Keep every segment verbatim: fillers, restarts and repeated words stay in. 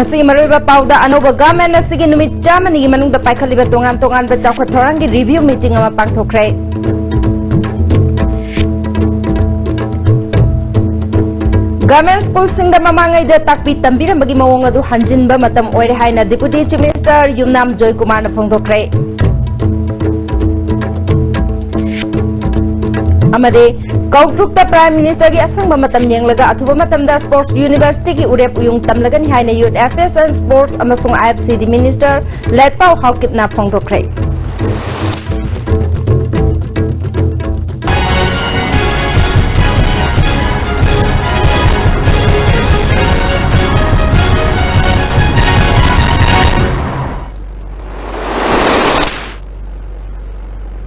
ꯁꯤ ꯃꯔꯨꯑꯣꯏꯕ ꯄꯥꯎꯗ꯫ ꯑꯅꯧꯕ ꯒꯚꯔꯟꯃꯦꯟꯠ ꯑꯁꯤꯒꯤ ꯅꯨꯃꯤꯠ ꯆꯥꯝꯃꯅꯤꯒꯤ ꯃꯅꯨꯡꯗ ꯄꯥꯏꯈꯠꯂꯤꯕ ꯇꯣꯉꯥꯟ ꯇꯣꯉꯥꯟꯕ ꯆꯥꯎꯈꯠ ꯊꯧꯔꯥꯡꯒꯤ ꯔꯤꯚꯤꯌꯨ ꯃꯤꯇꯤꯡ ꯑꯃ ꯄꯥꯡꯊꯣꯛꯈ꯭ꯔꯦ꯫ ꯒꯚꯔꯟꯃꯦꯟꯠ ꯁ꯭ꯀꯨꯜꯁꯤꯡꯗ ꯃꯃꯥꯡꯉꯩꯗ ꯇꯥꯛꯄꯤ ꯇꯝꯕꯤꯔꯝꯕꯒꯤ ꯃꯑꯣꯡ ꯑꯗꯨ ꯍꯟꯖꯤꯟꯕ ꯃꯇꯝ ꯑꯣꯏꯔꯦ ꯍꯥꯏꯅ ꯗꯤꯄꯨꯇꯤ ꯆꯤꯐ ꯃꯤꯅꯤꯁꯇꯔ ꯌꯨꯝꯅꯥꯝ ꯖꯣꯏꯀꯨꯃꯥꯔꯅ ꯐꯣꯡꯗꯣꯛꯈ꯭ꯔꯦ꯫ ꯑꯃꯗꯤ ꯀꯧꯇ꯭ꯔꯨꯛꯇ ꯄ꯭ꯔꯥꯏꯝ ꯃꯤꯅꯤꯁꯇꯔꯒꯤ ꯑꯁꯪꯕ ꯃꯇꯝ ꯌꯦꯡꯂꯒ ꯑꯊꯨꯕ ꯃꯇꯝꯗ ꯁ꯭ꯄꯣꯔꯠꯁ ꯌꯨꯅꯤꯚꯔꯁꯤꯇꯤꯒꯤ ꯎꯔꯦꯞ ꯎꯌꯨꯡ ꯇꯝꯂꯒꯅꯤ ꯍꯥꯏꯅ ꯌꯨꯠ ꯑꯦꯐꯤꯌꯔꯁ ꯑꯦꯟ ꯁ꯭ꯄꯣꯔꯠꯁ ꯑꯃꯁꯨꯡ ꯑꯥꯏ ꯑꯦꯐ ꯁꯤ ꯗꯤ ꯃꯤꯅꯤꯁꯇꯔ ꯂꯦꯠꯄꯥꯎ ꯍꯥꯎꯀꯤꯞꯅ ꯐꯣꯡꯗꯣꯛꯈ꯭ꯔꯦ꯫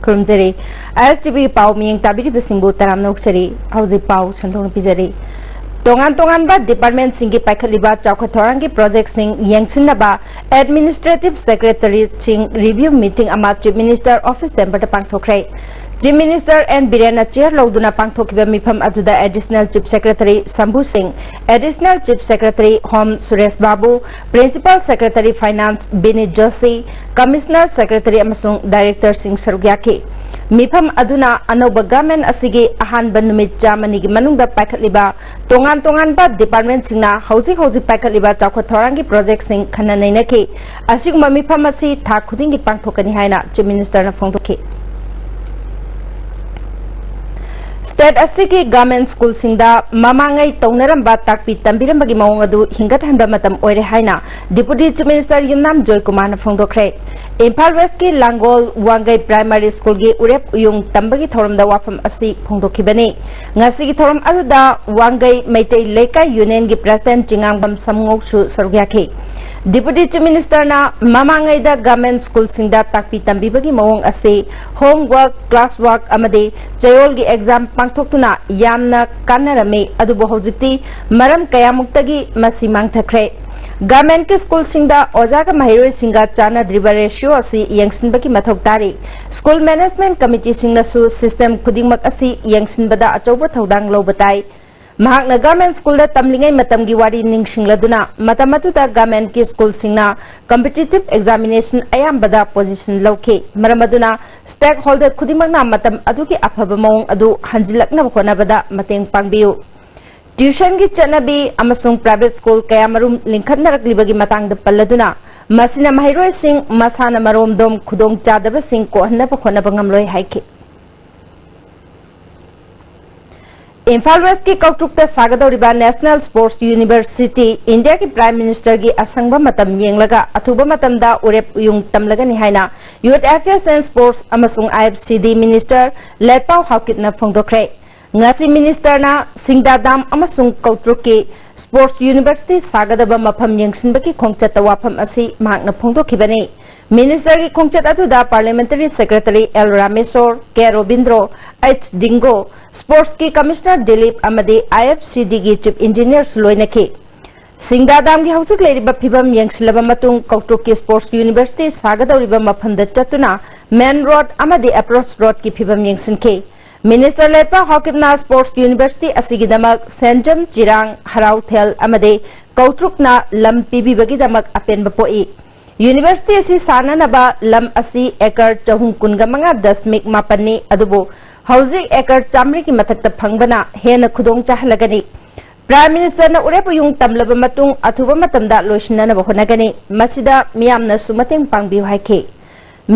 ꯈꯨꯔꯨꯝꯖꯔꯤ꯫ ꯑꯥꯏ ꯑꯦꯁ ꯇꯤ ꯚꯤ ꯄꯥꯎ ꯃꯤꯠꯌꯦꯡ ꯇꯥꯕꯤꯔꯤꯕꯁꯤꯡꯕꯨ ꯇꯔꯥꯝꯅ ꯑꯣꯛꯆꯔꯤ꯫ ꯍꯧꯖꯤꯛ ꯄꯥꯎ ꯁꯟꯗꯣꯛꯅ ꯄꯤꯖꯔꯤ꯫ ꯇꯣꯉꯥꯟ ꯇꯣꯉꯥꯟꯕ ꯗꯤꯄꯥꯔꯠꯃꯦꯟꯠꯁꯤꯡꯒꯤ ꯄꯥꯏꯈꯠꯂꯤꯕ ꯆꯥꯎꯈꯠ ꯊꯧꯔꯥꯡꯒꯤ ꯄ꯭ꯔꯣꯖꯦꯛꯁꯤꯡ ꯌꯦꯡꯁꯤꯟꯅꯕ ꯑꯦꯗꯃꯤꯅꯤꯁꯇ꯭ꯔꯦꯇꯤꯚ ꯁꯦꯀ꯭ꯔꯦꯇꯔꯤꯁꯤꯡ ꯔꯤꯚꯤꯌꯨ ꯃꯤꯇꯤꯡ ꯑꯃ ꯆꯤꯐ ꯃꯤꯅꯤꯁꯇꯔ ꯑꯣꯐꯤꯁ ꯆꯦꯝꯕꯔꯗ ꯄꯥꯡꯊꯣꯛꯈ꯭ꯔꯦ꯫ ꯆꯤꯐ ꯃꯤꯅꯤꯁꯇꯔ ꯑꯦꯟ ꯕꯤꯔꯦꯟꯅ ꯆꯤꯌꯔ ꯂꯧꯗꯨꯅ ꯄꯥꯡꯊꯣꯛꯈꯤꯕ ꯃꯤꯐꯝ ꯑꯗꯨꯗ additional chief secretary Sambhu Singh, additional chief secretary home Suresh Babu, principal secretary finance Vineet Joshi, commissioner secretary ꯑꯃꯁꯨꯡ ꯗꯥꯏꯔꯦꯛꯇꯔꯁꯤꯡ ꯁꯔꯨꯛ ꯌꯥꯈꯤ꯫ ꯃꯤꯐꯝ ꯑꯗꯨꯅ ꯑꯅꯧꯕ ꯒꯚꯔꯟꯃꯦꯟꯠ ꯑꯁꯤꯒꯤ ꯑꯍꯥꯟꯕ ꯅꯨꯃꯤꯠ ꯆꯥꯝꯃꯅꯤꯒꯤ ꯃꯅꯨꯡꯗ ꯄꯥꯏꯈꯠꯂꯤꯕ ꯇꯣꯉꯥꯟ ꯇꯣꯉꯥꯟꯕ ꯗꯤꯄꯥꯔꯠꯃꯦꯟꯠꯁꯤꯡꯅ ꯍꯧꯖꯤꯛ ꯍꯧꯖꯤꯛ ꯄꯥꯏꯈꯠꯂꯤꯕ ꯆꯥꯎꯈꯠ ꯊꯧꯔꯥꯡꯒꯤ ꯄ꯭ꯔꯣꯖꯦꯛꯁꯤꯡ ꯈꯟꯅ ꯅꯩꯅꯈꯤ꯫ ꯑꯁꯤꯒꯨꯝꯕ ꯃꯤꯐꯝ ꯑꯁꯤ ꯊꯥ ꯈꯨꯗꯤꯡꯒꯤ ꯄꯥꯡꯊꯣꯛꯀꯅꯤ ꯍꯥꯏꯅ ꯆꯤꯐ ꯃꯤꯅꯤꯁꯇꯔꯅ ꯐꯣꯡꯗꯣꯛꯈꯤ꯫ ꯁ꯭ꯇꯦꯠ ꯑꯁꯤꯒꯤ ꯒꯚꯔꯟꯃꯦꯟꯠ ꯁ꯭ꯀꯨꯜꯁꯤꯡꯗ ꯃꯃꯥꯡꯉꯩ ꯇꯧꯅꯔꯝꯕ ꯇꯥꯛꯄꯤ ꯇꯝꯕꯤꯔꯝꯕꯒꯤ ꯃꯑꯣꯡ ꯑꯗꯨ ꯍꯤꯡꯒꯠꯍꯟꯕ ꯃꯇꯝ ꯑꯣꯏꯔꯦ ꯍꯥꯏꯅ ꯗꯤꯄꯨꯇꯤ ꯆꯤꯐ ꯃꯤꯅꯤꯁꯇꯔ ꯌꯨꯝꯅꯥꯝ ꯖꯣꯏꯀꯨꯃꯥꯔꯅ ꯐꯣꯡꯗꯣꯛꯈ꯭ꯔꯦ꯫ ꯏꯝꯐꯥꯜ ꯋꯦꯁꯀꯤ ꯂꯥꯡꯒꯣꯜ ꯋꯥꯡꯒꯩ ꯄ꯭ꯔꯥꯏꯃꯥꯔꯤ ꯁ꯭ꯀꯨꯜꯒꯤ ꯎꯔꯦꯞ ꯎꯌꯨꯡ ꯇꯝꯕꯒꯤ ꯊꯧꯔꯝꯗ ꯋꯥꯐꯝ ꯑꯁꯤ ꯐꯣꯡꯗꯣꯛꯈꯤꯕꯅꯤ꯫ ꯉꯁꯤꯒꯤ ꯊꯧꯔꯝ ꯑꯗꯨꯗ ꯋꯥꯡꯒꯩ ꯃꯩꯇꯩ ꯂꯩꯀꯥꯏ ꯌꯨꯅꯤꯌꯟꯒꯤ ꯄ꯭ꯔꯦꯁꯤꯗꯦꯟꯠ ꯆꯤꯉꯥꯡꯕꯝ ꯁꯝꯉꯧꯁꯨ ꯁꯔꯨꯛ ꯌꯥꯈꯤ꯫ ꯗꯤꯄꯨꯇꯤ ꯆꯤꯐ ꯃꯤꯅꯤꯁꯇꯔꯅ ꯃꯃꯥꯡꯉꯩꯗ ꯒꯚꯔꯟꯃꯦꯟꯠ ꯁ꯭ꯀꯨꯜꯁꯤꯡꯗ ꯇꯥꯛꯄꯤ ꯇꯝꯕꯤꯕꯒꯤ ꯃꯑꯣꯡ ꯑꯁꯤ ꯍꯣꯝꯋꯔꯛ, ꯀ꯭ꯂꯥꯁ ꯋꯥꯔꯛ ꯑꯃꯗꯤ ꯆꯌꯣꯜꯒꯤ ꯑꯦꯛꯖꯥꯝ ꯄꯥꯡꯊꯣꯛꯇꯨꯅ ꯌꯥꯝꯅ ꯀꯥꯟꯅꯔꯝꯃꯤ, ꯑꯗꯨꯕꯨ ꯍꯧꯖꯤꯛꯇꯤ ꯃꯔꯝ ꯀꯌꯥꯃꯨꯛꯇꯒꯤ ꯃꯁꯤ ꯃꯥꯡꯊꯈ꯭ꯔꯦ꯫ ꯒꯚꯔꯟꯃꯦꯟꯠꯀꯤ ꯁ꯭ꯀꯨꯜꯁꯤꯡꯗ ꯑꯣꯖꯥꯒ ꯃꯍꯩꯔꯣꯏꯁꯤꯡꯒ ꯆꯥꯟꯅꯗ꯭ꯔꯤꯕ ꯔꯦꯁꯤꯑꯣ ꯑꯁꯤ ꯌꯦꯡꯁꯤꯟꯕꯒꯤ ꯃꯊꯧ ꯇꯥꯔꯤ꯫ ꯁ꯭ꯀꯨꯜ ꯃꯦꯅꯦꯖꯃꯦꯟꯠ ꯀꯃꯤꯇꯤꯁꯤꯡꯅꯁꯨ ꯁꯤꯁꯇꯦꯝ ꯈꯨꯗꯤꯡꯃꯛ ꯑꯁꯤ ꯌꯦꯡꯁꯤꯟꯕꯗ ꯑꯆꯧꯕ ꯊꯧꯗꯥꯡ ꯂꯧꯕ ꯇꯥꯏ꯫ ꯃꯍꯥꯛꯅ ꯒꯚꯔꯟꯃꯦꯟꯠ ꯁ꯭ꯀꯨꯜꯗ ꯇꯝꯂꯤꯉꯩ ꯃꯇꯝꯒꯤ ꯋꯥꯔꯤ ꯅꯤꯡꯁꯤꯡꯂꯗꯨꯅ, ꯃꯇꯝ ꯑꯗꯨꯗ ꯒꯚꯔꯟꯃꯦꯟꯠꯀꯤ ꯁ꯭ꯀꯨꯜꯁꯤꯡꯅ ꯀꯝꯄꯤꯇꯤꯇꯤꯚ ꯑꯦꯛꯖꯥꯃꯤꯅꯦꯁꯟ ꯑꯌꯥꯝꯕꯗ ꯄꯣꯖꯤꯁꯟ ꯂꯧꯈꯤ꯫ ꯃꯔꯝ ꯑꯗꯨꯅ ꯁ꯭ꯇꯦꯛꯍꯣꯜꯗꯔ ꯈꯨꯗꯤꯡꯃꯛꯅ ꯃꯇꯝ ꯑꯗꯨꯒꯤ ꯑꯐꯕ ꯃꯑꯣꯡ ꯑꯗꯨ ꯍꯟꯖꯤꯜꯂꯛꯅꯕ ꯍꯣꯠꯅꯕꯗ ꯃꯇꯦꯡ ꯄꯥꯡꯕꯤꯌꯨ꯫ ꯇ꯭ꯌꯨꯁꯟꯒꯤ ꯆꯠꯅꯕꯤ ꯑꯃꯁꯨꯡ ꯄ꯭ꯔꯥꯏꯚꯦꯠ ꯁ꯭ꯀꯨꯜ ꯀꯌꯥꯃꯔꯨꯝ ꯂꯤꯡꯈꯠꯅꯔꯛꯂꯤꯕꯒꯤ ꯃꯇꯥꯡꯗ ꯄꯜꯂꯗꯨꯅ, ꯃꯁꯤꯅ ꯃꯍꯩꯔꯣꯏꯁꯤꯡ ꯃꯁꯥꯅ ꯃꯔꯣꯝꯗꯣꯝ ꯈꯨꯗꯣꯡꯆꯥꯗꯕꯁꯤꯡ ꯀꯣꯛꯍꯟꯅꯕ ꯍꯣꯠꯅꯕ ꯉꯝꯂꯣꯏ ꯍꯥꯏꯈꯤ꯫ ꯏꯝꯐꯥꯜ ꯋꯦꯁ꯭ꯠꯀꯤ ꯀꯧꯇ꯭ꯔꯨꯛꯇ ꯁꯥꯒꯗꯧꯔꯤꯕ ꯅꯦꯁꯅꯦꯜ ꯁ꯭ꯄꯣꯔꯠꯁ ꯌꯨꯅꯤꯚꯔꯁꯤꯇꯤ ꯏꯟꯗꯤꯌꯥꯒꯤ ꯄ꯭ꯔꯥꯏꯝ ꯃꯤꯅꯤꯁꯇꯔꯒꯤ ꯑꯁꯪꯕ ꯃꯇꯝ ꯌꯦꯡꯂꯒ ꯑꯊꯨꯕ ꯃꯇꯝꯗ ꯎꯔꯦꯞ ꯎꯌꯨꯡ ꯇꯝꯂꯒꯅꯤ ꯍꯥꯏꯅ ꯌꯨꯊ ꯑꯦꯐꯤꯌꯔꯁ ꯑꯦꯟ ꯁ꯭ꯄꯣꯔꯠꯁ ꯑꯃꯁꯨꯡ ꯑꯥꯏ ꯑꯦꯐ ꯁꯤ ꯗꯤ ꯃꯤꯅꯤꯁꯇꯔ ꯂꯦꯠꯄꯥꯎ ꯍꯥꯎꯀꯤꯞꯅ ꯐꯣꯡꯗꯣꯛꯈ꯭ꯔꯦ꯫ ꯉꯁꯤ ꯃꯤꯅꯤꯁꯇꯔꯅ ꯁꯤꯡꯗꯥꯗꯥꯝ ꯑꯃꯁꯨꯡ ꯀꯧꯇ꯭ꯔꯨꯛꯀꯤ ꯁ꯭ꯄꯣꯔꯠꯁ ꯌꯨꯅꯤꯚꯔꯁꯤꯇꯤ ꯁꯥꯒꯗꯕ ꯃꯐꯝ ꯌꯦꯡꯁꯤꯟꯕꯒꯤ ꯈꯣꯡꯆꯠꯇ ꯋꯥꯐꯝ ꯑꯁꯤ ꯃꯍꯥꯛꯅ ꯐꯣꯡꯗꯣꯛꯈꯤꯕꯅꯤ꯫ ꯃꯤꯅꯤꯁꯇꯔꯒꯤ ꯈꯣꯡꯆꯠ ꯑꯗꯨꯗ ꯄꯥꯔꯂꯤꯌꯥꯃꯦꯟꯇꯔꯤ ꯁꯦꯀ꯭ꯔꯦꯇꯔꯤ ꯑꯦꯜ ꯔꯥꯃꯦꯁꯣꯔ, ꯀꯦ ꯔꯣꯕꯤꯟꯗ꯭ꯔꯣ, ꯑꯩꯆ ꯗꯤꯡꯒꯣ, ꯁ꯭ꯄꯣꯔꯠꯁꯀꯤ ꯀꯃꯤꯁꯅꯔ ꯗꯤꯂꯤꯞ ꯑꯃꯗꯤ ꯑꯥꯏ ꯑꯦꯐ ꯁꯤ ꯗꯤꯒꯤ ꯆꯤꯐ ꯏꯟꯖꯤꯅꯤꯌꯔꯁꯨ ꯂꯣꯏꯅꯈꯤ꯫ ꯁꯤꯡꯗꯥꯗꯥꯝꯒꯤ ꯍꯧꯖꯤꯛ ꯂꯩꯔꯤꯕ ꯐꯤꯕꯝ ꯌꯦꯡꯁꯤꯜꯂꯕ ꯃꯇꯨꯡ, ꯀꯧꯇ꯭ꯔꯨꯛꯀꯤ ꯁ꯭ꯄꯣꯔꯠꯁ ꯌꯨꯅꯤꯚꯔꯁꯤꯇꯤ ꯁꯥꯒꯗꯧꯔꯤꯕ ꯃꯐꯝꯗ ꯆꯠꯇꯨꯅ ꯃꯦꯟ ꯔꯣꯗ ꯑꯃꯗꯤ ꯑꯦꯄ꯭ꯔꯣꯆ ꯔꯣꯗꯀꯤ ꯐꯤꯕꯝ ꯌꯦꯡꯁꯤꯟꯈꯤ꯫ ꯃꯤꯅꯤꯁꯇꯔ ꯂꯦꯠꯄꯥꯎ ꯍꯥꯎꯀꯤꯞꯅ ꯁ꯭ꯄꯣꯔꯠꯁ ꯌꯨꯅꯤꯚꯔꯁꯤꯇꯤ ꯑꯁꯤꯒꯤꯗꯃꯛ ꯁꯦꯟꯖꯝ, ꯆꯤꯔꯥꯡ, ꯍꯔꯥꯎꯊꯦꯜ ꯑꯃꯗꯤ ꯀꯧꯇ꯭ꯔꯨꯛꯅ ꯂꯝ ꯄꯤꯕꯤꯕꯒꯤꯗꯃꯛ ꯑꯄꯦꯟꯕ ꯄꯣꯛꯏ꯫ ꯌꯨꯅꯤꯚꯔꯁꯤꯇꯤ ꯑꯁꯤ ꯁꯥꯅꯅꯕ ꯂꯝ ꯑꯁꯤ ꯑꯦꯀꯔ ꯆꯍꯨꯝ ꯀꯨꯟꯒ ꯃꯉꯥ ꯗꯁꯃꯤꯛ ꯃꯥꯄꯟꯅꯤ, ꯑꯗꯨꯕꯨ ꯍꯧꯖꯤꯛ ꯑꯦꯀꯔ ꯆꯥꯃꯔꯤꯒꯤ ꯃꯊꯛꯇ ꯐꯪꯕꯅ ꯍꯦꯟꯅ ꯈꯨꯗꯣꯡ ꯆꯥꯍꯜꯂꯒꯅꯤ꯫ ꯄ꯭ꯔꯥꯏꯝ ꯃꯤꯅꯤꯁꯇꯔꯅ ꯎꯔꯦꯞ ꯎꯌꯨꯡ ꯇꯝꯂꯕ ꯃꯇꯨꯡ ꯑꯊꯨꯕ ꯃꯇꯝꯗ ꯂꯣꯏꯁꯤꯟꯅꯅꯕ ꯍꯣꯠꯅꯒꯅꯤ꯫ ꯃꯁꯤꯗ ꯃꯤꯌꯥꯝꯅꯁꯨ ꯃꯇꯦꯡ ꯄꯥꯡꯕꯤꯌꯨ ꯍꯥꯏꯈꯤ꯫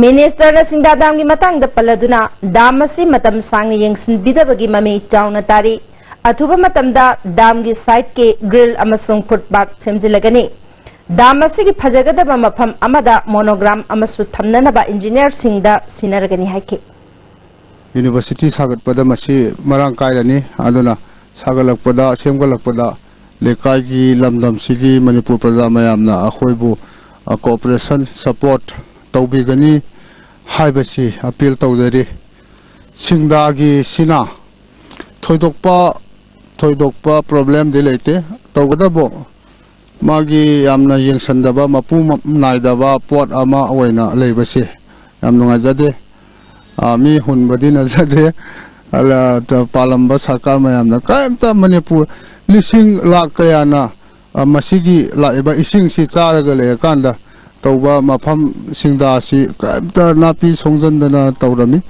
ꯃꯤꯅꯤꯁꯇꯔꯅ ꯁꯤꯡꯗꯥꯗꯥꯝꯒꯤ ꯃꯇꯥꯡꯗ ꯄꯜꯂꯗꯨꯅ, ꯗꯥꯝ ꯑꯁꯤ ꯃꯇꯝ ꯁꯥꯡꯅ ꯌꯦꯡꯁꯤꯟꯕꯤꯗꯕꯒꯤ ꯃꯃꯤ ꯆꯥꯎꯅ ꯇꯥꯔꯤ꯫ ꯑꯊꯨꯕ ꯃꯇꯝꯗ ꯗꯥꯝꯒꯤ ꯁꯥꯏꯠꯀꯤ ꯒ꯭ꯔꯤꯜ ꯑꯃꯁꯨꯡ ꯐꯨꯠꯄꯥꯊ ꯁꯦꯝꯖꯤꯜꯂꯒꯅꯤ꯫ ꯗꯥꯝ ꯑꯁꯤꯒꯤ ꯐꯖꯒꯗꯕ ꯃꯐꯝ ꯑꯃꯗ ꯃꯣꯅꯣꯒ꯭ꯔꯥꯝ ꯑꯃꯁꯨ ꯊꯝꯅꯅꯕ ꯏꯟꯖꯤꯅꯤꯌꯔꯁꯤꯡꯗ ꯁꯤꯟꯅꯔꯒꯅꯤ ꯍꯥꯏꯈꯤ꯫ ꯌꯨꯅꯤꯚꯔꯁꯤꯇꯤ ꯁꯥꯒꯠꯄꯗ ꯃꯁꯤ ꯃꯔꯥꯡ ꯀꯥꯏꯔꯅꯤ꯫ ꯑꯗꯨꯅ ꯁꯥꯒꯠꯂꯛꯄꯗ, ꯁꯦꯝꯒꯠꯂꯛꯄꯗ ꯂꯩꯀꯥꯏꯒꯤ, ꯂꯝꯗꯝꯁꯤꯒꯤ, ꯃꯅꯤꯄꯨꯔ ꯄ꯭ꯔꯖꯥ ꯃꯌꯥꯝꯅ ꯑꯩꯈꯣꯏꯕꯨ, ꯑ, ꯀꯣꯑꯣꯄꯔꯦꯁꯟ, ꯁꯄꯣꯔꯠ ꯇꯧꯕꯤꯒꯅꯤ ꯍꯥꯏꯕꯁꯤ ꯑꯄꯤꯜ ꯇꯧꯖꯔꯤ꯫ ꯁꯤꯡꯗꯥꯒꯤꯁꯤꯅ ꯊꯣꯏꯗꯣꯛꯄ, ꯊꯣꯏꯗꯣꯛꯄ ꯄ꯭ꯔꯣꯕ꯭ꯂꯦꯝꯗꯤ ꯂꯩꯇꯦ꯫ ꯇꯧꯒꯗꯕ ꯃꯥꯒꯤ ꯌꯥꯝꯅ ꯌꯦꯡꯁꯟꯗꯕ, ꯃꯄꯨ ꯃ-, ꯅꯥꯏꯗꯕ ꯄꯣꯠ ꯑꯃ ꯑꯣꯏꯅ ꯂꯩꯕꯁꯦ ꯌꯥꯝ ꯅꯨꯡꯉꯥꯏꯖꯗꯦ꯫ ꯑ, ꯃꯤ ꯍꯨꯟꯕꯗꯤ ꯅꯠꯆꯗꯦ꯫ ꯑꯂ-, ꯇ-, ꯄꯥꯜꯂꯝꯕ ꯁꯔꯀꯥꯔ ꯃꯌꯥꯝꯅ ꯀꯔꯤꯝꯇ ꯃꯅꯤꯄꯨꯔ ꯂꯤꯁꯤꯡ ꯂꯥꯛ ꯀꯌꯥꯅ, ꯑ, ꯃꯁꯤꯒꯤ ꯂꯥꯛꯏꯕ ꯏꯁꯤꯡꯁꯤ ꯆꯥꯔꯒ ꯂꯩꯔꯀꯥꯟꯗ ꯇꯧꯕ ꯃꯐꯝꯁꯤꯡꯗ ꯑꯁꯤ ꯀꯔꯤꯝꯇ ꯅꯥꯄꯤ ꯁꯣꯡꯖꯟꯗꯅ ꯇꯧꯔꯝꯃꯤ꯫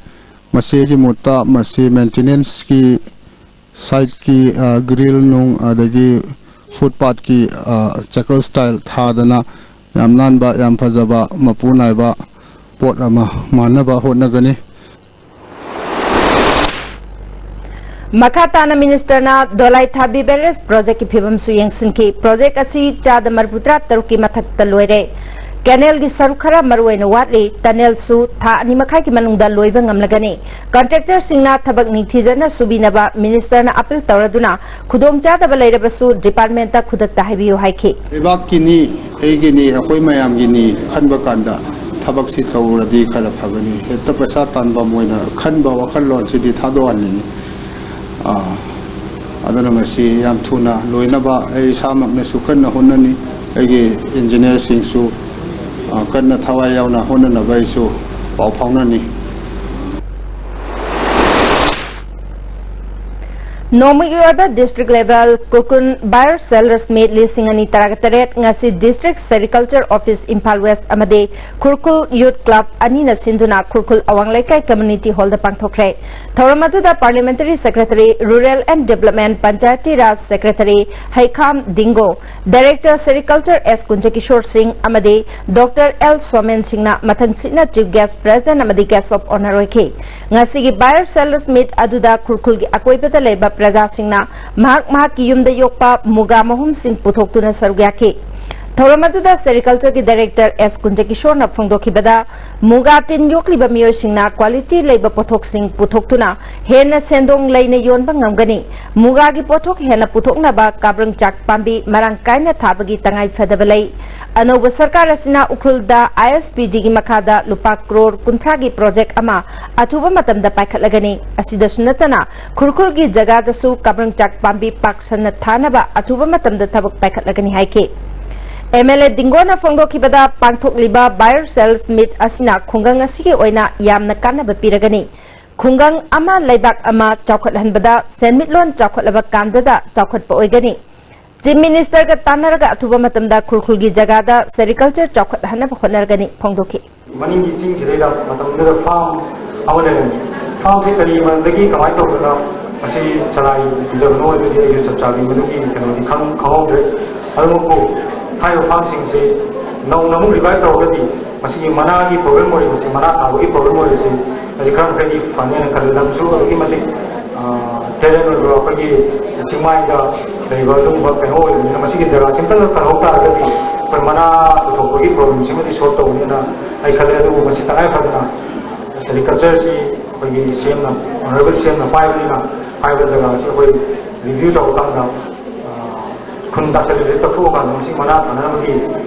ꯃꯁꯤꯒꯤ ꯃꯍꯨꯠꯇ ꯃꯁꯤ ꯃꯦꯟꯇꯦꯅꯦꯟꯁꯀꯤ ꯁꯥꯏꯠꯀꯤ, ꯑ, ꯒ꯭ꯔꯤꯜ ꯅꯨꯡ ꯑꯗꯒꯤ ꯐꯨꯠꯄꯥꯠꯀꯤ, ꯑ, ꯆꯦꯀꯔ ꯁ꯭ꯇꯥꯏꯜ ꯊꯥꯗꯅ ꯌꯥꯝ ꯅꯥꯟꯕ, ꯌꯥꯝ ꯐꯖꯕ, ꯃꯄꯨ ꯅꯥꯏꯕ ꯄꯣꯠ ꯑꯃ ꯃꯥꯟꯅꯕ ꯍꯣꯠꯅꯒꯅꯤ꯫ ꯃꯈꯥ ꯇꯥꯅ ꯃꯤꯅꯤꯁꯇꯔꯅ ꯗꯣꯂꯥꯏꯊꯥꯕꯤ ꯕꯦꯔꯦꯖ ꯄ꯭ꯔꯣꯖꯦꯛꯀꯤ ꯐꯤꯕꯝꯁꯨ ꯌꯦꯡꯁꯤꯟꯈꯤ꯫ ꯄ꯭ꯔꯣꯖꯦꯛ ꯑꯁꯤ ꯆꯥꯗ ꯃꯔꯤꯐꯨꯇꯔꯥ ꯇꯔꯨꯛꯀꯤ ꯃꯊꯛꯇ ꯂꯣꯏꯔꯦ꯫ ꯀꯦꯅꯦꯜꯒꯤ ꯁꯔꯨꯛ ꯈꯔ ꯃꯔꯨꯑꯣꯏꯅ ꯋꯥꯠꯂꯤ꯫ ꯇꯅꯦꯜꯁꯨ ꯊꯥ ꯑꯅꯤ ꯃꯈꯥꯏꯒꯤ ꯃꯅꯨꯡꯗ ꯂꯣꯏꯕ ꯉꯝꯂꯒꯅꯤ꯫ ꯀꯟꯇ꯭ꯔꯦꯛꯇꯔꯁꯤꯡꯅ ꯊꯕꯛ ꯅꯤꯡꯊꯤꯖꯅ ꯁꯨꯕꯤꯅꯕ ꯃꯤꯅꯤꯁꯇꯔꯅ ꯑꯄꯤꯜ ꯇꯧꯔꯗꯨꯅ, ꯈꯨꯗꯣꯡꯆꯥꯗꯕ ꯂꯩꯔꯕꯁꯨ ꯗꯤꯄꯥꯔꯠꯃꯦꯟꯇ ꯈꯨꯗꯛꯇ ꯍꯥꯏꯕꯤꯌꯨ ꯍꯥꯏꯈꯤ꯫ ꯂꯩꯕꯥꯛꯀꯤꯅꯤ, ꯑꯩꯒꯤꯅꯤ, ꯑꯩꯈꯣꯏ ꯃꯌꯥꯝꯒꯤꯅꯤ ꯈꯟꯕ ꯀꯥꯟꯗ ꯊꯕꯛꯁꯤ ꯇꯧꯔꯗꯤ ꯈꯔ ꯐꯒꯅꯤ꯫ ꯍꯦꯛꯇ ꯄꯩꯁꯥ ꯇꯥꯟꯐꯝ ꯑꯣꯏꯅ ꯈꯟꯕ ꯋꯥꯈꯜꯂꯣꯟꯁꯤꯗꯤ ꯊꯥꯗꯣꯛꯍꯟꯅꯤꯡꯉꯤ꯫ ꯑꯥ, ꯑꯗꯨꯅ ꯃꯁꯤ ꯌꯥꯝ ꯊꯨꯅ ꯂꯣꯏꯅꯕ ꯑꯩ ꯏꯁꯥꯃꯛꯅꯁꯨ ꯀꯟꯅ ꯍꯣꯠꯅꯅꯤ꯫ ꯑꯩꯒꯤ ꯏꯟꯖꯤꯅꯤꯌꯔꯁꯤꯡꯁꯨ, ꯑꯥ, ꯀꯟꯅ ꯊꯋꯥꯏ ꯌꯥꯎꯅ ꯍꯣꯠꯅꯅꯕ ꯑꯩꯁꯨ ꯄꯥꯎ ꯐꯥꯎꯅꯅꯤ꯫ ꯅꯣꯡꯃꯒꯤ ꯑꯣꯏꯕ district level ꯈꯨꯔꯈꯨꯜ buyer sellers meet ꯂꯤꯁꯤꯡ ꯑꯅꯤ ꯇꯔꯥꯇꯔꯦꯠ ꯉꯁꯤ district sericulture office Imphal west ꯑꯃꯗꯤ ꯈꯨꯔꯈꯨꯜ youth club ꯑꯅꯤꯅ ꯁꯤꯟꯗꯨꯅ ꯈꯨꯔꯈꯨꯜ ꯑꯋꯥꯡ ꯂꯩꯀꯥꯏ community hall ꯗ ꯄꯥꯡꯊꯣꯛꯈ꯭ꯔꯦ꯫ ꯊꯧꯔꯝ ꯑꯗꯨꯗ parliamentary secretary, rural and development, panchayati Raj secretary ꯍꯩꯈꯥꯝ ꯗꯤꯡꯒꯣ, director sericulture ꯑꯦꯁ ꯀꯨꯟꯖꯀꯤꯁꯣꯔ ꯁꯤꯡ ꯑꯃꯗꯤ ꯗꯣꯛꯇꯔ ꯑꯦꯜ ꯁꯣꯃꯦꯟ ꯁꯤꯡꯅ ꯃꯊꯪꯁꯤꯠꯅ chief guest, president ꯑꯃꯗꯤ guest of honour ꯑꯣꯏꯈꯤ꯫ ꯉꯁꯤꯒꯤ buyer sellers meet ꯑꯗꯨꯗ ꯈꯨꯔꯈꯨꯜꯒꯤ ꯑꯀꯣꯏꯕꯗ ꯂꯩꯕ ꯄ꯭ꯔꯖꯥꯁꯤꯡꯅ ꯃꯍꯥꯛ ꯃꯍꯥꯛꯀꯤ ꯌꯨꯝꯗ ꯌꯣꯛꯄ ꯃꯨꯒꯥ ꯃꯍꯨꯝꯁꯤꯡ ꯄꯨꯊꯣꯛꯇꯨꯅ ꯁꯔꯨꯛ ꯌꯥꯈꯤ꯫ ꯊꯧꯔꯝ ꯑꯗꯨꯗ sericulture ꯒꯤ director ꯑꯦꯁ ꯀꯨꯟꯖꯀꯤꯁꯣꯔꯅ ꯐꯣꯡꯗꯣꯛꯈꯤꯕꯗ, ꯃꯨꯒꯥ ꯇꯤꯟ ꯌꯣꯛꯂꯤꯕ ꯃꯤꯑꯣꯏꯁꯤꯡꯅ quality ꯂꯩꯕ ꯄꯣꯠꯊꯣꯛꯁꯤꯡ ꯄꯨꯊꯣꯛꯇꯨꯅ ꯍꯦꯟꯅ ꯁꯦꯟꯗꯣꯡ ꯂꯩꯅ ꯌꯣꯟꯕ ꯉꯝꯒꯅꯤ꯫ ꯃꯨꯒꯥꯒꯤ ꯄꯣꯠꯊꯣꯛ ꯍꯦꯟꯅ ꯄꯨꯊꯣꯛꯅꯕ ꯀꯥꯕ꯭ꯔꯪꯆꯥꯛ ꯄꯥꯝꯕꯤ ꯃꯔꯥꯡ ꯀꯥꯏꯅ ꯊꯥꯕꯒꯤ ꯇꯉꯥꯏ ꯐꯗꯕ ꯂꯩ꯫ ꯑꯅꯧꯕ ꯁꯔꯀꯥꯔ ꯑꯁꯤꯅ ꯎꯈ꯭ꯔꯨꯜꯗ ꯑꯥꯏ ꯑꯦꯁ ꯄꯤ ꯗꯤꯒꯤ ꯃꯈꯥꯗ ꯂꯨꯄꯥ ꯀ꯭ꯔꯣꯔ ꯀꯨꯟꯊ꯭ꯔꯥꯒꯤ project ꯑꯃ ꯑꯊꯨꯕ ꯃꯇꯝꯗ ꯄꯥꯏꯈꯠꯂꯒꯅꯤ꯫ ꯑꯁꯤꯗꯁꯨ ꯅꯠꯇꯅ ꯈꯨꯔꯈꯨꯜꯒꯤ ꯖꯒꯥꯗꯁꯨ ꯀꯥꯕ꯭ꯔꯪꯆꯥꯛ ꯄꯥꯝꯕꯤ ꯄꯥꯛ ꯁꯟꯅ ꯊꯥꯅꯕ ꯑꯊꯨꯕ ꯃꯇꯝꯗ ꯊꯕꯛ ꯄꯥꯏꯈꯠꯂꯒꯅꯤ ꯍꯥꯏꯈꯤ꯫ ꯑꯦꯝ ꯑꯦꯜ ꯑꯦ ꯗꯤꯡꯒꯣꯅ ꯐꯣꯡꯗꯣꯛꯈꯤꯕꯗ, ꯄꯥꯡꯊꯣꯛꯂꯤꯕ buyer sellers meet ꯑꯁꯤꯅ ꯈꯨꯡꯒꯪ ꯑꯁꯤꯒꯤ ꯑꯣꯏꯅ ꯌꯥꯝꯅ ꯀꯥꯟꯅꯕ ꯄꯤꯔꯒꯅꯤ꯫ ꯈꯨꯡꯒꯪ ꯑꯃ ꯂꯩꯕꯥꯛ ꯑꯃ ꯆꯥꯎꯈꯠꯍꯟꯕꯗ ꯁꯦꯟꯃꯤꯠꯂꯣꯟ ꯆꯥꯎꯈꯠꯂꯕ ꯀꯥꯟꯗꯗ ꯆꯥꯎꯈꯠꯄ ꯑꯣꯏꯒꯅꯤ꯫ ꯆꯤꯐ ꯃꯤꯅꯤꯁꯇꯔꯒ ꯇꯥꯟꯅꯔꯒ ꯑꯊꯨꯕ ꯃꯇꯝꯗ ꯈꯨꯔꯈꯨꯜꯒꯤ ꯖꯒꯥꯗ ꯁꯦꯔꯤꯀꯜꯆꯔ ꯆꯥꯎꯈꯠꯍꯟꯅꯕ ꯍꯣꯠꯅꯔꯒꯅꯤ ꯐꯣꯡꯗꯣꯛꯈꯤ꯫ ꯃꯅꯤꯡꯒꯤ ꯆꯤꯡꯁꯤꯗꯩꯗ ꯃꯇꯝꯗꯨꯗ ꯐꯥꯝ ꯑꯃ ꯂꯩꯔꯝꯃꯤ꯫ ꯐꯥꯝꯁꯤ ꯀꯔꯤ ꯃꯔꯝꯗꯒꯤ ꯀꯃꯥꯏꯅ ꯇꯧꯗꯅ ꯃꯁꯤ ꯆꯂꯥꯏꯕꯤꯗꯕꯅꯣ ꯍꯥꯏꯕꯗꯤ ꯑꯩꯁꯨ ꯆꯞ ꯆꯥꯕꯤ ꯃꯗꯨꯒꯤ ꯀꯩꯅꯣꯗꯤ ꯈꯪ-, ꯈꯪꯍꯧꯗ꯭ꯔꯦ꯫ ꯑꯗꯨꯃꯛꯄꯨ ꯍꯥꯏꯔꯤꯕ ꯐꯥꯝꯁꯤꯡꯁꯤ ꯅꯧꯅ ꯑꯃꯨꯛ ꯔꯤꯚꯥꯏꯚ ꯇꯧꯔꯒꯗꯤ ꯃꯁꯤꯒꯤ ꯃꯅꯥꯒꯤ ꯄ꯭ꯔꯣꯕ꯭ꯂꯦꯝ ꯑꯣꯏꯔꯤꯕꯁꯤ, ꯃꯅꯥ ꯊꯥꯕꯒꯤ ꯄ꯭ꯔꯣꯕ꯭ꯂꯦꯝ ꯑꯣꯏꯔꯤꯕꯁꯤ ꯃꯁꯤ ꯈꯔ ꯃꯈꯩꯗꯤ ꯐꯅꯦꯅ ꯈꯜꯂꯤ꯫ ꯂꯝꯁꯨ ꯑꯗꯨꯛꯀꯤ ꯃꯇꯤꯛ, ꯑ, ꯇꯦꯂꯦꯟ ꯑꯣꯏꯕ ꯑꯩꯈꯣꯏꯒꯤ ꯆꯤꯡꯃꯥꯏꯗ ꯂꯩꯕ ꯑꯗꯨꯒꯨꯝꯕ ꯀꯩꯅꯣ ꯑꯣꯏꯕꯅꯤꯅ ꯃꯁꯤꯒꯤ ꯖꯒꯥꯁꯤ ꯑꯝꯇꯪ ꯀꯜꯍꯧ ꯇꯥꯔꯒꯗꯤ ꯑꯩꯈꯣꯏ ꯃꯅꯥ ꯄꯨꯊꯣꯛꯄꯒꯤ ꯄ꯭ꯔꯣꯕ꯭ꯂꯦꯝꯁꯤꯃꯗꯤ ꯁꯣꯜꯚ ꯇꯧꯒꯅꯤꯅ ꯑꯩ ꯈꯜꯂꯦ꯫ ꯑꯗꯨꯕꯨ ꯃꯁꯤ ꯇꯉꯥꯏ ꯐꯗꯅ ꯁꯦꯔꯤꯀꯜꯆꯔꯁꯤ ꯑꯩꯈꯣꯏꯒꯤ ꯁꯤ ꯑꯦꯝꯅ, ꯑꯣꯅꯔꯦꯕꯜ ꯁꯤ ꯑꯦꯝꯅ ꯄꯥꯏꯕꯅꯤꯅ ꯍꯥꯏꯔꯤꯕ ꯖꯒꯥꯁꯤ ꯑꯩꯈꯣꯏ ꯔꯤꯚ꯭ꯌꯨ ꯇꯧꯔꯀꯥꯟꯗ, ꯑ, ꯈꯨꯟ ꯇꯥꯁꯤꯜꯂꯤꯕꯁꯤ ꯀꯛꯊꯣꯛꯑꯀꯥꯟꯗ ꯃꯁꯤ ꯃꯅꯥ ꯊꯥꯅꯅꯕꯒꯤ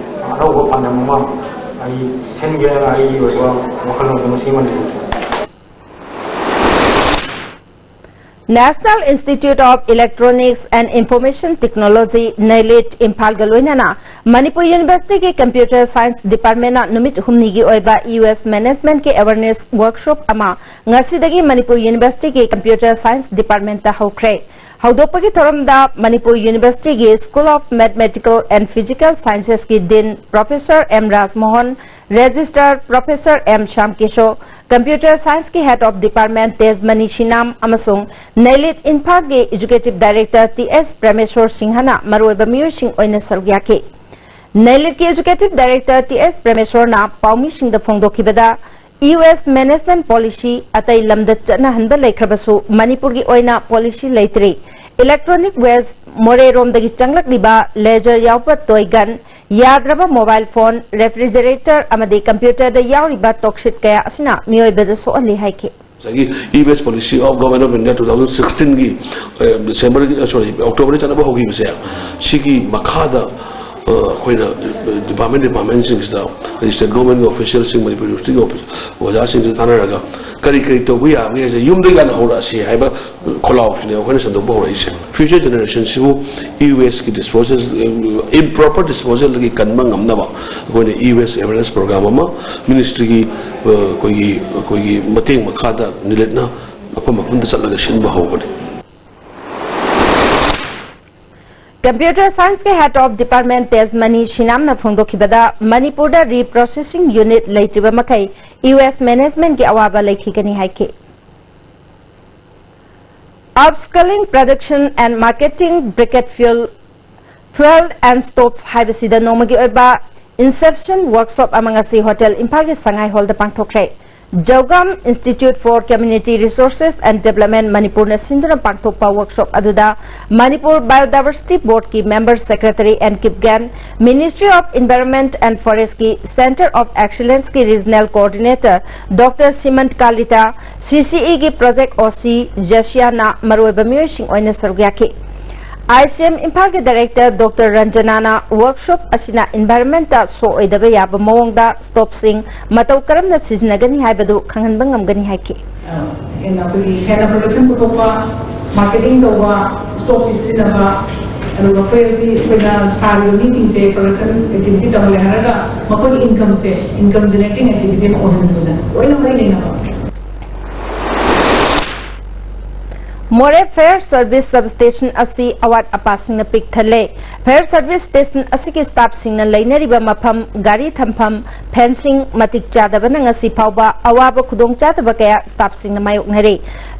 ꯑꯅꯧꯕ ꯄꯥꯟꯗꯝ ꯑꯃ ꯑꯩ ꯁꯤꯟꯒꯦꯅ ꯑꯩꯒꯤ ꯑꯣꯏꯕ ꯋꯥꯈꯜꯂꯣꯟꯗ ꯃꯁꯤ ꯑꯃ ꯂꯩꯖꯩ꯫ National Institute of Electronics and Information Technology, ꯅꯩꯂꯤꯠ, ꯏꯝꯐꯥꯜꯒ ꯂꯣꯏꯅꯅ ꯃꯅꯤꯄꯨꯔ ꯌꯨꯅꯤꯚꯔꯁꯤꯇꯤꯒꯤ ꯀꯝꯄ꯭ꯌꯨꯇꯔ ꯁꯥꯏꯟꯁ ꯗꯤꯄꯥꯔꯠꯃꯦꯟꯅ ꯅꯨꯃꯤꯠ ꯍꯨꯝꯅꯤꯒꯤ ꯑꯣꯏꯕ ꯏ ꯋꯦꯁ ꯃꯦꯅꯦꯖꯃꯦꯟꯠꯀꯤ ꯑꯦꯋꯦꯔꯅꯦꯁ ꯋꯔꯛꯁꯣꯞ ꯑꯃ ꯉꯁꯤꯗꯒꯤ ꯃꯅꯤꯄꯨꯔ ꯌꯨꯅꯤꯚꯔꯁꯤꯇꯤꯒꯤ ꯀꯝꯄ꯭ꯌꯨꯇꯔ ꯁꯥꯏꯟꯁ ꯗꯤꯄꯥꯔꯠꯃꯦꯟꯠꯇ ꯍꯧꯈ꯭ꯔꯦ꯫ ꯍꯧꯗꯣꯛꯄꯒꯤ ꯊꯧꯔꯝꯗ ꯃꯅꯤꯄꯨꯔ ꯌꯨꯅꯤꯚꯔꯁꯤꯇꯤꯒꯤ School of Mathematical and Physical Sciences ꯀꯤ dean professor M Rajmohan, registrar professor M Shyam Kishore, computer ꯁꯥꯏꯟꯁꯀꯤ head of department Tejmani Sinam ꯑꯃꯁꯨꯡ ꯅꯩꯂꯤꯠ ꯏꯝꯐꯥꯜꯒꯤ executive director T S Premeshor ꯁꯤꯡꯍꯅ ꯃꯔꯨꯑꯣꯏꯕ ꯃꯤꯑꯣꯏꯁꯤꯡ ꯑꯣꯏꯅ ꯁꯔꯨꯛ ꯌꯥꯈꯤ꯫ ꯅꯩꯂꯤꯠꯀꯤ ꯑꯦꯖꯨꯀꯦꯇꯤꯚ ꯗꯥꯏꯔꯦꯛꯇꯔ ꯇꯤ ꯑꯦꯁ ꯄ꯭ꯔꯦꯃꯦꯁꯣꯔꯅ ꯄꯥꯎꯃꯤꯁꯤꯡꯗ ꯐꯣꯡꯗꯣꯛꯈꯤꯕꯗ, ꯏ ꯋꯦꯁ ꯃꯦꯅꯦꯖꯃꯦꯟꯠ ꯄꯣꯂꯤꯁꯤ ꯑꯇꯩ ꯂꯝꯗ ꯆꯠꯅꯍꯟꯕ ꯂꯩꯈ꯭ꯔꯕꯁꯨ ꯃꯅꯤꯄꯨꯔꯒꯤ ꯑꯣꯏꯅ ꯄꯣꯂꯤꯁꯤ ꯂꯩꯇ꯭ꯔꯤ꯫ ꯏꯂꯦꯛꯇ꯭ꯔꯣꯅꯤꯛ ꯋꯦꯁ ꯃꯣꯔꯦꯔꯣꯝꯗꯒꯤ ꯆꯪꯂꯛꯂꯤꯕ ꯂꯦꯖꯔ ꯌꯥꯎꯕ ꯇꯣꯏ ꯒꯟ, ꯌꯥꯗ꯭ꯔꯕ ꯃꯣꯕꯥꯏꯜ ꯐꯣꯟ, ꯔꯦꯐ꯭ꯔꯤꯖꯔꯦꯇꯔ ꯑꯃꯗꯤ ꯀꯝꯄ꯭ꯌꯨꯇꯔꯗ ꯌꯥꯎꯔꯤꯕ ꯇꯣꯛꯁꯤꯛ ꯀꯌꯥ ꯑꯁꯤꯅ ꯃꯤꯑꯣꯏꯕꯗ ꯁꯣꯛꯍꯜꯂꯤ ꯍꯥꯏꯈꯤ꯫ ꯉꯁꯥꯏꯒꯤ E-Waste Policy of Government of India two thousand sixteen ꯒꯤ, ꯑ, ꯗꯤꯁꯦꯝꯕꯔꯒꯤ, ꯑ, ꯁꯣꯔꯤ, ꯑꯣꯛꯇꯣꯕꯔꯗ ꯆꯠꯅꯕ ꯍꯧꯈꯤꯕꯁꯦ, ꯁꯤꯒꯤ ꯃꯈꯥꯗ, ꯑꯩꯈꯣꯏꯅ ꯗꯤꯄꯥꯔꯠꯃꯦꯟ ꯗꯤꯄꯥꯔꯠꯃꯦꯟꯁꯤꯡꯁꯤꯗ, ꯍꯥꯏꯗꯤ ꯁ꯭ꯇꯦꯠ ꯒꯣꯔꯃꯦꯟꯒꯤ ꯑꯣꯐꯤꯁꯤꯌꯦꯜꯁꯤꯡ, ꯃꯅꯤꯄꯨꯔ ꯌꯨꯅꯤꯚꯔꯁꯤꯇꯤꯒꯤ ꯑꯣꯐꯤꯁ ꯑꯣꯖꯥꯁꯤꯡꯁꯤꯒ ꯇꯥꯟꯅꯔꯒ ꯀꯔꯤ ꯀꯔꯤ ꯇꯧꯕ ꯌꯥꯕꯒꯦ ꯍꯥꯏꯁꯦ, ꯌꯨꯝꯗꯒꯤ ꯍꯥꯟꯅ ꯍꯧꯔꯛꯑꯁꯤ ꯍꯥꯏꯕ ꯈꯣꯜꯂꯥꯎꯁꯤꯅꯦ ꯑꯩꯈꯣꯏꯅ ꯁꯟꯗꯣꯛꯄ ꯍꯧꯔꯛꯏꯁꯦ꯫ ꯐ꯭ꯌꯨꯆꯔ ꯖꯦꯅꯦꯔꯦꯁꯟꯁꯤꯕꯨ ꯏ ꯋꯦꯁꯀꯤ ꯗꯤꯁꯄꯣꯖꯦꯜ, ꯏꯝꯄ꯭ꯔꯣꯄꯔ ꯗꯤꯁꯄꯣꯖꯦꯜꯗꯒꯤ ꯀꯟꯕ ꯉꯝꯅꯕ ꯑꯩꯈꯣꯏꯅ ꯏ ꯋꯦꯁ ꯑꯦꯋꯦꯔꯅꯦꯁ ꯄ꯭ꯔꯣꯒ꯭ꯔꯥꯝ ꯑꯃ ꯃꯤꯅꯤꯁꯇ꯭ꯔꯤꯒꯤ, ꯑꯩꯈꯣꯏꯒꯤ, ꯑꯩꯈꯣꯏꯒꯤ ꯃꯇꯦꯡ ꯃꯈꯥꯗ ꯅꯤꯂꯤꯠꯅ ꯃꯐꯝ ꯃꯐꯝꯗ ꯆꯠꯂꯒ ꯁꯤꯟꯕ ꯍꯧꯕꯅꯤ꯫ Computer Science ꯀꯤ Head of Department ꯇꯦꯖꯃꯅꯤ ꯁꯤꯅꯥꯝꯅ ꯐꯣꯡꯗꯣꯛꯈꯤꯕꯗ, ꯃꯅꯤꯄꯨꯔꯗ Reprocessing Unit ꯂꯩꯇ꯭ꯔꯤꯕ ꯃꯈꯩ ꯏ ꯋꯦꯁ ꯃꯦꯅꯦꯖꯃꯦꯟꯠꯀꯤ ꯑꯋꯥꯕ ꯂꯩꯈꯤꯒꯅꯤ ꯍꯥꯏꯈꯤ꯫ Upscaling Production and Marketing Briquette Fuel, Fuel and Stoves ꯍꯥꯏꯕꯁꯤꯗ ꯅꯣꯡꯃꯒꯤ ꯑꯣꯏꯕ Inception Workshop ꯑꯃ ꯉꯁꯤ ꯍꯣꯇꯦꯜ ꯏꯝꯐꯥꯜꯒꯤ ꯁꯉꯥꯏ ꯍꯣꯜꯗ ꯄꯥꯡꯊꯣꯛꯈ꯭ꯔꯦ꯫ ꯖꯧꯒꯥꯝ Institute for Community Resources and Development ꯃꯅꯤꯄꯨꯔꯅ ꯁꯤꯟꯗꯨꯅ ꯄꯥꯡꯊꯣꯛꯄ ꯋꯥꯔꯛꯁꯣꯞ ꯑꯗꯨꯗ ꯃꯅꯤꯄꯨꯔ ꯕꯥꯏꯑꯣꯗꯥꯏꯕꯔꯁꯤꯇꯤ ꯕꯣꯔꯗꯀꯤ member secretary N Kipgen, Ministry of Environment and Forest ꯀꯤ Centre of Excellence ꯀꯤ ꯔꯤꯖꯅꯦꯜ ꯀꯣꯑꯣꯔꯗꯤꯅꯦꯇꯔ ꯗꯣꯛꯇꯔ ꯁꯤꯃꯟꯠ ꯀꯥꯂꯤꯇꯥ, ꯁꯤ ꯁꯤ ꯏ ꯒꯤ ꯄ꯭ꯔꯣꯖꯦꯛ ꯑꯣ ꯁꯤ ꯖꯦꯁꯤꯌꯥꯅ ꯃꯔꯨꯑꯣꯏꯕ ꯃꯤꯑꯣꯏꯁꯤꯡ ꯑꯣꯏꯅ ꯁꯔꯨꯛ ꯌꯥꯈꯤ꯫ ꯑꯥꯏ ꯁꯤ ꯑꯦꯝ ꯏꯝꯐꯥꯜꯒꯤ ꯗꯥꯏꯔꯦꯛꯇꯔ ꯗꯣꯛꯇꯔ ꯔꯟꯖꯅꯥꯅ ꯋꯥꯔꯛꯁꯣꯞ ꯑꯁꯤꯅ ꯏꯟꯚꯥꯏꯔꯟꯃꯦꯟꯠꯇ ꯁꯣꯛꯑꯣꯏꯗꯕ ꯌꯥꯕ ꯃꯑꯣꯡꯗ ꯁ꯭ꯇꯣꯞꯁꯤꯡ ꯃꯇꯧ ꯀꯔꯝꯅ ꯁꯤꯖꯤꯟꯅꯒꯅꯤ ꯍꯥꯏꯕꯗꯨ ꯈꯪꯍꯟꯕ ꯉꯝꯒꯅꯤ ꯍꯥꯏꯈꯤ꯫ ꯍꯦꯟꯅ ꯑꯩꯈꯣꯏꯒꯤ ꯍꯦꯟꯅ ꯄ꯭ꯔꯗꯛꯁꯟ ꯄꯨꯊꯣꯛꯄ, ꯃꯥꯔꯀꯦꯇꯤꯡ ꯇꯧꯕ, ꯁ꯭ꯇꯣꯛꯁꯤ ꯁꯤꯖꯤꯟꯅꯕ, ꯑꯗꯨꯒ ꯐꯨꯋꯦꯜꯁꯤ ꯑꯩꯈꯣꯏꯅ ꯁꯥꯔꯤꯕ ꯃꯤꯁꯤꯡꯁꯦ ꯄ꯭ꯔꯗꯛꯁꯟ ꯑꯦꯛꯇꯤꯚꯤꯇꯤ ꯇꯧꯍꯜꯂꯦ ꯍꯥꯏꯔꯒ ꯃꯈꯣꯏꯒꯤ ꯏꯟꯀꯝꯁꯦ, ꯏꯟꯀꯝ ꯖꯦꯅꯦꯔꯦꯇꯤꯡ ꯑꯦꯛꯇꯤꯚꯤꯇꯤ ꯑꯃ ꯑꯣꯏꯍꯟꯕꯗ ꯂꯣꯏꯅ ꯃꯔꯤ ꯂꯩꯅꯕ꯫ ꯃꯣꯔꯦ ꯐꯥꯌꯔ ꯁꯔꯚꯤꯁ ꯁꯕ ꯁ꯭ꯇꯦꯁꯟ ꯑꯁꯤ ꯑꯋꯥꯠ ꯑꯄꯥꯁꯤꯡꯅ ꯄꯤꯛ ꯊꯜꯂꯦ꯫ ꯐꯥꯌꯔ ꯁꯔꯚꯤꯁ ꯁ꯭ꯇꯦꯁꯟ ꯑꯁꯤꯒꯤ ꯁ꯭ꯇꯥꯐꯁꯤꯡꯅ ꯂꯩꯅꯔꯤꯕ ꯃꯐꯝ, ꯒꯥꯔꯤ ꯊꯝꯐꯝ, ꯐꯦꯟꯁꯤꯡ ꯃꯇꯤꯛ ꯆꯥꯗꯕꯅ ꯉꯁꯤ ꯐꯥꯎꯕ ꯑꯋꯥꯕ ꯈꯨꯗꯣꯡꯆꯥꯗꯕ ꯀꯌꯥ ꯁ꯭ꯇꯥꯐꯁꯤꯡꯅ ꯃꯥꯌꯣꯛꯅꯔꯤ꯫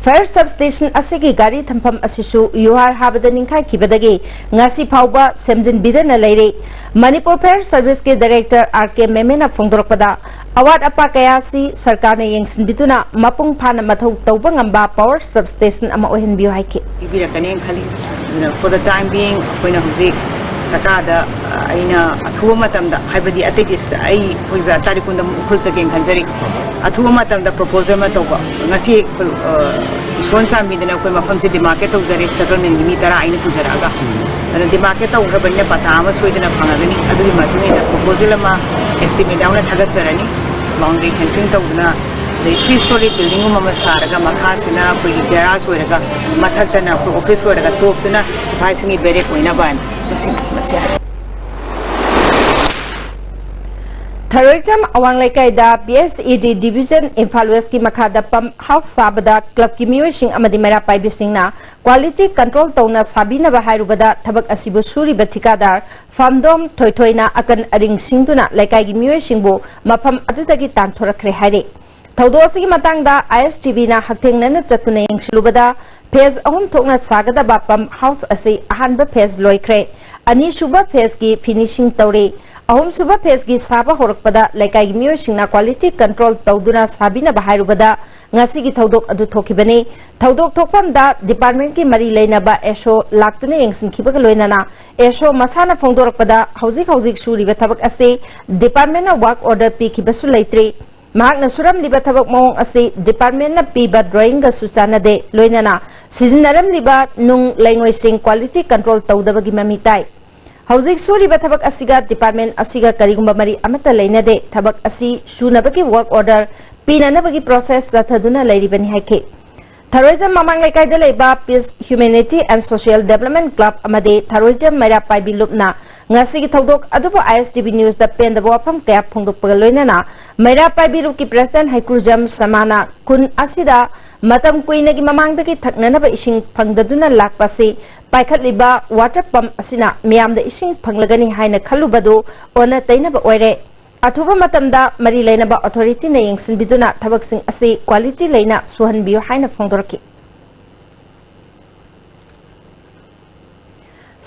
ꯐꯥꯌꯔ ꯁꯕ ꯁ꯭ꯇꯦꯁꯟ ꯑꯁꯤꯒꯤ ꯒꯥꯔꯤ ꯊꯝꯐꯝ ꯑꯁꯤꯁꯨ ꯌꯨꯍꯥꯔ ꯍꯥꯕꯗ ꯅꯤꯡꯈꯥꯏꯈꯤꯕꯗꯒꯤ ꯉꯁꯤ ꯐꯥꯎꯕ ꯁꯦꯝꯖꯤꯟꯕꯤꯗꯅ ꯂꯩꯔꯤ꯫ ꯃꯅꯤꯄꯨꯔ ꯐꯥꯌꯔ ꯁꯔꯚꯤꯁꯀꯤ ꯗꯥꯏꯔꯦꯛꯇꯔ ꯑꯥꯔ ꯀꯦ ꯃꯦꯃꯦꯅ ꯐꯣꯡꯗꯣꯔꯛꯄꯗ, ꯑꯋꯥꯠ ꯑꯄꯥ ꯀꯌꯥ ꯑꯁꯤ ꯁꯔꯀꯥꯔꯅ ꯌꯦꯡꯁꯤꯟꯕꯤꯗꯨꯅ ꯃꯄꯨꯡ ꯐꯥꯅ ꯃꯊꯧ ꯇꯧꯕ ꯉꯝꯕ ꯄꯥꯋꯔ ꯁꯕ ꯁ꯭ꯇꯦꯁꯟ ꯑꯃ ꯑꯣꯏꯍꯟꯕꯤꯌꯨ ꯍꯥꯏꯈꯤ꯫ ꯄꯤꯕꯤꯔꯛꯀꯅꯦꯅ ꯈꯜꯂꯤ꯫ ꯑꯗꯨꯅ for the time being ꯑꯩꯈꯣꯏꯅ ꯍꯧꯖꯤꯛ ꯁꯔꯀꯥꯔꯗ ꯑꯩꯅ ꯑꯊꯨꯕ ꯃꯇꯝꯗ, ꯍꯥꯏꯕꯗꯤ ꯑꯇꯩꯗꯤ ꯑꯩ ꯑꯩꯈꯣꯏ ꯖꯥ ꯇꯥꯔꯤꯛ ꯀꯨꯟꯗ ꯑꯃꯨꯛ ꯎꯈ꯭ꯔꯨꯜ ꯆꯠꯀꯦꯅ ꯈꯟꯖꯔꯤ꯫ ꯑꯊꯨꯕ ꯃꯇꯝꯗ ꯄ꯭ꯔꯣꯄꯣꯖꯦꯜ ꯑꯃ ꯇꯧꯕ꯫ ꯉꯁꯤ ꯑꯩꯈꯣꯏ, ꯑ, ꯏꯁꯣꯔꯅ ꯆꯥꯟꯕꯤꯗꯅ ꯑꯩꯈꯣꯏ ꯃꯐꯝꯁꯦ ꯗꯤꯃꯥꯔꯀꯦꯠ ꯇꯧꯖꯔꯦ, ꯁꯦꯇꯜꯃꯦꯟꯒꯤ ꯃꯤ ꯇꯔꯥ ꯑꯩꯅ ꯄꯨꯖꯔꯛꯑꯒ꯫ ꯑꯗꯨꯅ ꯗꯤꯃꯥꯔꯀꯦꯠ ꯇꯧꯈ꯭ꯔꯕꯅꯤꯅ ꯄꯇꯥ ꯑꯃ ꯁꯣꯏꯗꯅ ꯐꯪꯉꯒꯅꯤ꯫ ꯑꯗꯨꯒꯤ ꯃꯇꯨꯡ ꯏꯟꯅ ꯄ꯭ꯔꯣꯄꯣꯖꯦꯜ ꯑꯃ ꯑꯦꯁꯇꯤꯃꯦꯠ ꯌꯥꯎꯅ ꯊꯥꯒꯠꯆꯔꯅꯤ꯫ ꯕꯥꯎꯟꯗꯔꯤ ꯐꯦꯟꯁꯤꯡ ꯇꯧꯗꯨꯅ, ꯑꯗꯩ ꯊ꯭ꯔꯤ ꯁ꯭ꯇꯣꯔꯤ ꯕꯤꯜꯗꯤꯡꯒꯨꯝꯕ ꯑꯃ ꯁꯥꯔꯒ, ꯃꯈꯥꯁꯤꯅ ꯑꯩꯈꯣꯏꯒꯤ ꯒꯦꯔꯥꯖ ꯑꯣꯏꯔꯒ, ꯃꯊꯛꯇꯅ ꯑꯩꯈꯣꯏ ꯑꯣꯐꯤꯁ ꯑꯣꯏꯔꯒ, ꯇꯣꯞꯇꯨꯅ ꯁꯤꯐꯥꯏꯁꯤꯡꯒꯤ ꯕꯦꯔꯦꯛ ꯑꯣꯏꯅꯕ ꯍꯥꯏꯅ꯫ ꯃꯁꯤ, ꯃꯁꯤ ꯍꯥꯏ꯫ ꯊꯔꯣꯏꯖꯝ ꯑꯋꯥꯡ ꯂꯩꯀꯥꯏꯗ ꯄꯤ ꯑꯦꯁ ꯏ ꯗꯤ ꯗꯤꯕꯤꯖꯟ ꯏꯝꯐꯥꯜ ꯋꯦꯁꯀꯤ ꯃꯈꯥꯗ ꯄꯝꯞ ꯍꯥꯎꯁ ꯁꯥꯕꯗ ꯀ꯭ꯂꯕꯀꯤ ꯃꯤꯑꯣꯏꯁꯤꯡ ꯑꯃꯗꯤ ꯃꯩꯔꯥ ꯄꯥꯏꯕꯤꯁꯤꯡꯅ ꯀ꯭ꯋꯥꯂꯤꯇꯤ ꯀꯟꯇ꯭ꯔꯣꯜ ꯇꯧꯅ ꯁꯥꯕꯤꯅꯕ ꯍꯥꯏꯔꯨꯕꯗ, ꯊꯕꯛ ꯑꯁꯤꯕꯨ ꯁꯨꯔꯤꯕ ꯊꯤꯀꯥꯗꯥꯔ ꯐꯝꯗꯣꯝ ꯊꯣꯏꯊꯣꯏꯅ ꯑꯀꯟ ꯑꯔꯤꯡ ꯁꯤꯡꯗꯨꯅ ꯂꯩꯀꯥꯏꯒꯤ ꯃꯤꯑꯣꯏꯁꯤꯡꯕꯨ ꯃꯐꯝ ꯑꯗꯨꯗꯒꯤ ꯇꯥꯟꯊꯣꯔꯛꯈ꯭ꯔꯦ ꯍꯥꯏꯔꯤ꯫ ꯊꯧꯗꯣꯛ ꯑꯁꯤꯒꯤ ꯃꯇꯥꯡꯗ ꯑꯥꯏ ꯑꯦꯁ ꯇꯤ ꯚꯤꯅ ꯍꯛꯊꯦꯡꯅꯅ ꯆꯠꯇꯨꯅ ꯌꯦꯡꯁꯤꯜꯂꯨꯕꯗ, ꯐꯦꯖ ꯑꯍꯨꯝ ꯊꯣꯛꯅ ꯁꯥꯒꯗꯕ ꯄꯝꯞ ꯍꯥꯎꯁ ꯑꯁꯤ ꯑꯍꯥꯟꯕ ꯐꯦꯖ ꯂꯣꯏꯈ꯭ꯔꯦ, ꯑꯅꯤꯁꯨꯕ ꯐꯦꯖꯀꯤ ꯐꯤꯅꯤꯁꯤꯡ ꯇꯧꯔꯤ꯫ ꯑꯍꯨꯝꯁꯨꯕ ꯐꯦꯖꯀꯤ ꯁꯥꯕ ꯍꯧꯔꯛꯄꯗ ꯂꯩꯀꯥꯏꯒꯤ ꯃꯤꯑꯣꯏꯁꯤꯡꯅ ꯀ꯭ꯋꯥꯂꯤꯇꯤ ꯀꯟꯇ꯭ꯔꯣꯜ ꯇꯧꯗꯨꯅ ꯁꯥꯕꯤꯅꯕ ꯍꯥꯏꯔꯨꯕꯗ, ꯉꯁꯤꯒꯤ ꯊꯧꯗꯣꯛ ꯑꯗꯨ ꯊꯣꯛꯈꯤꯕꯅꯤ꯫ ꯊꯧꯗꯣꯛ ꯊꯣꯛꯐꯝꯗ ꯗꯤꯄꯥꯔꯠꯃꯦꯟꯠꯀꯤ ꯃꯔꯤ ꯂꯩꯅꯕ ꯑꯦꯁ ꯑꯣ ꯂꯥꯛꯇꯨꯅ ꯌꯦꯡꯁꯤꯟꯈꯤꯕꯒ ꯂꯣꯏꯅꯅ, ꯑꯦꯁ ꯑꯣ ꯃꯁꯥꯅ ꯐꯣꯡꯗꯣꯔꯛꯄꯗ, ꯍꯧꯖꯤꯛ ꯍꯧꯖꯤꯛ ꯁꯨꯔꯤꯕ ꯊꯕꯛ ꯑꯁꯤ ꯗꯤꯄꯥꯔꯠꯃꯦꯟꯠꯅ ꯋꯥꯔꯛ ꯑꯣꯔꯗꯔ ꯄꯤꯈꯤꯕꯁꯨ ꯂꯩꯇ꯭ꯔꯤ꯫ ꯃꯍꯥꯛꯅ ꯁꯨꯔꯝꯂꯤꯕ ꯊꯕꯛ ꯃꯑꯣꯡ ꯑꯁꯤ ꯗꯤꯄꯥꯔꯠꯃꯦꯟꯠꯅ ꯄꯤꯕ ꯗ꯭ꯔꯣꯌꯤꯡꯒꯁꯨ ꯆꯥꯟꯅꯗꯦ, ꯂꯣꯏꯅꯅ ꯁꯤꯖꯤꯟꯅꯔꯝꯂꯤꯕ ꯅꯨꯡ ꯂꯩꯉꯣꯏꯁꯤꯡ ꯀ꯭ꯋꯥꯂꯤꯇꯤ ꯀꯟꯇ꯭ꯔꯣꯜ ꯇꯧꯗꯕꯒꯤ ꯃꯃꯤ ꯇꯥꯏ꯫ ꯍꯧꯖꯤꯛ ꯁꯨꯔꯤꯕ ꯊꯕꯛ ꯑꯁꯤꯒ ꯗꯤꯄꯥꯔꯠꯃꯦꯟꯠ ꯑꯁꯤꯒ ꯀꯔꯤꯒꯨꯝꯕ ꯃꯔꯤ ꯑꯃꯠꯇ ꯂꯩꯅꯗꯦ꯫ ꯊꯕꯛ ꯑꯁꯤ ꯁꯨꯅꯕꯒꯤ ꯋꯥꯔꯛ ꯑꯣꯔꯗꯔ ꯄꯤꯅꯅꯕꯒꯤ ꯄ꯭ꯔꯣꯁꯦꯁ ꯆꯠꯊꯗꯨꯅ ꯂꯩꯔꯤꯕꯅꯤ ꯍꯥꯏꯈꯤ꯫ ꯊꯔꯣꯏꯖꯝ ꯃꯃꯥꯡ ꯂꯩꯀꯥꯏꯗ ꯂꯩꯕ Peace, Humanity and Social Development Club ꯑꯃꯗꯤ ꯊꯔꯣꯏꯖꯝ ꯃꯩꯔꯥ ꯄꯥꯏꯕꯤ ꯂꯨꯞꯅ ꯉꯁꯤꯒꯤ ꯊꯧꯗꯣꯛ ꯑꯗꯨꯕꯨ ꯑꯥꯏ ꯑꯦꯁ ꯇꯤ ꯚꯤ ꯅ꯭ꯌꯨꯁꯇ ꯄꯦꯟꯗꯕ ꯋꯥꯐꯝ ꯀꯌꯥ ꯐꯣꯡꯗꯣꯛꯄꯒ ꯂꯣꯏꯅꯅ, ꯃꯩꯔꯥ ꯄꯥꯏꯕꯤ ꯂꯨꯞꯀꯤ ꯄ꯭ꯔꯦꯁꯤꯗꯦꯟꯠ ꯍꯩꯀ꯭ꯔꯨꯖꯝ ꯁꯃꯥꯅ ꯈꯨꯟ ꯑꯁꯤꯗ ꯃꯇꯝ ꯀꯨꯏꯅꯒꯤ ꯃꯃꯥꯡꯗꯒꯤ ꯊꯛꯅꯅꯕ ꯏꯁꯤꯡ ꯐꯪꯗꯗꯨꯅ ꯂꯥꯛꯄ ꯑꯁꯤ ꯄꯥꯏꯈꯠꯂꯤꯕ ꯋꯥꯇꯔ ꯄꯝꯞ ꯑꯁꯤꯅ ꯃꯤꯌꯥꯝꯗ ꯏꯁꯤꯡ ꯐꯪꯂꯒꯅꯤ ꯍꯥꯏꯅ ꯈꯜꯂꯨꯕꯗꯨ ꯑꯣꯟꯅ ꯇꯩꯅꯕ ꯑꯣꯏꯔꯦ꯫ ꯑꯊꯨꯕ ꯃꯇꯝꯗ ꯃꯔꯤ ꯂꯩꯅꯕ ꯑꯣꯊꯣꯔꯤꯇꯤꯅ ꯌꯦꯡꯁꯤꯟꯕꯤꯗꯨꯅ ꯊꯕꯛꯁꯤꯡ ꯑꯁꯤ ꯀ꯭ꯋꯥꯂꯤꯇꯤ ꯂꯩꯅ ꯁꯨꯍꯟꯕꯤꯌꯨ ꯍꯥꯏꯅ ꯐꯣꯡꯗꯣꯔꯛꯈꯤ꯫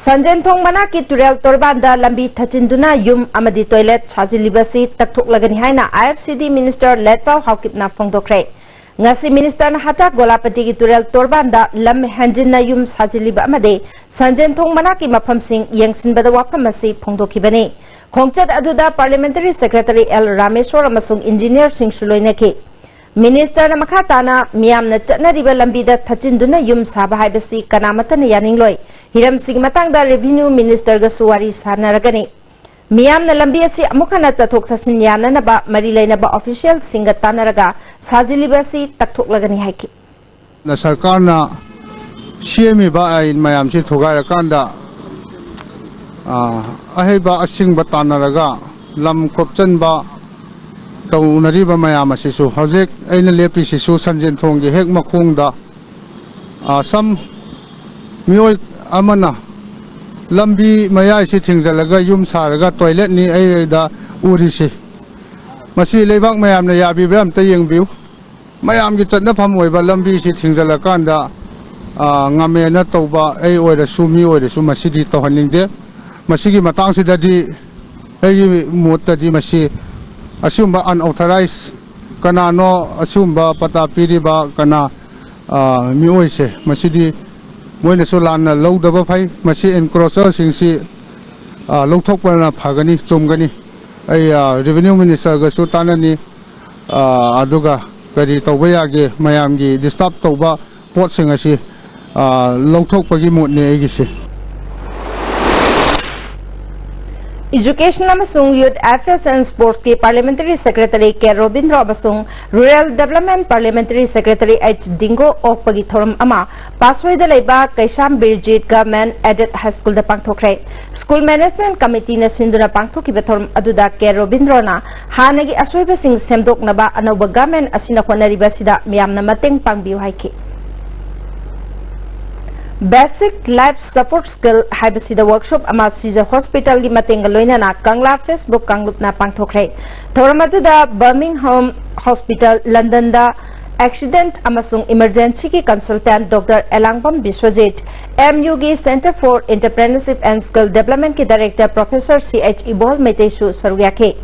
ꯁꯟꯖꯦꯟꯊꯣꯡ ꯃꯅꯥꯛꯀꯤ ꯇꯨꯔꯦꯜ ꯇꯣꯔꯕꯥꯟꯗ ꯂꯝꯕꯤ ꯊꯠꯆꯤꯟꯗꯨꯅ ꯌꯨꯝ ꯑꯃꯗꯤ ꯇꯣꯏꯂꯦꯠ ꯁꯥꯖꯤꯜꯂꯤꯕꯁꯤ ꯇꯛꯊꯣꯛꯂꯒꯅꯤ ꯍꯥꯏꯅ ꯑꯥꯏ ꯑꯦꯐ ꯁꯤ ꯗꯤ ꯃꯤꯅꯤꯁꯇꯔ ꯂꯦꯠꯄꯥꯎ ꯍꯥꯎꯀꯤꯞꯅ ꯐꯣꯡꯗꯣꯛꯈ꯭ꯔꯦ꯫ ꯉꯁꯤ ꯃꯤꯅꯤꯁꯇꯔꯅ ꯍꯇꯥ ꯒꯣꯂꯥꯄꯇꯤꯒꯤ ꯇꯨꯔꯦꯜ ꯇꯣꯔꯕꯥꯟꯗ ꯂꯝ ꯍꯦꯟꯖꯤꯟꯅ ꯌꯨꯝ ꯁꯥꯖꯤꯜꯂꯤꯕ ꯑꯃꯗꯤ ꯁꯟꯖꯦꯟꯊꯣꯡ ꯃꯅꯥꯛꯀꯤ ꯃꯐꯝꯁꯤꯡ ꯌꯦꯡꯁꯤꯟꯕꯗ ꯋꯥꯐꯝ ꯑꯁꯤ ꯐꯣꯡꯗꯣꯛꯈꯤꯕꯅꯤ꯫ ꯈꯣꯡꯆꯠ ꯑꯗꯨꯗ Parliamentary Secretary ꯑꯦꯜ ꯔꯥꯃꯦꯁꯣꯔ ꯑꯃꯁꯨꯡ ꯏꯟꯖꯤꯅꯤꯌꯔꯁꯤꯡꯁꯨ ꯂꯣꯏꯅꯈꯤ꯫ ꯃꯤꯅꯤꯁꯇꯔꯅ ꯃꯈꯥ ꯇꯥꯅ ꯃꯤꯌꯥꯝꯅ ꯆꯠꯅꯔꯤꯕ ꯂꯝꯕꯤꯗ ꯊꯠꯆꯤꯟꯗꯨꯅ ꯌꯨꯝ ꯁꯥꯕ ꯍꯥꯏꯕꯁꯤ ꯀꯅꯥꯃꯠꯇꯅ ꯌꯥꯅꯤꯡꯂꯣꯏ꯫ ꯍꯤꯔꯝꯁꯤꯒꯤ ꯃꯇꯥꯡꯗ ꯔꯦꯚꯤꯅ꯭ꯌꯨ ꯃꯤꯅꯤꯁꯇꯔꯒꯁꯨ ꯋꯥꯔꯤ ꯁꯥꯅꯔꯒꯅꯤ꯫ ꯃꯤꯌꯥꯝꯅ ꯂꯝꯕꯤ ꯑꯁꯤ ꯑꯃꯨꯛ ꯍꯟꯅ ꯆꯠꯊꯣꯛ ꯆꯠꯁꯤꯟ ꯌꯥꯅꯅꯕ ꯃꯔꯤ ꯂꯩꯅꯕ ꯑꯣꯐꯤꯁꯤꯌꯦꯜꯁꯤꯡꯒ ꯇꯥꯟꯅꯔꯒ ꯁꯥꯖꯤꯜꯂꯤꯕ ꯑꯁꯤ ꯇꯛꯊꯣꯛꯂꯒꯅꯤ ꯍꯥꯏꯈꯤ꯫ ꯅ ꯁꯔꯀꯥꯔꯅ ꯁꯦꯝꯃꯤꯕ ꯑꯥꯏꯟ ꯃꯌꯥꯝꯁꯤ ꯊꯨꯒꯥꯏꯔꯀꯥꯟꯗ, ꯑ, ꯑꯍꯩꯕ ꯑꯁꯤꯡꯕ ꯇꯥꯟꯅꯔꯒ ꯂꯝ ꯈꯣꯞꯆꯟꯕ ꯇꯧꯅꯔꯤꯕ ꯃꯌꯥꯝ ꯑꯁꯤꯁꯨ, ꯍꯧꯖꯤꯛ ꯑꯩꯅ ꯂꯦꯞꯄꯤꯁꯤꯁꯨ ꯁꯟꯖꯦꯟꯊꯣꯡꯒꯤ ꯍꯦꯛ ꯃꯈꯣꯡꯗ, ꯑ, ꯁꯝ ꯃꯤꯑꯣꯏ ꯑꯃꯅ ꯂꯝꯕꯤ ꯃꯌꯥꯏꯁꯤ ꯊꯤꯡꯖꯤꯜꯂꯒ ꯌꯨꯝ ꯁꯥꯔꯒ ꯇꯣꯏꯂꯦꯠꯅꯤ ꯑꯩꯗ ꯎꯔꯤꯁꯤ꯫ ꯃꯁꯤ ꯂꯩꯕꯥꯛ ꯃꯌꯥꯝꯅ ꯌꯥꯕꯤꯕ꯭ꯔꯥ ꯑꯝꯇ ꯌꯦꯡꯕꯤꯌꯨ꯫ ꯃꯌꯥꯝꯒꯤ ꯆꯠꯅꯐꯝ ꯑꯣꯏꯕ ꯂꯝꯕꯤꯁꯤ ꯊꯤꯡꯖꯤꯜꯂꯀꯥꯟꯗ, ꯑ, ꯉꯝꯃꯦꯅ ꯇꯧꯕ ꯑꯩ ꯑꯣꯏꯔꯁꯨ, ꯃꯤ ꯑꯣꯏꯔꯁꯨ, ꯃꯁꯤꯗꯤ ꯇꯧꯍꯟꯅꯤꯡꯗꯦ꯫ ꯃꯁꯤꯒꯤ ꯃꯇꯥꯡꯁꯤꯗꯗꯤ ꯑꯩꯒꯤ ꯃꯣꯠꯇꯗꯤ ꯃꯁꯤ ꯑꯁꯤꯒꯨꯝꯕ unauthorized ꯀꯅꯥꯅꯣ ꯑꯁꯤꯒꯨꯝꯕ ꯄꯇꯥ ꯄꯤꯔꯤꯕ ꯀꯅꯥ, ꯑ, ꯃꯤꯑꯣꯏꯁꯦ, ꯃꯁꯤꯗꯤ ꯃꯣꯏꯅꯁꯨ ꯂꯥꯟꯅ ꯂꯧꯗꯕ ꯐꯩ꯫ ꯃꯁꯤ encroacherꯁꯤꯡꯁꯤ, ꯑ, ꯂꯧꯊꯣꯛꯄꯅ ꯐꯒꯅꯤ, ꯆꯨꯝꯒꯅꯤ꯫ ꯑꯩ, ꯑ, revenue ministerꯒꯁꯨ ꯇꯥꯟꯅꯅꯤ꯫ ꯑ, ꯑꯗꯨꯒ ꯀꯔꯤ ꯇꯧꯕ ꯌꯥꯒꯦ, ꯃꯌꯥꯝꯒꯤ disturb ꯇꯧꯕ ꯄꯣꯠꯁꯤꯡ ꯑꯁꯤ, ꯑ, ꯂꯧꯊꯣꯛꯄꯒꯤ ꯃꯣꯠꯅꯤ ꯑꯩꯒꯤꯁꯤ꯫ Education ꯑꯃꯁꯨꯡ Youth Affairs and Sportsꯀꯤ Parliamentary Secretary ꯀꯦ ꯔꯣꯕꯤꯟꯗ꯭ꯔꯣ ꯑꯃꯁꯨꯡ Rural Development Parliamentary Secretary H Dingo ꯑꯣꯛꯄꯒꯤ ꯊꯧꯔꯝ ꯑꯃ ꯄꯥꯁꯣꯏꯗ ꯂꯩꯕ ꯀꯩꯁꯥꯝ ꯕꯤꯔꯖꯤꯠ Government Aided High Schoolꯗ ꯄꯥꯡꯊꯣꯛꯈ꯭ꯔꯦ꯫ School Management Committeeꯅ ꯁꯤꯟꯗꯨꯅ ꯄꯥꯡꯊꯣꯛꯈꯤꯕ ꯊꯧꯔꯝ ꯑꯗꯨꯗ ꯀꯦ ꯔꯣꯕꯤꯟꯗ꯭ꯔꯣꯅ ꯍꯥꯟꯅꯒꯤ ꯑꯁꯣꯏꯕꯁꯤꯡ ꯁꯦꯝꯗꯣꯛꯅꯕ ꯑꯅꯧꯕ government ꯑꯁꯤꯅ ꯍꯣꯠꯅꯔꯤꯕ ꯑꯁꯤꯗ ꯃꯤꯌꯥꯝꯅ ꯃꯇꯦꯡ ꯄꯥꯡꯕꯤꯌꯨ ꯍꯥꯏꯈꯤ꯫ Basic Life Support Skill ꯍꯥꯏꯕꯁꯤꯗ workshop ꯑꯃ ꯁꯤꯖ Hospitalꯒꯤ ꯃꯇꯦꯡꯒ ꯂꯣꯏꯅꯅ ꯀꯪꯂꯥ Facebook ꯀꯥꯡꯂꯨꯞꯅ ꯄꯥꯡꯊꯣꯛꯈ꯭ꯔꯦ꯫ ꯊꯧꯔꯝ ꯑꯗꯨꯗ Birmingham Hospital, Londonꯗ Accident ꯑꯃꯁꯨꯡ Emergencyꯒꯤ consultant Doctor ꯑꯦꯂꯥꯡꯕꯝ ꯕꯤꯁ꯭ꯋꯖꯤꯠ, ꯑꯦꯝ ꯌꯨꯒꯤ Centre for Entrepreneurship and Skill Developmentꯀꯤ Director Professor ꯁꯤ ꯑꯩꯆ ꯏꯕꯣꯜ ꯃꯩꯇꯩꯁꯨ ꯁꯔꯨꯛ ꯌꯥꯈꯤ꯫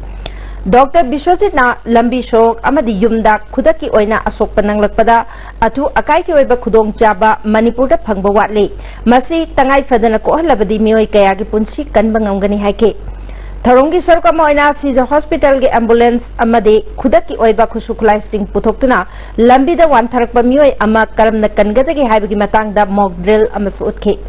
ꯗꯣꯛꯇꯔ ꯕꯤꯁ꯭ꯋꯖꯤꯠꯅ ꯂꯝꯕꯤ ꯁꯣꯔꯣꯛ ꯑꯃꯗꯤ ꯌꯨꯝꯗ ꯈꯨꯗꯛꯀꯤ ꯑꯣꯏꯅ ꯑꯁꯣꯛꯄ ꯅꯪꯂꯛꯄꯗ ꯑꯊꯨ ꯑꯀꯥꯏꯒꯤ ꯑꯣꯏꯕ ꯈꯨꯗꯣꯡꯆꯥꯕ ꯃꯅꯤꯄꯨꯔꯗ ꯐꯪꯕ ꯋꯥꯠꯂꯤ꯫ ꯃꯁꯤ ꯇꯉꯥꯏ ꯐꯗꯅ ꯀꯣꯛꯍꯜꯂꯕꯗꯤ ꯃꯤꯑꯣꯏ ꯀꯌꯥꯒꯤ ꯄꯨꯟꯁꯤ ꯀꯟꯕ ꯉꯝꯒꯅꯤ ꯍꯥꯏꯈꯤ꯫ ꯊꯧꯔꯝꯒꯤ ꯁꯔꯨꯛ ꯑꯃ ꯑꯣꯏꯅ ꯁꯤꯖ ꯍꯣꯁꯄꯤꯇꯥꯜꯒꯤ ꯑꯦꯝꯕꯨꯂꯦꯟꯁ ꯑꯃꯗꯤ ꯈꯨꯗꯛꯀꯤ ꯑꯣꯏꯕ ꯈꯨꯠꯁꯨ ꯈꯨꯠꯂꯥꯏꯁꯤꯡ ꯄꯨꯊꯣꯛꯇꯨꯅ ꯂꯝꯕꯤꯗ ꯋꯥꯟꯊꯔꯛꯄ ꯃꯤꯑꯣꯏ ꯑꯃ ꯀꯔꯝꯅ ꯀꯟꯒꯗꯒꯦ ꯍꯥꯏꯕꯒꯤ ꯃꯇꯥꯡꯗ ꯃꯣꯛ ꯗ꯭ꯔꯤꯜ ꯑꯃꯁꯨ ꯎꯠꯈꯤ꯫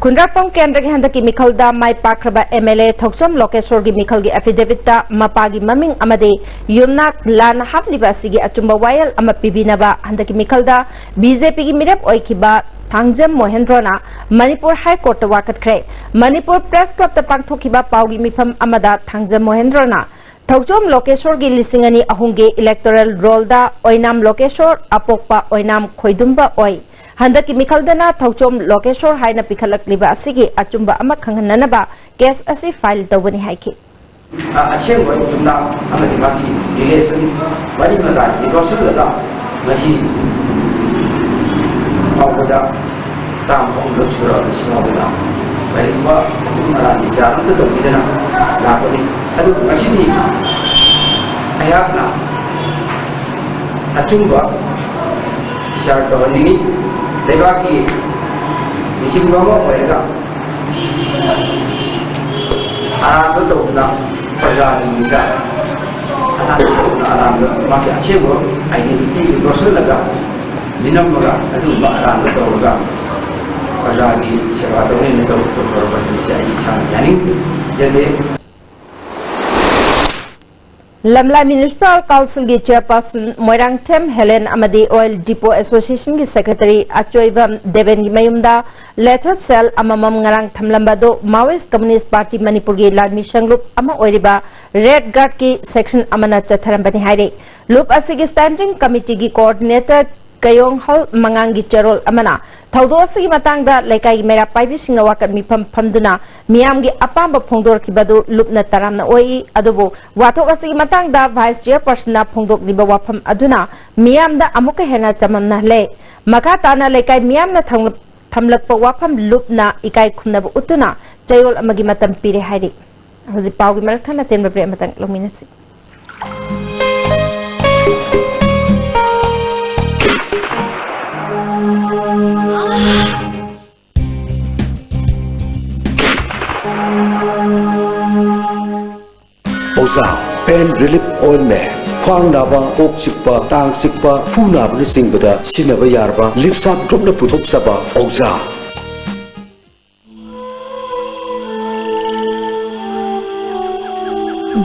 ꯈꯨꯟꯗ꯭ꯔꯥꯛꯄꯝ ꯀꯦꯟꯗ꯭ꯔꯒꯤ ꯍꯟꯗꯛꯀꯤ ꯃꯤꯈꯜꯗ ꯃꯥꯏ ꯄꯥꯛꯈ꯭ꯔꯕ ꯑꯦꯝ ꯑꯦꯜ ꯑꯦ ꯊꯧꯆꯣꯝ ꯂꯣꯀꯦꯁꯣꯔꯒꯤ ꯃꯤꯈꯜꯒꯤ ꯑꯦꯐꯤꯗꯦꯚꯤꯠꯇ ꯃꯄꯥꯒꯤ ꯃꯃꯤꯡ ꯑꯃꯗꯤ ꯌꯨꯝꯅꯥꯛ ꯂꯥꯟꯅ ꯍꯥꯞꯂꯤꯕ ꯑꯁꯤꯒꯤ ꯑꯆꯨꯝꯕ ꯋꯥꯌꯦꯜ ꯑꯃ ꯄꯤꯕꯤꯅꯕ ꯍꯟꯗꯛꯀꯤ ꯃꯤꯈꯜꯗ ꯕꯤ ꯖꯦ ꯄꯤꯒꯤ ꯃꯤꯔꯦꯞ ꯑꯣꯏꯈꯤꯕ ꯊꯥꯡꯖꯝ ꯃꯣꯍꯦꯟꯗ꯭ꯔꯣꯅ ꯃꯅꯤꯄꯨꯔ ꯍꯥꯏ ꯀꯣꯔꯠꯇ ꯋꯥꯀꯠꯈ꯭ꯔꯦ꯫ ꯃꯅꯤꯄꯨꯔ ꯄ꯭ꯔꯦꯁ ꯀ꯭ꯂꯕꯇ ꯄꯥꯡꯊꯣꯛꯈꯤꯕ ꯄꯥꯎꯒꯤ ꯃꯤꯐꯝ ꯑꯃꯗ ꯊꯥꯡꯖꯝ ꯃꯣꯍꯦꯟꯗ꯭ꯔꯣꯅ ꯊꯧꯆꯣꯝ ꯂꯣꯀꯦꯁꯣꯔꯒꯤ ꯂꯤꯁꯤꯡ ꯑꯅꯤ ꯑꯍꯨꯝꯒꯤ ꯏꯂꯦꯛꯇꯣꯔꯦꯜ ꯔꯣꯜꯗ ꯑꯣꯏꯅꯥꯝ ꯂꯣꯀꯦꯁꯣꯔ ꯑꯄꯣꯛꯄ ꯑꯣꯏꯅꯥꯝ ꯈꯣꯏꯗꯨꯝꯕ ꯑꯣꯏ꯫ ꯍꯟꯗꯛꯀꯤ ꯃꯤꯈꯜꯗꯅ ꯊꯧꯆꯣꯝ ꯂꯣꯀꯦꯁꯣꯔ ꯍꯥꯏꯅ ꯄꯤꯈꯠꯂꯛꯂꯤꯕ ꯑꯁꯤꯒꯤ ꯑꯆꯨꯝꯕ ꯑꯃ ꯈꯪꯍꯟꯅꯅꯕ ꯀꯦꯁ ꯑꯁꯤ ꯐꯥꯏꯜ ꯇꯧꯕꯅꯤ ꯍꯥꯏꯈꯤ꯫ ꯑ-, ꯑꯁꯦꯡꯕ ꯌꯨꯝꯅꯥꯛ ꯑꯃꯗꯤ ꯃꯥꯒꯤ ꯔꯤꯂꯦꯁꯟ, ꯃꯔꯤ ꯃꯇꯥꯁꯤꯡ ꯂꯣꯠꯁꯤꯜꯂꯒ ꯉꯁꯤ ꯐꯥꯎꯕꯗ ꯇꯥꯝ ꯑꯍꯨꯝꯂꯛ ꯁꯨꯔꯛꯑꯕꯁꯤ ꯐꯥꯎꯕꯗ ꯀꯔꯤꯒꯨꯝꯕ ꯑꯆꯨꯝ ꯑꯔꯥꯟ ꯕꯤꯆꯥꯔ ꯑꯃꯠꯇ ꯇꯧꯕꯤꯗꯅ ꯂꯥꯛꯄꯅꯤ꯫ ꯑꯗꯨꯕꯨ ꯉꯁꯤꯗꯤ ꯑꯩꯍꯥꯛꯅ ꯑꯆꯨꯝꯕ ꯕꯤꯆꯥꯔ ꯇꯧꯍꯟꯅꯤꯡꯏ꯫ ꯂꯩꯕꯥꯛꯀꯤ ꯂꯨꯆꯤꯡꯕ ꯑꯃ ꯑꯣꯏꯔꯒ ꯑꯔꯥꯟꯕ ꯇꯧꯗꯨꯅ ꯄ꯭ꯔꯖꯥꯁꯤꯡꯁꯤꯗ ꯑꯔꯥꯟꯕ ꯇꯧꯗꯨꯅ ꯑꯔꯥꯟꯕ ꯃꯥꯒꯤ ꯑꯁꯦꯡꯕ identity ꯂꯣꯠꯁꯤꯜꯂꯒ ꯃꯤꯅꯝꯃꯒ ꯑꯗꯨꯒꯨꯝꯕ ꯑꯔꯥꯟꯕ ꯇꯧꯔꯒ ꯄ꯭ꯔꯖꯥꯒꯤ ꯁꯦꯕꯥ ꯇꯧꯅꯦꯅ ꯇꯧ-, ꯇꯧꯊꯣꯔꯛꯄꯁꯤꯡꯁꯦ ꯑꯩ ꯏꯁꯥꯅ ꯌꯥꯅꯤꯡꯖꯗꯦ꯫ ꯂꯝꯂꯥꯏ ꯃ꯭ꯌꯨꯅꯤꯁꯤꯄꯥꯜ ꯀꯥꯎꯟꯁꯤꯜꯒꯤ ꯆꯦꯌꯔꯄꯔꯁꯟ ꯃꯣꯏꯔꯥꯡꯊꯦꯝ ꯍꯦꯂꯦꯟ ꯑꯃꯗꯤ ꯑꯣꯏꯜ ꯗꯤꯄꯣ ꯑꯦꯁꯣꯁꯤꯌꯦꯁꯟꯒꯤ ꯁꯦꯀ꯭ꯔꯦꯇꯔꯤ ꯑꯆꯣꯏꯕꯝ ꯗꯦꯕꯦꯟꯒꯤ ꯃꯌꯨꯝꯗ ꯂꯦꯊꯣꯠ ꯁꯦꯜ ꯑꯃꯃꯝ ꯉꯔꯥꯡ ꯊꯝꯂꯝꯕ ꯑꯗꯨ ꯃꯥꯋꯣꯏꯁ ꯀꯝꯃꯨꯅꯤꯁ ꯄꯥꯔꯇꯤ ꯃꯅꯤꯄꯨꯔꯒꯤ ꯂꯥꯟꯃꯤ ꯁꯪꯂꯨꯞ ꯑꯃ ꯑꯣꯏꯔꯤꯕ ꯔꯦꯗ ꯒꯥꯔꯗꯀꯤ ꯁꯦꯛꯁꯟ ꯑꯃꯅ ꯆꯠꯊꯔꯝꯕꯅꯤ ꯍꯥꯏꯔꯤ꯫ ꯂꯨꯞ ꯑꯁꯤꯒꯤ ꯁ꯭ꯇꯦꯟꯗꯤꯡ ꯀꯃꯤꯇꯤꯒꯤ ꯀꯣꯑꯣꯔꯗꯤꯅꯦꯇꯔ ꯀꯌꯣꯡꯍꯜ ꯃꯉꯥꯡꯒꯤ ꯆꯦꯔꯣꯜ ꯑꯃꯅ ꯊꯧꯗꯣꯛ ꯑꯁꯤꯒꯤ ꯃꯇꯥꯡꯗ ꯂꯩꯀꯥꯏꯒꯤ ꯃꯩꯔꯥ ꯄꯥꯏꯕꯤꯁꯤꯡꯅ ꯋꯥꯀꯠ ꯃꯤꯐꯝ ꯐꯝꯗꯨꯅ ꯃꯤꯌꯥꯝꯒꯤ ꯑꯄꯥꯝꯕ ꯐꯣꯡꯗꯣꯔꯛꯈꯤꯕ ꯑꯗꯨ ꯂꯨꯞꯅ ꯇꯔꯥꯝꯅ ꯑꯣꯛꯏ꯫ ꯑꯗꯨꯕꯨ ꯋꯥꯊꯣꯛ ꯑꯁꯤꯒꯤ ꯃꯇꯥꯡꯗ ꯚꯥꯏꯁ ꯆꯦꯌꯔꯄꯔꯁꯟꯅ ꯐꯣꯡꯗꯣꯛꯂꯤꯕ ꯋꯥꯐꯝ ꯑꯗꯨꯅ ꯃꯤꯌꯥꯝꯗ ꯑꯃꯨꯛꯀ ꯍꯦꯟꯅ ꯆꯃꯝꯅꯍꯜꯂꯦ꯫ ꯃꯈꯥ ꯇꯥꯅ ꯂꯩꯀꯥꯏ ꯃꯤꯌꯥꯝꯅ ꯊꯝ-, ꯊꯝꯂꯛꯄ ꯋꯥꯐꯝ ꯂꯨꯞꯅ ꯏꯀꯥꯏ ꯈꯨꯝꯅꯕ ꯎꯠꯇꯨꯅ ꯆꯌꯣꯜ ꯑꯃꯒꯤ ꯃꯇꯝ ꯄꯤꯔꯦ ꯍꯥꯏꯔꯤ꯫ ꯍꯧꯖꯤꯛ ꯄꯥꯎꯒꯤ ꯃꯔꯛ ꯊꯠꯅ ꯇꯦꯟꯕ break ꯑꯃꯇꯪ ꯂꯧꯃꯤꯟꯅꯁꯤ꯫ ꯑꯣꯖꯥ Pain Relief Ointment꯫ ꯈ꯭ꯋꯥꯡ ꯅꯥꯕ, ꯀꯣꯛ ꯆꯤꯛꯄ, ꯇꯥꯡ ꯆꯤꯛꯄ, ꯈꯨ ꯅꯥꯕꯅꯆꯤꯡꯕꯗ ꯁꯤꯖꯤꯟꯅꯕ ꯌꯥꯔꯕ Lipsap Groupꯅ ꯄꯨꯊꯣꯛꯆꯕ ꯑꯣꯖꯥ꯫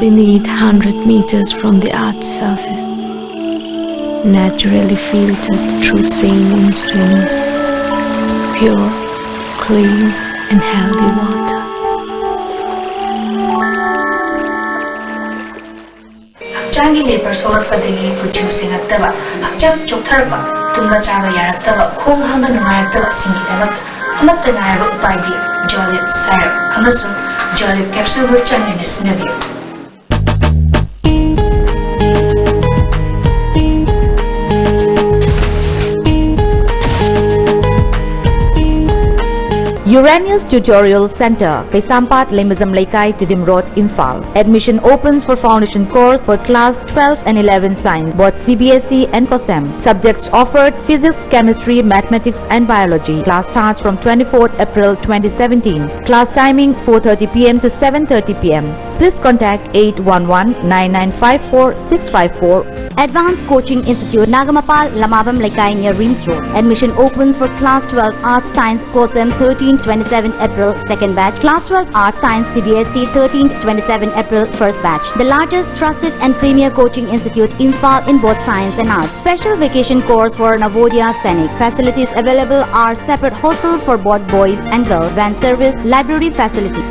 Beneath, hundred meters from the earth's surface, naturally filtered through saline streams, pure, clean and healthy water. ꯍꯛꯆꯥꯡꯒꯤ ꯂꯦꯕꯔ ꯁꯣꯛꯂꯛꯄꯗꯒꯤ ꯀꯨꯆꯨ ꯁꯦꯡꯉꯛꯇꯕ, ꯍꯛꯆꯥꯡ ꯆꯣꯛꯊꯔꯛꯄ, ꯇꯨꯝꯕ ꯆꯥꯕ ꯌꯥꯔꯛꯇꯕ, ꯈꯣꯡ ꯍꯥꯝꯕ ꯅꯨꯡꯉꯥꯏꯔꯛꯇꯕꯁꯤꯡꯒꯤꯗꯃꯛꯇ ꯑꯃꯠꯇ ꯉꯥꯏꯔꯕ ꯎꯄꯥꯏꯗꯤ Jolib syrup ꯑꯃꯁꯨꯡ Jolib capsule ꯒ ꯆꯥꯡꯌꯦꯡꯅ ꯁꯤꯖꯤꯟꯅꯕꯤꯌꯨ꯫ Uranius Tutorial Center, Kaisampat, Lemazam Leikai, Tidim Road, Imphal. Admission opens for foundation course for class twelve and eleven science, both C B S E and COSEM. Subjects offered: physics, chemistry, mathematics and biology. Class starts from twenty-fourth April twenty seventeen. Class timing four thirty P M to seven thirty P M. Please contact eight one one nine nine five four six five four. Advanced Coaching Institute, Nagamapal, Lamabam Lekai near Reams Road. Admission opens for class twelve Arts Science COSEM thirteenth twenty-seventh April second batch, class twelve Arts Science C B S E thirteenth twenty-seventh April first batch. The largest trusted and premier coaching institute, Imphal, in both science and arts. Special vacation course for Navodaya Sainik. Facilities available are separate hostels for both boys and girls, van service, library facility.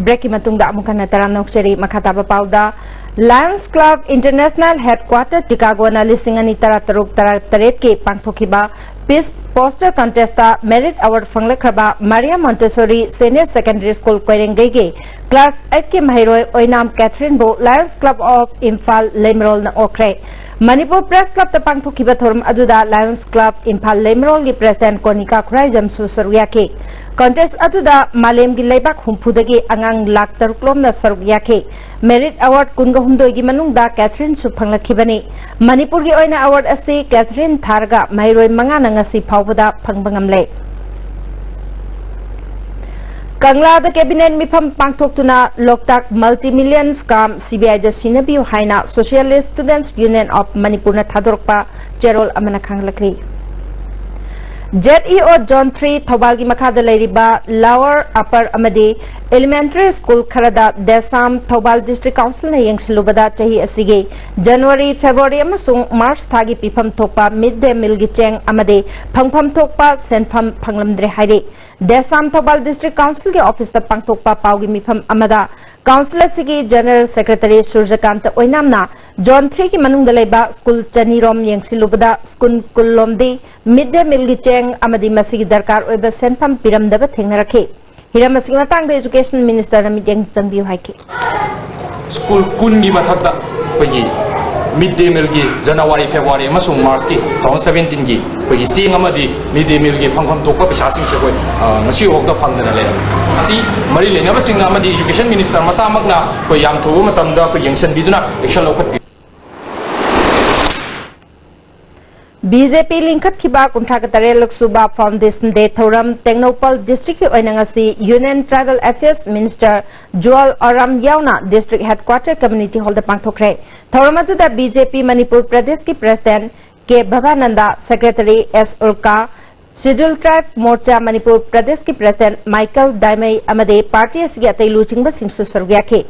Break ꯀꯤ ꯃꯇꯨꯡꯗ ꯑꯃꯨꯛ ꯍꯟꯅ ꯇꯔꯥꯝꯅ ꯑꯣꯛꯆꯔꯤ꯫ ꯃꯈꯥ ꯇꯥꯕ ꯄꯥꯎꯗ, Lions Club International Headquarter Chicago ꯅ ꯂꯤꯁꯤꯡ ꯑꯅꯤ ꯇꯔꯥ ꯇꯔꯨꯛ ꯇꯔꯥ ꯇꯔꯦꯠꯀꯤ ꯄꯥꯡꯊꯣꯛꯈꯤꯕ Peace Poster Contest ꯇ Merit Award ꯐꯪꯂꯛꯈ꯭ꯔꯕ Maria Montessori Senior Secondary School ꯀꯣꯏꯔꯦꯡꯒꯩꯒꯤ class eight ꯀꯤ ꯃꯍꯩꯔꯣꯏ ꯑꯣꯏꯅꯥꯝ ꯀꯦꯊ꯭ꯔꯤꯟꯕꯨ Lions Club of Imphal ꯂꯩꯃꯔꯣꯜꯅ ꯑꯣꯛꯈ꯭ꯔꯦ꯫ ꯃꯅꯤꯄꯨꯔ ꯄ꯭ꯔꯦꯁ ꯀ꯭ꯂꯕꯇ ꯄꯥꯡꯊꯣꯛꯈꯤꯕ ꯊꯧꯔꯝ ꯑꯗꯨꯗ ꯂꯥꯌꯣꯟꯁ ꯀ꯭ꯂꯕ ꯏꯝꯐꯥꯜ ꯂꯩꯃꯔꯣꯜꯒꯤ ꯄ꯭ꯔꯦꯁꯤꯗꯦꯟꯠ ꯀꯣꯅꯤꯀꯥ ꯈꯨꯔꯥꯏꯖꯝꯁꯨ ꯁꯔꯨꯛ ꯌꯥꯈꯤ꯫ ꯀꯟꯇꯦꯁ ꯑꯗꯨꯗ ꯃꯥꯂꯦꯝꯒꯤ ꯂꯩꯕꯥꯛ ꯍꯨꯝꯐꯨꯗꯒꯤ ꯑꯉꯥꯡ ꯂꯥꯈ ꯇꯔꯨꯛ ꯂꯣꯝꯅ ꯁꯔꯨꯛ ꯌꯥꯈꯤ꯫ ꯃꯦꯔꯤꯠ ꯑꯦꯋꯥꯔꯗ ꯀꯨꯟꯒ ꯍꯨꯝꯗꯣꯏꯒꯤ ꯃꯅꯨꯡꯗ ꯀꯦꯊꯔꯤꯟꯁꯨ ꯐꯪꯂꯛꯈꯤꯕꯅꯤ꯫ ꯃꯅꯤꯄꯨꯔꯒꯤ ꯑꯣꯏꯅ ꯑꯦꯋꯥꯔꯗ ꯑꯁꯤ ꯀꯦꯊꯔꯤꯟ ꯊꯥꯔꯒ ꯃꯍꯩꯔꯣꯏ ꯃꯉꯥꯅ ꯉꯁꯤ ꯐꯥꯎꯕꯗ ꯐꯪꯕ ꯉꯝꯂꯦ꯫ ꯀꯪꯂꯥꯗ ꯀꯦꯕꯤꯅꯦꯠ ꯃꯤꯐꯝ ꯄꯥꯡꯊꯣꯛꯇꯨꯅ ꯂꯣꯛꯇꯥꯛ ꯃꯜꯇꯤ ꯃꯤꯂꯤꯌꯟ ꯁ꯭ꯀꯥꯝ ꯁꯤꯕꯤꯑꯥꯏꯗ ꯁꯤꯟꯅꯕꯤꯌꯨ ꯍꯥꯏꯅ Socialist Students Union of ꯃꯅꯤꯄꯨꯔꯅ ꯊꯥꯗꯣꯔꯛꯄ ꯆꯦꯔꯣꯜ ꯑꯃꯅ ꯈꯪꯍꯜꯂꯛꯂꯤ꯫ Z E O zone three ꯊꯧꯕꯥꯜꯒꯤ ꯃꯈꯥꯗ ꯂꯩꯔꯤꯕ ꯂꯋꯔ, ꯑꯄꯔ ꯑꯃꯗꯤ ꯏꯂꯤꯃꯦꯟꯇꯔꯤ ꯁ꯭ꯀꯨꯜ ꯈꯔꯗ ꯗꯦꯁꯥꯝ ꯊꯧꯕꯥꯜ ꯗꯤꯁꯇ꯭ꯔꯤꯛ ꯀꯥꯎꯟꯁꯤꯜꯅ ꯌꯦꯡꯁꯤꯜꯂꯨꯕꯗ ꯆꯍꯤ ꯑꯁꯤꯒꯤ ꯖꯅꯋꯥꯔꯤ, ꯐꯦꯕ꯭ꯔꯨꯋꯥꯔꯤ ꯑꯃꯁꯨꯡ ꯃꯥꯔꯆ ꯊꯥꯒꯤ ꯄꯤꯐꯝ ꯊꯣꯛꯄ ꯃꯤꯗ ꯗꯦ ꯃꯤꯜꯒꯤ ꯆꯦꯡ ꯑꯃꯗꯤ ꯐꯪꯐꯝ ꯊꯣꯛꯄ ꯁꯦꯟꯐꯝ ꯐꯪꯂꯝꯗ꯭ꯔꯦ ꯍꯥꯏꯔꯤ꯫ ꯗꯦꯁꯥꯝ ꯊꯧꯕꯥꯜ ꯗꯤꯁꯇ꯭ꯔꯤꯛ ꯀꯥꯎꯟꯁꯤꯜꯒꯤ ꯑꯣꯐꯤꯁꯇ ꯄꯥꯡꯊꯣꯛꯄ ꯄꯥꯎꯒꯤ ꯃꯤꯐꯝ ꯑꯃꯗ ꯀꯥꯎꯟꯁꯤꯜ ꯑꯁꯤꯒꯤ ꯖꯦꯅꯔꯦꯜ ꯁꯦꯀ꯭ꯔꯦꯇꯔꯤ ꯁꯨꯔꯖꯀꯥꯟꯇ ꯑꯣꯏꯅꯥꯝꯅ ꯖꯣꯟ ꯊ꯭ꯔꯤꯒꯤ ꯃꯅꯨꯡꯗ ꯂꯩꯕ ꯁ꯭ꯀꯨꯜ ꯆꯅꯤꯔꯣꯝ ꯌꯦꯡꯁꯤꯜꯂꯨꯕꯗ ꯁ꯭ꯀꯨꯜ ꯀꯨꯟꯂꯣꯝꯗꯤ ꯃꯤꯗ ꯗꯦ ꯃꯤꯜꯒꯤ ꯆꯦꯡ ꯑꯃꯗꯤ ꯃꯁꯤꯒꯤ ꯗꯔꯀꯥꯔ ꯑꯣꯏꯕ ꯁꯦꯟꯐꯝ ꯄꯤꯔꯝꯗꯕ ꯊꯦꯡꯅꯔꯛꯈꯤ꯫ ꯍꯤꯔꯝ ꯑꯁꯤꯒꯤ ꯃꯇꯥꯡꯗ ꯏꯖꯨꯀꯦꯁꯟ ꯃꯤꯅꯤꯁꯇꯔꯅ ꯃꯤꯠꯌꯦꯡ ꯆꯪꯕꯤꯌꯨ ꯍꯥꯏꯈꯤ꯫ ꯁ꯭ꯀꯨꯜ ꯀꯨꯟꯒꯤ ꯃꯊꯛꯇ ꯑꯩꯈꯣꯏꯒꯤ ꯃꯤꯗ ꯗꯦ ꯃꯤꯜꯒꯤ ꯖꯅꯋꯥꯔꯤ, ꯐꯦꯕ꯭ꯔꯨꯋꯥꯔꯤ ꯑꯃꯁꯨꯡ ꯃꯥꯔꯆꯀꯤ ꯇꯨ ꯊꯥꯎꯖꯟ ꯁꯕꯦꯟꯇꯤꯟꯒꯤ ꯑꯩꯈꯣꯏꯒꯤ ꯆꯦꯡ ꯑꯃꯗꯤ ꯃꯤꯗ ꯗꯦ ꯃꯤꯜꯒꯤ ꯐꯪꯐꯝ ꯊꯣꯛꯄ ꯄꯩꯁꯥꯁꯤꯡꯁꯦ ꯑꯩꯈꯣꯏ, ꯑ, ꯉꯁꯤ ꯐꯥꯎꯗ ꯐꯪꯗꯅ ꯂꯩꯔꯦ꯫ ꯁꯤ ꯃꯔꯤ ꯂꯩꯅꯕꯁꯤꯡꯅ ꯑꯃꯗꯤ ꯏꯖꯨꯀꯦꯁꯟ ꯃꯤꯅꯤꯁꯇꯔ ꯃꯁꯥꯃꯛꯅ ꯑꯩꯈꯣꯏ ꯌꯥꯝ ꯊꯨꯕ ꯃꯇꯝꯗ ꯑꯩꯈꯣꯏ ꯌꯦꯡꯁꯤꯟꯕꯤꯗꯨꯅ ꯑꯦꯛꯁꯟ ꯂꯧꯈꯠꯄꯤꯌꯨ꯫ ꯕꯤ ꯖꯦ ꯄꯤ ꯂꯤꯡꯈꯠꯈꯤꯕ ꯀꯨꯟꯊ꯭ꯔꯥꯒ ꯇꯔꯦꯠꯂꯛ ꯁꯨꯕ Foundation Day ꯊꯧꯔꯝ ꯇꯦꯡꯅꯧꯄꯜ ꯗꯤꯁꯇ꯭ꯔꯤꯛꯀꯤ ꯑꯣꯏꯅ ꯉꯁꯤ Union Tribal Affairs Minister ꯖꯨꯋꯜ ꯑꯣꯔꯥꯝ ꯌꯥꯎꯅ ꯗꯤꯁꯇ꯭ꯔꯤꯛ ꯍꯦꯗꯀ꯭ꯋꯥꯇꯔ ꯀꯝꯃ꯭ꯌꯨꯅꯤꯇꯤ ꯍꯣꯜꯗ ꯄꯥꯡꯊꯣꯛꯈ꯭ꯔꯦ꯫ ꯊꯧꯔꯝ ꯑꯗꯨꯗ ꯕꯤ ꯖꯦ ꯄꯤ ꯃꯅꯤꯄꯨꯔ ꯄ꯭ꯔꯗꯦꯁꯀꯤ ꯄ꯭ꯔꯦꯁꯤꯗꯦꯟꯠ ꯀꯦ ꯚꯕꯥꯅꯟꯗ, ꯁꯦꯀ꯭ꯔꯦꯇꯔꯤ ꯑꯦꯁ ꯎꯜꯀꯥ, ꯁꯦꯗ꯭ꯌꯨꯜ ꯇ꯭ꯔꯥꯏꯕ ꯃꯣꯔꯆꯥ ꯃꯅꯤꯄꯨꯔ ꯄ꯭ꯔꯗꯦꯁꯀꯤ ꯄ꯭ꯔꯦꯁꯤꯗꯦꯟꯠ ꯃꯥꯏꯀꯦꯜ ꯗꯥꯏꯃꯩ ꯑꯃꯗꯤ ꯄꯥꯔꯇꯤ ꯑꯁꯤꯒꯤ ꯑꯇꯩ ꯂꯨꯆꯤꯡꯕꯁꯤꯡꯁꯨ ꯁꯔꯨꯛ ꯌꯥꯈꯤ꯫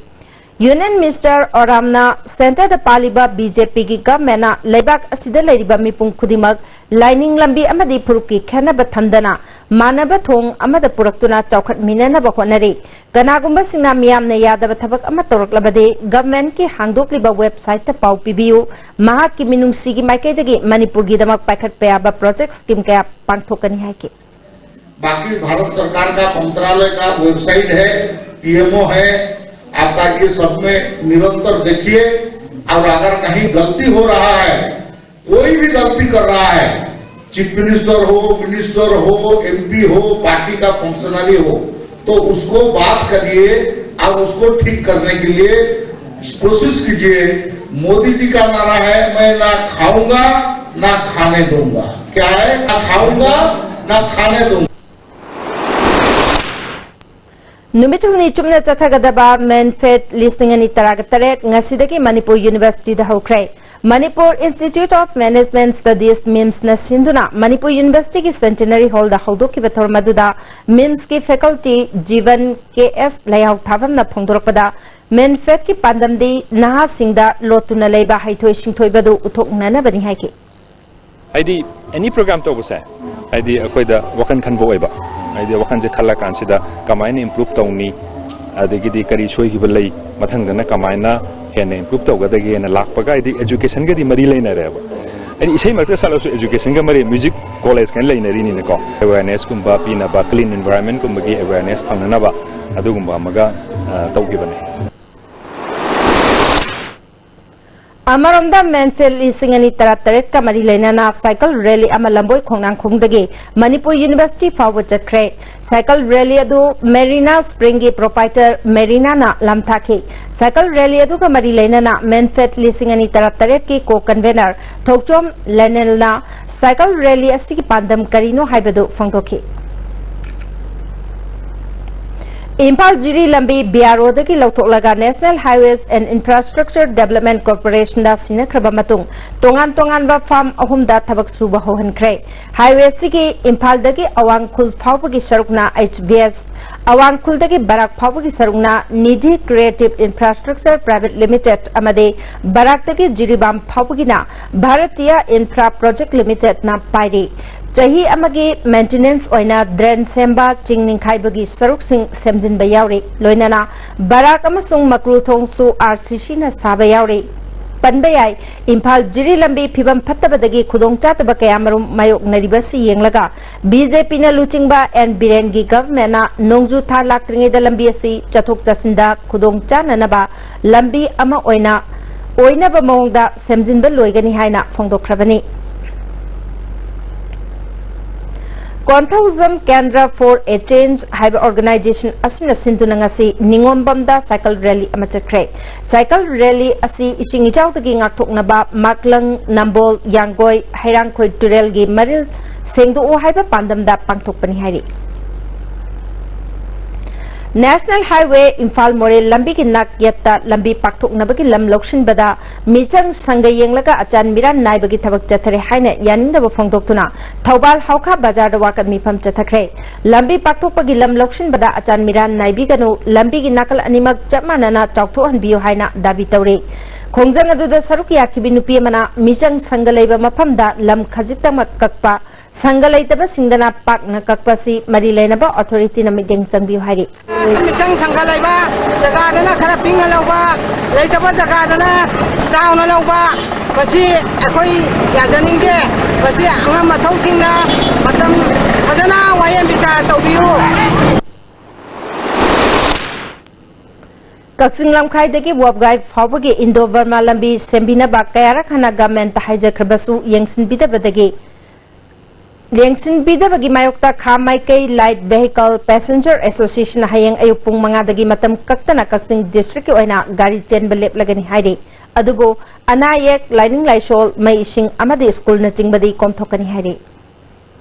ꯌꯨꯅꯤꯌꯟ ꯃꯤꯅꯤꯁꯇꯔ ꯑꯣꯔꯥꯝꯅ ꯁꯦꯟꯇꯔꯗ ꯄꯥꯜꯂꯤꯕ ꯕꯤ ꯖꯦ ꯄꯤꯒꯤ ꯒꯚꯔꯟꯃꯦꯟꯠꯅ ꯂꯩꯕꯥꯛ ꯑꯁꯤꯗ ꯂꯩꯔꯤꯕ ꯃꯤꯄꯨꯝ ꯈꯨꯗꯤꯡꯃꯛ ꯂꯥꯏꯅꯤꯡ, ꯂꯝꯕꯤ ꯑꯃꯗꯤ ꯐꯨꯔꯨꯞꯀꯤ ꯈꯦꯟꯅꯕ ꯊꯝꯗꯅ ꯃꯥꯟꯅꯕ ꯊꯣꯡ ꯑꯃꯗ ꯄꯨꯔꯛꯇꯨꯅ ꯆꯥꯎꯈꯠꯃꯤꯟꯅꯅꯕ ꯍꯣꯠꯅꯔꯤ꯫ ꯀꯅꯥꯒꯨꯝꯕꯁꯤꯡꯅ ꯃꯤꯌꯥꯝꯅ ꯌꯥꯗꯕ ꯊꯕꯛ ꯑꯃ ꯇꯧꯔꯛꯂꯕꯗꯤ ꯒꯚꯔꯟꯃꯦꯟꯠꯀꯤ ꯍꯥꯡꯗꯣꯛꯂꯤꯕ ꯋꯦꯕꯁꯥꯏꯠꯇ ꯄꯥꯎ ꯄꯤꯕꯤꯌꯨ꯫ ꯃꯍꯥꯛꯀꯤ ꯃꯤꯅꯨꯡꯁꯤꯒꯤ ꯃꯥꯏꯀꯩꯗꯒꯤ ꯃꯅꯤꯄꯨꯔꯒꯤꯗꯃꯛ ꯄꯥꯏꯈꯠꯄ ꯌꯥꯕ ꯄ꯭ꯔꯣꯖꯦꯛꯠ ꯁ꯭ꯀꯤꯝ ꯀꯌꯥ ꯄꯥꯡꯊꯣꯛꯀꯅꯤ ꯍꯥꯏꯈꯤ꯫ बाकी भारत सरकार का मंत्रालय का वेबसाइट है, पी एम ओ है, आपका ये सब में निरंतर देखिए। और अगर कहीं गलती हो रहा है, कोई भी गलती कर रहा है, चीफ मिनिस्टर हो, मिनिस्टर हो, एमपी हो, पार्टी का फंक्शनरी हो, तो उसको बात करिए और उसको ठीक करने के लिए कोशिश कीजिए। मोदी जी का नारा है, मैं ना खाऊंगा ना खाने दूंगा। क्या है? ना खाऊंगा ना खाने दूंगा। ꯅꯨꯃꯤꯠ ꯍꯨꯝꯅꯤ ꯆꯨꯞꯅ ꯆꯠꯊꯒꯗꯕ ꯃꯦꯟꯐꯦꯠ ꯂꯤꯁꯤꯡ ꯑꯅꯤ ꯇꯔꯥꯒ ꯇꯔꯦꯠ ꯉꯁꯤꯗꯒꯤ ꯃꯅꯤꯄꯨꯔ ꯌꯨꯅꯤꯚꯔꯁꯤꯇꯤꯗ ꯍꯧꯈ꯭ꯔꯦ꯫ Manipur institute of management studies, ꯃꯤꯝꯁꯅ ꯁꯤꯟꯗꯨꯅ ꯃꯅꯤꯄꯨꯔ ꯌꯨꯅꯤꯚꯔꯁꯤꯇꯤꯒꯤ ꯁꯦꯟꯇꯤꯅꯔꯤ ꯍꯣꯜꯗ ꯍꯧꯗꯣꯛꯈꯤꯕ ꯊꯧꯔꯝ ꯑꯗꯨꯗ ꯃꯤꯝꯁꯀꯤ ꯐꯦꯀꯜꯇꯤ ꯖꯤꯕꯟ ꯀꯦ ꯑꯦꯁ ꯂꯩꯍꯥꯎ ꯊꯥꯕꯝꯅ ꯐꯣꯡꯗꯣꯔꯛꯄꯗ, ꯃꯦꯟꯐꯦꯠꯀꯤ ꯄꯥꯟꯗꯝꯗꯤ ꯅꯍꯥꯁꯤꯡꯗ ꯂꯣꯠꯇꯨꯅ ꯂꯩꯕ ꯍꯩꯊꯣꯏ ꯁꯤꯡꯊꯣꯏꯕꯗꯨ ꯎꯠꯊꯣꯛꯅꯅꯕꯅꯤ ꯍꯥꯏꯈꯤ꯫ ꯍꯥꯏꯗꯤ ꯑꯦꯅꯤ ꯄ꯭ꯔꯣꯒ꯭ꯔꯥꯝ ꯇꯧꯕꯁꯦ, ꯍꯥꯏꯗꯤ ꯑꯩꯈꯣꯏꯗ ꯋꯥꯈꯜ ꯈꯟꯕ ꯑꯣꯏꯕ, ꯍꯥꯏꯗꯤ ꯋꯥꯈꯜꯁꯦ ꯈꯜꯂ ꯀꯥꯟꯁꯤꯗ ꯀꯃꯥꯏꯅ ꯏꯝꯄ꯭ꯔꯨꯞ ꯇꯧꯅꯤ, ꯑꯗꯒꯤꯗꯤ ꯀꯔꯤ ꯁꯣꯏꯈꯤꯕ ꯂꯩ, ꯃꯊꯪꯗꯅ ꯀꯃꯥꯏꯅ ꯍꯦꯟꯅ ꯏꯝꯄ꯭ꯔꯨꯞ ꯇꯧꯒꯗꯒꯦꯅ ꯂꯥꯛꯄꯒ, ꯍꯥꯏꯗꯤ ꯑꯦꯖꯨꯀꯦꯁꯟꯒꯗꯤ ꯃꯔꯤ ꯂꯩꯅꯔꯦꯕ꯫ ꯍꯥꯏꯗꯤ ꯏꯁꯩ ꯃꯔꯛꯇ ꯁꯛꯂꯁꯨ ꯑꯦꯖꯨꯀꯦꯁꯟꯒ ꯃꯔꯤ, ꯃ꯭ꯌꯨꯖꯤꯛ ꯀꯣꯂꯦꯖ ꯀꯥꯏꯅ ꯂꯩꯅꯔꯤꯅꯤꯅꯀꯣ꯫ ꯑꯦꯋꯦꯔꯅꯦꯁꯀꯨꯝꯕ ꯄꯤꯅꯕ, ꯀ꯭ꯂꯤꯟ ꯏꯟꯚꯥꯏꯔꯟꯃꯦꯟꯀꯨꯝꯕꯒꯤ ꯑꯦꯋꯦꯔꯅꯦꯁ ꯐꯪꯅꯅꯕ ꯑꯗꯨꯒꯨꯝꯕ ꯑꯃꯒ ꯑ, ꯇꯧꯈꯤꯕꯅꯦ꯫ ꯑꯃꯔꯣꯝꯗ, ꯃꯦꯟꯐꯦꯠ ꯂꯤꯁꯤꯡ ꯑꯅꯤ ꯇꯔꯥꯇꯔꯦꯠꯀ ꯃꯔꯤ ꯂꯩꯅꯅ ꯁꯥꯏꯀꯜ ꯔꯦꯂꯤ ꯑꯃ ꯂꯝꯕꯣꯏ ꯈꯣꯡꯅꯥꯡꯈꯣꯡꯗꯒꯤ ꯃꯅꯤꯄꯨꯔ ꯌꯨꯅꯤꯚꯔꯁꯤꯇꯤ ꯐꯥꯎꯕ ꯆꯠꯈ꯭ꯔꯦ꯫ ꯁꯥꯏꯀꯜ ꯔꯦꯂꯤ ꯑꯗꯨ ꯃꯦꯔꯤꯅꯥ ꯁ꯭ꯄ꯭ꯔꯤꯡꯒꯤ ꯄ꯭ꯔꯣꯄꯥꯏꯇꯔ ꯃꯦꯔꯤꯅꯥꯅ ꯂꯝꯊꯥꯈꯤ꯫ ꯁꯥꯏꯀꯜ ꯔꯦꯂꯤ ꯑꯗꯨꯒ ꯃꯔꯤ ꯂꯩꯅꯅ ꯃꯦꯟꯐꯦꯠ ꯂꯤꯁꯤꯡ ꯑꯅꯤ ꯇꯔꯥꯇꯔꯦꯠꯀꯤ ꯀꯣ ꯀꯟꯚꯦꯅꯔ ꯊꯣꯛꯆꯣꯝ ꯂꯦꯅꯦꯜꯅ ꯁꯥꯏꯀꯜ ꯔꯦꯂꯤ ꯑꯁꯤꯒꯤ ꯄꯥꯟꯗꯝ ꯀꯔꯤꯅꯣ ꯍꯥꯏꯕꯗꯨ ꯐꯣꯡꯗꯣꯛꯈꯤ꯫ ꯏꯝꯐꯥꯜ ꯖꯤꯔꯤ ꯂꯝꯕꯤ ꯕꯤ ꯑꯥꯔ ꯑꯣꯗꯒꯤ ꯂꯧꯊꯣꯛꯂꯒ National Highways and Infrastructure Development Corporationꯗ ꯁꯤꯟꯅꯈ꯭ꯔꯕ ꯃꯇꯨꯡ, ꯇꯣꯉꯥꯟ ꯇꯣꯉꯥꯟꯕ ꯐꯥꯔꯝ ꯑꯍꯨꯝꯗ ꯊꯕꯛ ꯁꯨꯕ ꯍꯧꯍꯟꯈ꯭ꯔꯦ꯫ ꯍꯥꯏꯋꯦ ꯑꯁꯤꯒꯤ ꯏꯝꯐꯥꯜꯗꯒꯤ ꯑꯋꯥꯡ ꯈꯨꯜ ꯐꯥꯎꯕꯒꯤ ꯁꯔꯨꯛꯅ ꯑꯩꯆ ꯕꯤ ꯑꯦꯁ, ꯑꯋꯥꯡ ꯈꯨꯜꯗꯒꯤ ꯕꯔꯥꯛ ꯐꯥꯎꯕꯒꯤ ꯁꯔꯨꯛꯅ Nidhi creative infrastructure private limited ꯑꯃꯗꯤ ꯕꯔꯥꯛꯇꯒꯤ ꯖꯤꯔꯤꯕꯥꯝ ꯐꯥꯎꯕꯒꯤꯅ ꯚꯥꯔꯇꯤꯌꯥ ꯏꯟꯐ꯭ꯔꯥ ꯄ꯭ꯔꯣꯖꯦꯛ ꯂꯤꯃꯤꯇꯦꯗꯅ ꯄꯥꯏꯔꯤ꯫ ꯆꯍꯤ ꯑꯃꯒꯤ ꯃꯦꯟꯇꯦꯅꯦꯟꯁ ꯑꯣꯏꯅ ꯗ꯭ꯔꯦꯟ ꯁꯦꯝꯕ, ꯆꯤꯡ ꯅꯤꯡꯈꯥꯏꯕꯒꯤ ꯁꯔꯨꯛꯁꯤꯡ ꯁꯦꯝꯖꯤꯟꯕ ꯌꯥꯎꯔꯤ꯫ ꯂꯣꯏꯅꯅ ꯕꯔꯥꯛ ꯑꯃꯁꯨꯡ ꯃꯀ꯭ꯔꯨ ꯊꯣꯡꯁꯨ ꯑꯥꯔ ꯁꯤ ꯁꯤꯅ ꯁꯥꯕ ꯌꯥꯎꯔꯤ꯫ ꯄꯟꯕ ꯌꯥꯏ, ꯏꯝꯐꯥꯜ ꯖꯤꯔꯤ ꯂꯝꯕꯤ ꯐꯤꯕꯝ ꯐꯠꯇꯕꯗꯒꯤ ꯈꯨꯗꯣꯡꯆꯥꯗꯕ ꯀꯌꯥꯃꯔꯨꯝ ꯃꯥꯌꯣꯛꯅꯔꯤꯕꯁꯤ ꯌꯦꯡꯂꯒ ꯕꯤ ꯖꯦ ꯄꯤꯅ ꯂꯨꯆꯤꯡꯕ ꯑꯦꯟ ꯕꯤꯔꯦꯟꯒꯤ ꯒꯚꯔꯟꯃꯦꯟꯠꯅ ꯅꯣꯡꯖꯨ ꯊꯥ ꯂꯥꯛꯇ꯭ꯔꯤꯉꯩꯗ ꯂꯝꯕꯤ ꯑꯁꯤ ꯆꯠꯊꯣꯛ ꯆꯠꯁꯤꯟꯗ ꯈꯨꯗꯣꯡ ꯆꯥꯅꯅꯕ ꯂꯝꯕꯤ ꯑꯃ ꯑꯣꯏꯅ ꯑꯣꯏꯅꯕ ꯃꯑꯣꯡꯗ ꯁꯦꯝꯖꯤꯟꯕ ꯂꯣꯏꯒꯅꯤ ꯍꯥꯏꯅ ꯐꯣꯡꯗꯣꯛꯈ꯭ꯔꯕꯅꯤ꯫ ꯀꯣꯟꯊꯧꯖꯝ ꯀꯦꯟꯗ꯭ꯔ for a Change ꯍꯥꯏꯕ organization ꯑꯁꯤꯅ ꯁꯤꯟꯗꯨꯅ ꯉꯁꯤ ꯅꯤꯉꯣꯝꯕꯝꯗ cycle rally ꯑꯃ ꯆꯠꯈ꯭ꯔꯦ꯫ Cycle rally ꯑꯁꯤ ꯏꯁꯤꯡ ꯏꯆꯥꯎꯗꯒꯤ ꯉꯥꯛꯊꯣꯛꯅꯕ ꯃꯥꯛꯂꯪ, ꯅꯝꯕꯣꯜ, ꯌꯥꯡꯒꯣꯏ, ꯍꯩꯔꯥꯡꯈꯣꯏ ꯇꯨꯔꯦꯜꯒꯤ ꯃꯔꯤꯜ ꯁꯦꯡꯗꯣꯛꯎ ꯍꯥꯏꯕ ꯄꯥꯟꯗꯝꯗ ꯄꯥꯡꯊꯣꯛꯄꯅꯤ ꯍꯥꯏꯔꯤ꯫ National Highway ꯏꯝꯐꯥꯜ ꯃꯣꯔꯦ ꯂꯝꯕꯤꯒꯤ ꯅꯥꯛꯌꯦꯠꯇ ꯂꯝꯕꯤ ꯄꯥꯛꯊꯣꯛꯅꯕꯒꯤ ꯂꯝ ꯂꯧꯁꯤꯟꯕꯗ ꯃꯤꯆꯪ ꯁꯪꯒ ꯌꯦꯡꯂꯒ ꯑꯆꯥꯟ ꯃꯤꯔꯥꯟ ꯅꯥꯏꯕꯒꯤ ꯊꯕꯛ ꯆꯠꯊꯔꯦ ꯍꯥꯏꯅ ꯌꯥꯅꯤꯡꯗꯕ ꯐꯣꯡꯗꯣꯛꯇꯨꯅ ꯊꯧꯕꯥꯜ ꯍꯥꯎꯈꯥ ꯕꯖꯥꯔꯗ ꯋꯥꯀꯠ ꯃꯤꯐꯝ ꯆꯠꯊꯈ꯭ꯔꯦ꯫ ꯂꯝꯕꯤ ꯄꯥꯛꯊꯣꯛꯄꯒꯤ ꯂꯝ ꯂꯧꯁꯤꯟꯕꯗ ꯑꯆꯥꯟ ꯃꯤꯔꯥꯟ ꯅꯥꯏꯕꯤꯒꯅꯨ, ꯂꯝꯕꯤꯒꯤ ꯅꯥꯀꯜ ꯑꯅꯤꯃꯛ ꯆꯞ ꯃꯥꯟꯅꯅ ꯆꯥꯎꯊꯣꯛꯍꯟꯕꯤꯌꯨ ꯍꯥꯏꯅ ꯗꯥꯕꯤ ꯇꯧꯔꯤ꯫ ꯈꯣꯡꯖꯪ ꯑꯗꯨꯗ ꯁꯔꯨꯛ ꯌꯥꯈꯤꯕꯤ ꯅꯨꯄꯤ ꯑꯃꯅ ꯃꯤꯆꯪ ꯁꯪꯒ ꯂꯩꯕ ꯃꯐꯝꯗ ꯂꯝ ꯈꯖꯤꯛꯇꯃꯛ ꯀꯛꯄ, ꯁꯪꯒ ꯂꯩꯇꯕꯁꯤꯡꯗꯅ ꯄꯥꯛꯅ ꯀꯛꯄ ꯑꯁꯤ ꯃꯔꯤ ꯂꯩꯅꯕ authorityꯅ ꯃꯤꯠꯌꯦꯡ ꯆꯪꯕꯤꯌꯨ ꯍꯥꯏꯔꯤ꯫ ꯃꯤꯆꯪ ꯁꯪꯒ ꯂꯩꯕ ꯖꯒꯥꯗꯅ ꯈꯔ ꯄꯤꯛꯅ ꯂꯧꯕ, ꯂꯩꯇꯕ ꯖꯒꯥꯗꯅ ꯆꯥꯎꯅ ꯂꯧꯕ, ꯃꯁꯤ ꯑꯩꯈꯣꯏ ꯌꯥꯖꯅꯤꯡꯗꯦ꯫ ꯃꯁꯤ ꯑꯉꯝ ꯑꯊꯧꯁꯤꯡꯅ ꯃꯇꯝ ꯐꯖꯅ ꯋꯥꯌꯦꯜ ꯕꯤꯆꯥꯔ ꯇꯧꯕꯤꯌꯨ꯫ ꯀꯛꯆꯤꯡ ꯂꯝꯈꯥꯏꯗꯒꯤ ꯋꯥꯕꯒꯥꯏ ꯐꯥꯎꯕꯒꯤ ꯏꯟꯗꯣ ꯕꯔꯃꯥ ꯂꯝꯕꯤ ꯁꯦꯝꯕꯤꯅꯕ ꯀꯌꯥꯔꯛ ꯍꯟꯅ governmentꯇ ꯍꯥꯏꯖꯈ꯭ꯔꯕꯁꯨ ꯌꯦꯡꯁꯤꯟꯕꯤꯗꯕꯗꯒꯤ ꯌꯦꯡꯁꯤꯟꯕꯤꯗꯕꯒꯤ ꯃꯥꯌꯣꯛꯇ ꯈꯥ ꯃꯥꯏꯀꯩ Light Vehicle Passenger Associationꯅ ꯍꯌꯦꯡ ꯑꯌꯨꯛ ꯄꯨꯡ ꯃꯉꯥꯗꯒꯤ ꯃꯇꯝ ꯀꯛꯇꯅ ꯀꯛꯆꯤꯡ districtꯀꯤ ꯑꯣꯏꯅ ꯒꯥꯔꯤ ꯆꯦꯟꯕ ꯂꯦꯞꯂꯒꯅꯤ ꯍꯥꯏꯔꯤ꯫ ꯑꯗꯨꯕꯨ ꯑꯅꯥ ꯑꯌꯦꯛ, ꯂꯥꯏꯅꯤꯡ ꯂꯥꯏꯁꯣꯜ, ꯃꯩ ꯏꯁꯤꯡ ꯑꯃꯗꯤ ꯁ꯭ꯀꯨꯜꯅꯆꯤꯡꯕꯗꯤ ꯀꯣꯝꯊꯣꯛꯀꯅꯤ ꯍꯥꯏꯔꯤ꯫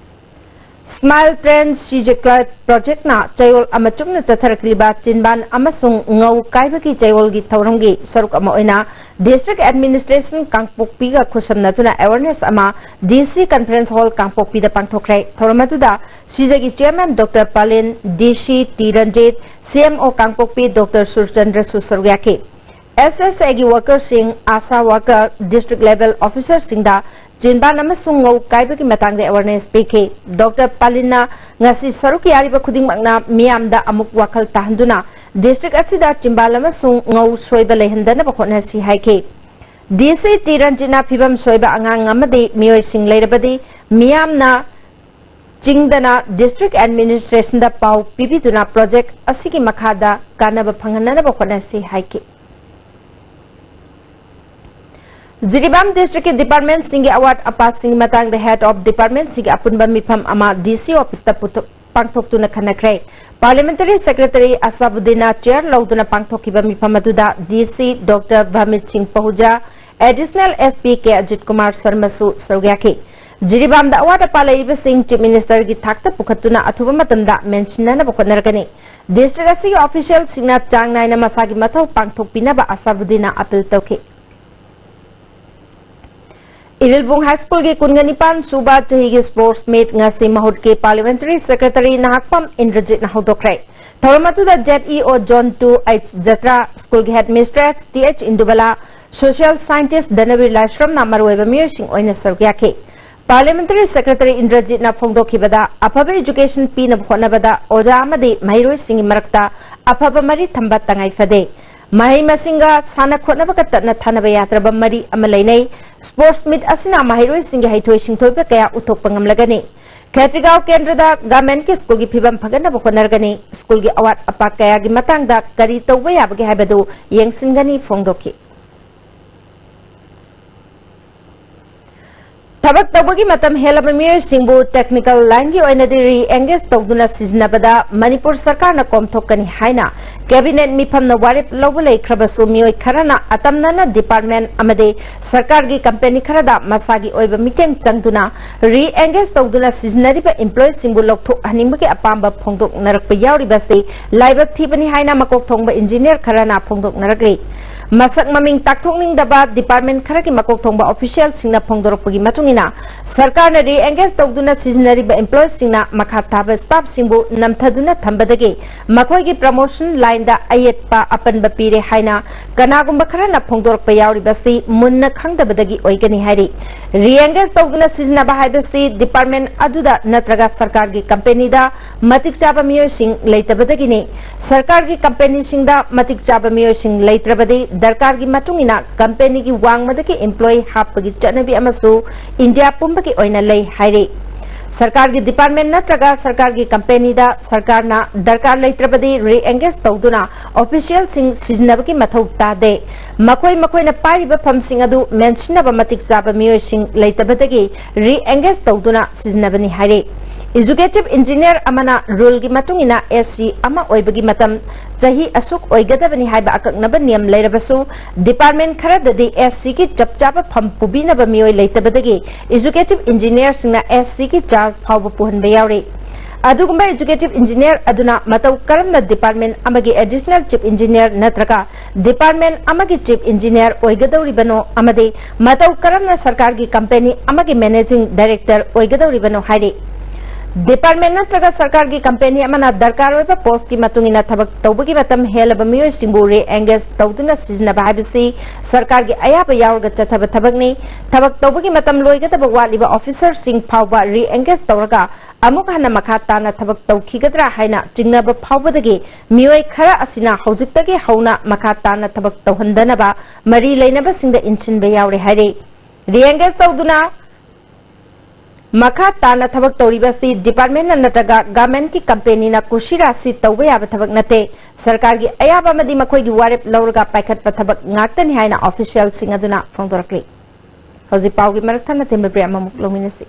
Smile Train Sijikla Projectꯅ ꯆꯌꯣꯜ ꯑꯃ ꯆꯨꯞꯅ ꯆꯠꯊꯔꯛꯂꯤꯕ ꯆꯤꯟꯕꯥꯟ ꯑꯃꯁꯨꯡ ꯉꯧ ꯀꯥꯏꯕꯒꯤ ꯆꯌꯣꯜꯒꯤ ꯊꯧꯔꯝꯒꯤ ꯁꯔꯨꯛ ꯑꯃ ꯑꯣꯏꯅ District Administration ꯀꯥꯡꯄꯣꯛꯄꯤꯒ ꯈꯨꯠꯁꯝꯅꯗꯨꯅ awareness ꯑꯃ DC Conference Hall ꯀꯥꯡꯄꯣꯛꯄꯤꯗ ꯄꯥꯡꯊꯣꯛꯈ꯭ꯔꯦ꯫ ꯊꯧꯔꯝ ꯑꯗꯨꯗ ꯁꯤꯖꯒꯤ Chairman Doctor ꯄꯥꯂꯤꯟ, DC T Ranjit, CMO ꯀꯥꯡꯄꯣꯛꯄꯤ Doctor ꯁꯨꯔꯆꯟꯗ꯭ꯔꯁꯨ ꯁꯔꯨꯛ ꯌꯥꯈꯤ꯫ SSAꯒꯤ workerꯁꯤꯡ, ASHA worker, district level officerꯁꯤꯡꯗ ꯆꯤꯟꯕꯥꯟ ꯑꯃꯁꯨꯡ ꯉꯧ ꯀꯥꯏꯕꯒꯤ ꯃꯇꯥꯡꯗ awareness ꯄꯤꯈꯤ꯫ Doctor ꯄꯥꯂꯤꯟꯅ ꯉꯁꯤ ꯁꯔꯨꯛ ꯌꯥꯔꯤꯕ ꯈꯨꯗꯤꯡꯃꯛꯅ ꯃꯤꯌꯥꯝꯗ ꯑꯃꯨꯛ ꯋꯥꯈꯜ ꯇꯥꯍꯟꯗꯨꯅ district ꯑꯁꯤꯗ ꯆꯤꯟꯕꯥꯟ ꯑꯃꯁꯨꯡ ꯉꯧ ꯁꯣꯏꯕ ꯂꯩꯍꯟꯗꯅꯕ ꯍꯣꯠꯅꯁꯤ ꯍꯥꯏꯈꯤ꯫ DC ꯇꯤ ꯔꯟꯖꯤꯠꯅ ꯐꯤꯕꯝ ꯁꯣꯏꯕ ꯑꯉꯥꯡ ꯑꯃꯗꯤ ꯃꯤꯑꯣꯏꯁꯤꯡ ꯂꯩꯔꯕꯗꯤ ꯃꯤꯌꯥꯝꯅ ꯆꯤꯡꯗꯅ District Administrationꯗ ꯄꯥꯎ ꯄꯤꯕꯤꯗꯨꯅ project ꯑꯁꯤꯒꯤ ꯃꯈꯥꯗ ꯀꯥꯟꯅꯕ ꯐꯪꯍꯟꯅꯅꯕ ꯍꯣꯠꯅꯁꯤ ꯍꯥꯏꯈꯤ꯫ ꯖꯤꯔꯤꯕꯥꯝ ꯗꯤꯁꯇ꯭ꯔꯤꯛꯀꯤ ꯗꯤꯄꯥꯔꯠꯃꯦꯟꯠꯁꯤꯡꯒꯤ ꯑꯋꯥꯠ ꯑꯄꯥꯁꯤꯡꯒꯤ ꯃꯇꯥꯡꯗ ꯍꯦꯗ ꯑꯣꯐ ꯗꯤꯄꯥꯔꯠꯃꯦꯟꯠꯁꯤꯡꯒꯤ ꯑꯄꯨꯟꯕ ꯃꯤꯐꯝ ꯑꯃ ꯗꯤ ꯁꯤ ꯑꯣꯐꯤꯁꯇ ꯄꯨꯊꯣꯛ-, ꯄꯥꯡꯊꯣꯛꯇꯨꯅ ꯈꯟꯅꯈ꯭ꯔꯦ꯫ ꯄꯥꯔꯂꯤꯌꯥꯃꯦꯟꯇꯔꯤ ꯁꯦꯀ꯭ꯔꯦꯇꯔꯤ ꯑꯁꯥꯕꯨꯗꯤꯟꯅ ꯆꯤꯌꯔ ꯂꯧꯗꯨꯅ ꯄꯥꯡꯊꯣꯛꯈꯤꯕ ꯃꯤꯐꯝ ꯑꯗꯨꯗ ꯗꯤ ꯁꯤ doctor Bhamit Singh Pahuja, additional S P K Ajit Kumar ꯁꯔꯃꯁꯨ ꯁꯔꯨꯛ ꯌꯥꯈꯤ꯫ ꯖꯤꯔꯤꯕꯥꯝꯗ ꯑꯋꯥꯠ ꯑꯄꯥ ꯂꯩꯔꯤꯕꯁꯤꯡ ꯆꯤꯐ ꯃꯤꯅꯤꯁꯇꯔꯒꯤ ꯊꯥꯛꯇ ꯄꯨꯈꯠꯇꯨꯅ ꯑꯊꯨꯕ ꯃꯇꯝꯗ ꯃꯦꯟꯁꯤꯟꯅꯅꯕ ꯍꯣꯠꯅꯔꯒꯅꯤ꯫ ꯗꯤꯁꯇ꯭ꯔꯤꯛ ꯑꯁꯤꯒꯤ ꯑꯣꯐꯤꯁꯤꯌꯦꯜꯁꯤꯡꯅ ꯆꯥꯡ ꯅꯥꯏꯅ ꯃꯁꯥꯒꯤ ꯃꯊꯧ ꯄꯥꯡꯊꯣꯛꯄꯤꯅꯕ ꯑꯁꯥꯕꯨꯗꯤꯟꯅ ꯑꯄꯤꯜ ꯇꯧꯈꯤ꯫ ꯏꯔꯤꯜꯕꯨꯡ ꯍꯥꯏ ꯁ꯭ꯀꯨꯜꯒꯤ ꯀꯨꯟꯒ ꯅꯤꯄꯥꯟ ꯁꯨꯕ ꯆꯍꯤꯒꯤ ꯁ꯭ꯄꯣꯔꯠꯁ ꯃꯤꯠ ꯉꯁꯤ ꯃꯍꯨꯠꯀꯤ ꯄꯥꯔꯂꯤꯌꯥꯃꯦꯟꯇꯔꯤ ꯁꯦꯀ꯭ꯔꯦꯇꯔꯤ ꯅꯍꯥꯛꯄꯝ ꯏꯟꯗ꯭ꯔꯖꯤꯠꯅ ꯍꯧꯗꯣꯛꯈ꯭ꯔꯦ꯫ ꯊꯧꯔꯝ ꯑꯗꯨꯗ Z E O zone two H Jatra, ꯁ꯭ꯀꯨꯜꯒꯤ headmistress T H Indubala, social scientist Dhanabir ꯂꯥꯏꯁ꯭ꯔꯝꯅ ꯃꯔꯨꯑꯣꯏꯕ ꯃꯤꯑꯣꯏꯁꯤꯡ ꯑꯣꯏꯅ ꯁꯔꯨꯛ ꯌꯥꯈꯤ꯫ ꯄꯥꯔꯂꯤꯌꯥꯃꯦꯟꯇꯔꯤ ꯁꯦꯀ꯭ꯔꯦꯇꯔꯤ ꯏꯟꯗ꯭ꯔꯖꯤꯠꯅ ꯐꯣꯡꯗꯣꯛꯈꯤꯕꯗ, ꯑꯐꯕ ꯏꯖꯨꯀꯦꯁꯟ ꯄꯤꯅꯕ ꯍꯣꯠꯅꯕꯗ ꯑꯣꯖꯥ ꯑꯃꯗꯤ ꯃꯍꯩꯔꯣꯏꯁꯤꯡꯒꯤ ꯃꯔꯛꯇ ꯑꯐꯕ ꯃꯔꯤ ꯊꯝꯕ ꯇꯉꯥꯏ ꯐꯗꯦ꯫ ꯃꯍꯩ ꯃꯁꯤꯡꯒ ꯁꯥꯟꯅ ꯈꯣꯠꯅꯕꯒ ꯇꯠꯅ ꯊꯥꯅꯕ ꯌꯥꯗ꯭ꯔꯕ ꯃꯔꯤ ꯑꯃ ꯂꯩꯅꯩ꯫ ꯁ꯭ꯄꯣꯔꯠꯁ ꯃꯤꯠ ꯑꯁꯤꯅ ꯃꯍꯩꯔꯣꯏꯁꯤꯡꯒꯤ ꯍꯩꯊꯣꯏ ꯁꯤꯡꯊꯣꯏꯕ ꯀꯌꯥ ꯎꯠꯊꯣꯛꯄ ꯉꯝꯂꯒꯅꯤ꯫ ꯈꯦꯇ꯭ꯔꯤꯒꯥꯎ ꯀꯦꯟꯗ꯭ꯔꯗ ꯒꯚꯔꯟꯃꯦꯟꯠꯀꯤ ꯁ꯭ꯀꯨꯜꯒꯤ ꯐꯤꯕꯝ ꯐꯒꯠꯅꯕ ꯍꯣꯠꯅꯔꯒꯅꯤ꯫ ꯁ꯭ꯀꯨꯜꯒꯤ ꯑꯋꯥꯠ ꯑꯄꯥ ꯀꯌꯥꯒꯤ ꯃꯇꯥꯡꯗ ꯀꯔꯤ ꯇꯧꯕ ꯌꯥꯕꯒꯦ ꯍꯥꯏꯕꯗꯨ ꯌꯦꯡꯁꯤꯟꯒꯅꯤ ꯐꯣꯡꯗꯣꯛꯈꯤ꯫ ꯊꯕꯛ ꯇꯧꯕꯒꯤ ꯃꯇꯝ ꯍꯦꯜꯂꯕ ꯃꯤꯑꯣꯏꯁꯤꯡꯕꯨ ꯇꯦꯛꯅꯤꯀꯦꯜ ꯂꯥꯏꯟꯒꯤ ꯑꯣꯏꯅꯗꯤ ꯔꯤ ꯑꯦꯡꯒꯦꯖ ꯇꯧꯗꯨꯅ ꯁꯤꯖꯤꯟꯅꯕꯗ ꯃꯅꯤꯄꯨꯔ ꯁꯔꯀꯥꯔꯅ ꯀꯣꯝꯊꯣꯛꯀꯅꯤ ꯍꯥꯏꯅ ꯀꯦꯕꯤꯅꯦꯠ ꯃꯤꯐꯝꯅ ꯋꯥꯔꯦꯞ ꯂꯧꯕ ꯂꯩꯈ꯭ꯔꯕꯁꯨ, ꯃꯤꯑꯣꯏ ꯈꯔꯅ ꯑꯇꯝꯅꯅ ꯗꯤꯄꯥꯔꯠꯃꯦꯟꯠ ꯑꯃꯗꯤ ꯁꯔꯀꯥꯔꯒꯤ ꯀꯝꯄꯦꯅꯤ ꯈꯔꯗ ꯃꯁꯥꯒꯤ ꯑꯣꯏꯕ ꯃꯤꯠꯌꯦꯡ ꯆꯪꯗꯨꯅ ꯔꯤ ꯑꯦꯡꯒꯦꯖ ꯇꯧꯗꯨꯅ ꯁꯤꯖꯤꯟꯅꯔꯤꯕ ꯏꯝꯄ꯭ꯂꯣꯌꯤꯁꯤꯡꯕꯨ ꯂꯧꯊꯣꯛꯍꯟꯅꯤꯡꯕꯒꯤ ꯑꯄꯥꯝꯕ ꯐꯣꯡꯗꯣꯛꯅꯔꯛꯄ ꯌꯥꯎꯔꯤꯕ ꯑꯁꯤ ꯂꯥꯏꯕꯛ ꯊꯤꯕꯅꯤ ꯍꯥꯏꯅ ꯃꯀꯣꯛ ꯊꯣꯡꯕ ꯏꯟꯖꯤꯅꯤꯌꯔ ꯈꯔꯅ ꯐꯣꯡꯗꯣꯛꯅꯔꯛꯂꯤ꯫ ꯃꯁꯛ ꯃꯃꯤꯡ ꯇꯥꯛꯊꯣꯛꯅꯤꯡꯗꯕ ꯗꯤꯄꯥꯔꯠꯃꯦꯟꯠ ꯈꯔꯒꯤ ꯃꯀꯣꯛ ꯊꯣꯡꯕ ꯑꯣꯐꯤꯁꯤꯌꯦꯜꯁꯤꯡꯅ ꯐꯣꯡꯗꯣꯔꯛꯄꯒꯤ ꯃꯇꯨꯡ ꯏꯟꯅ, ꯁꯔꯀꯥꯔꯅ ꯔꯤ ꯑꯦꯡꯒꯦꯖ ꯇꯧꯗꯨꯅ ꯁꯤꯖꯤꯟꯅꯔꯤꯕ ꯏꯝꯄ꯭ꯂꯣꯌꯤꯁꯤꯡꯅ ꯃꯈꯥ ꯊꯥꯕ ꯁ꯭ꯇꯥꯐꯁꯤꯡꯕꯨ ꯅꯝꯊꯗꯨꯅ ꯊꯝꯕꯗꯒꯤ ꯃꯈꯣꯏꯒꯤ ꯄ꯭ꯔꯃꯣꯁꯟ ꯂꯥꯏꯟꯗ ꯑꯌꯦꯠꯄ ꯑꯄꯟꯕ ꯄꯤꯔꯦ ꯍꯥꯏꯅ ꯀꯅꯥꯒꯨꯝꯕ ꯈꯔꯅ ꯐꯣꯡꯗꯣꯔꯛꯄ ꯌꯥꯎꯔꯤꯕꯁꯤ ꯃꯨꯟꯅ ꯈꯪꯗꯕꯗꯒꯤ ꯑꯣꯏꯒꯅꯤ ꯍꯥꯏꯔꯤ꯫ ꯔꯤ ꯑꯦꯡꯒꯦꯖ ꯇꯧꯗꯨꯅ ꯁꯤꯖꯤꯟꯅꯕ ꯍꯥꯏꯕꯁꯤ ꯗꯤꯄꯥꯔꯠꯃꯦꯟꯠ ꯑꯗꯨꯗ ꯅꯠꯇ꯭ꯔꯒ ꯁꯔꯀꯥꯔꯒꯤ ꯀꯝꯄꯦꯅꯤꯗ ꯃꯇꯤꯛ ꯆꯥꯕ ꯃꯤꯑꯣꯏꯁꯤꯡ ꯂꯩꯇꯕꯗꯒꯤꯅꯤ꯫ ꯁꯔꯀꯥꯔꯒꯤ ꯀꯝꯄꯦꯅꯤꯁꯤꯡꯗ ꯃꯇꯤꯛ ꯆꯥꯕ ꯃꯤꯑꯣꯏꯁꯤꯡ ꯂꯩꯇ꯭ꯔꯕꯗꯤ ꯗꯔꯀꯥꯔꯒꯤ ꯃꯇꯨꯡ ꯏꯟꯅ ꯀꯝꯄꯦꯅꯤꯒꯤ ꯋꯥꯡꯃꯗꯒꯤ ꯏꯝꯄ꯭ꯂꯣꯌꯤ ꯍꯥꯞꯄꯒꯤ ꯆꯠꯅꯕꯤ ꯑꯃꯁꯨ ꯏꯟꯗꯤꯌꯥ ꯄꯨꯝꯕꯒꯤ ꯑꯣꯏꯅ ꯂꯩ ꯍꯥꯏꯔꯤ꯫ ꯁꯔꯀꯥꯔꯒꯤ ꯗꯤꯄꯥꯔꯠꯃꯦꯟ ꯅꯠꯇ꯭ꯔꯒ ꯁꯔꯀꯥꯔꯒꯤ ꯀꯝꯄꯦꯅꯤꯗ ꯁꯔꯀꯥꯔꯅ ꯗꯔꯀꯥꯔ ꯂꯩꯇ꯭ꯔꯕꯗꯤ ꯔꯤꯑꯦꯡꯒꯦꯖ ꯇꯧꯗꯨꯅ ꯑꯣꯐꯤꯁꯤꯌꯦꯜꯁꯤꯡ ꯁꯤꯖꯤꯟꯅꯕꯒꯤ ꯃꯊꯧ ꯇꯥꯗꯦ꯫ ꯃꯈꯣꯏ ꯃꯈꯣꯏꯅ ꯄꯥꯏꯔꯤꯕ ꯐꯝꯁꯤꯡ ꯑꯗꯨ ꯃꯦꯟꯁꯤꯟꯅꯕ ꯃꯇꯤꯛ ꯆꯥꯕ ꯃꯤꯑꯣꯏꯁꯤꯡ ꯂꯩꯇꯕꯗꯒꯤ ꯔꯤꯑꯦꯡꯒꯦꯖ ꯇꯧꯗꯨꯅ ꯁꯤꯖꯤꯟꯅꯕꯅꯤ ꯍꯥꯏꯔꯤ꯫ ꯑꯦꯖꯨꯀꯦꯇꯤꯚ ꯏꯟꯖꯤꯅꯤꯌꯔ ꯑꯃꯅ ꯔꯨꯜꯒꯤ ꯃꯇꯨꯡ ꯏꯟꯅ ꯑꯦꯁ ꯁꯤ ꯑꯃ ꯑꯣꯏꯕꯒꯤ ꯃꯇꯝ ꯆꯍꯤ ꯑꯁꯨꯛ ꯑꯣꯏꯒꯗꯕꯅꯤ ꯍꯥꯏꯕ ꯑꯀꯛꯅꯕ ꯅꯤꯌꯝ ꯂꯩꯔꯕꯁꯨ, ꯗꯤꯄꯥꯔꯠꯃꯦꯟ ꯈꯔꯗꯗꯤ ꯑꯦꯁ ꯁꯤꯒꯤ ꯆꯞ ꯆꯥꯕ ꯐꯝ ꯄꯨꯕꯤꯅꯕ ꯃꯤꯑꯣꯏ ꯂꯩꯇꯕꯗꯒꯤ ꯑꯦꯖꯨꯀꯦꯇꯤꯚ ꯏꯟꯖꯤꯅꯤꯌꯔꯁꯤꯡꯅ ꯑꯦꯁ ꯁꯤꯒꯤ ꯆꯥꯔꯖ ꯐꯥꯎꯕ ꯄꯨꯍꯟꯕ ꯌꯥꯎꯔꯤ꯫ ꯑꯗꯨꯒꯨꯝꯕ ꯑꯦꯖꯨꯀꯦꯇꯤꯚ ꯏꯟꯖꯤꯅꯤꯌꯔ ꯑꯗꯨꯅ ꯃꯇꯧ ꯀꯔꯝꯅ ꯗꯤꯄꯥꯔꯠꯃꯦꯟ ꯑꯃꯒꯤ ꯑꯦꯗꯤꯁꯅꯦꯜ ꯆꯤꯐ ꯏꯟꯖꯤꯅꯤꯌꯔ ꯅꯠꯇ꯭ꯔꯒ ꯗꯤꯄꯥꯔꯠꯃꯦꯟ ꯑꯃꯒꯤ ꯆꯤꯐ ꯏꯟꯖꯤꯅꯤꯌꯔ ꯑꯣꯏꯒꯗꯧꯔꯤꯕꯅꯣ ꯑꯃꯗꯤ ꯃꯇꯧ ꯀꯔꯝꯅ ꯁꯔꯀꯥꯔꯒꯤ ꯀꯝꯄꯦꯅꯤ ꯑꯃꯒꯤ ꯃꯦꯅꯦꯖꯤꯡ ꯗꯥꯏꯔꯦꯛꯇꯔ ꯑꯣꯏꯒꯗꯧꯔꯤꯕꯅꯣ ꯍꯥꯏꯔꯤ꯫ ꯗꯤꯄꯥꯔꯠꯃꯦꯟ ꯅꯠꯇ꯭ꯔꯒ ꯁꯔꯀꯥꯔꯒꯤ ꯀꯝꯄꯦꯅꯤ ꯑꯃꯅ ꯗꯔꯀꯥꯔ ꯑꯣꯏꯕ ꯄꯣꯁꯀꯤ ꯃꯇꯨꯡ ꯏꯟꯅ ꯊꯕꯛ ꯇꯧꯕꯒꯤ ꯃꯇꯝ ꯍꯦꯜꯂꯕ ꯃꯤꯑꯣꯏꯁꯤꯡꯕꯨ ꯔꯤꯑꯦꯡꯒꯦꯖ ꯇꯧꯗꯨꯅ ꯁꯤꯖꯤꯟꯅꯕ ꯍꯥꯏꯕꯁꯤ ꯁꯔꯀꯥꯔꯒꯤ ꯑꯌꯥꯕ ꯌꯥꯎꯔꯒ ꯆꯠꯊꯕ ꯊꯕꯛꯅꯤ꯫ ꯊꯕꯛ ꯇꯧꯕꯒꯤ ꯃꯇꯝ ꯂꯣꯏꯒꯗꯕ ꯋꯥꯠꯂꯤꯕ ꯑꯣꯐꯤꯁꯔꯁꯤꯡ ꯐꯥꯎꯕ ꯔꯤꯑꯦꯡꯒꯦꯖ ꯇꯧꯔꯒ ꯑꯃꯨꯛ ꯍꯟꯅ ꯃꯈꯥ ꯇꯥꯅ ꯊꯕꯛ ꯇꯧꯈꯤꯒꯗ꯭ꯔꯥ ꯍꯥꯏꯅ ꯆꯤꯡꯅꯕ ꯐꯥꯎꯕꯗꯒꯤ ꯃꯤꯑꯣꯏ ꯈꯔ ꯑꯁꯤꯅ ꯍꯧꯖꯤꯛꯇꯒꯤ ꯍꯧꯅ ꯃꯈꯥ ꯇꯥꯅ ꯊꯕꯛ ꯇꯧꯍꯟꯗꯅꯕ ꯃꯔꯤ ꯂꯩꯅꯕꯁꯤꯡꯗ ꯏꯟꯁꯤꯟꯕ ꯌꯥꯎꯔꯦ ꯍꯥꯏꯔꯤ꯫ ꯔꯤꯑꯦꯡꯒꯦꯖ ꯇꯧꯗꯨꯅ ꯃꯈꯥ ꯇꯥꯅ ꯊꯕꯛ ꯇꯧꯔꯤꯕ ꯑꯁꯤ ꯗꯤꯄꯥꯔꯠꯃꯦꯟꯅ ꯅꯠꯇ꯭ꯔꯒ ꯒꯚꯔꯟꯃꯦꯟꯠꯀꯤ ꯀꯝꯄꯦꯅꯤꯅ ꯀꯨꯁꯤꯔꯥꯁꯤ ꯇꯧꯕ ꯌꯥꯕ ꯊꯕꯛ ꯅꯠꯇꯦ꯫ ꯁꯔꯀꯥꯔꯒꯤ ꯑꯌꯥꯕ ꯑꯃꯗꯤ ꯃꯈꯣꯏꯒꯤ ꯋꯥꯔꯦꯞ ꯂꯧꯔꯒ ꯄꯥꯏꯈꯠꯄ ꯊꯕꯛ ꯉꯥꯛꯇꯅꯤ ꯍꯥꯏꯅ ꯑꯣꯐꯤꯁꯤꯌꯦꯜꯁꯤꯡ ꯑꯗꯨꯅ ꯐꯣꯡꯗꯣꯔꯛꯂꯤ꯫ ꯍꯧꯖꯤꯛ ꯄꯥꯎꯒꯤ ꯃꯔꯛ ꯊꯠꯅ ꯇꯦꯟꯕ ꯕ꯭ꯔꯦꯛ ꯑꯃꯃꯨꯛ ꯂꯧꯃꯤꯟꯅꯁꯤ꯫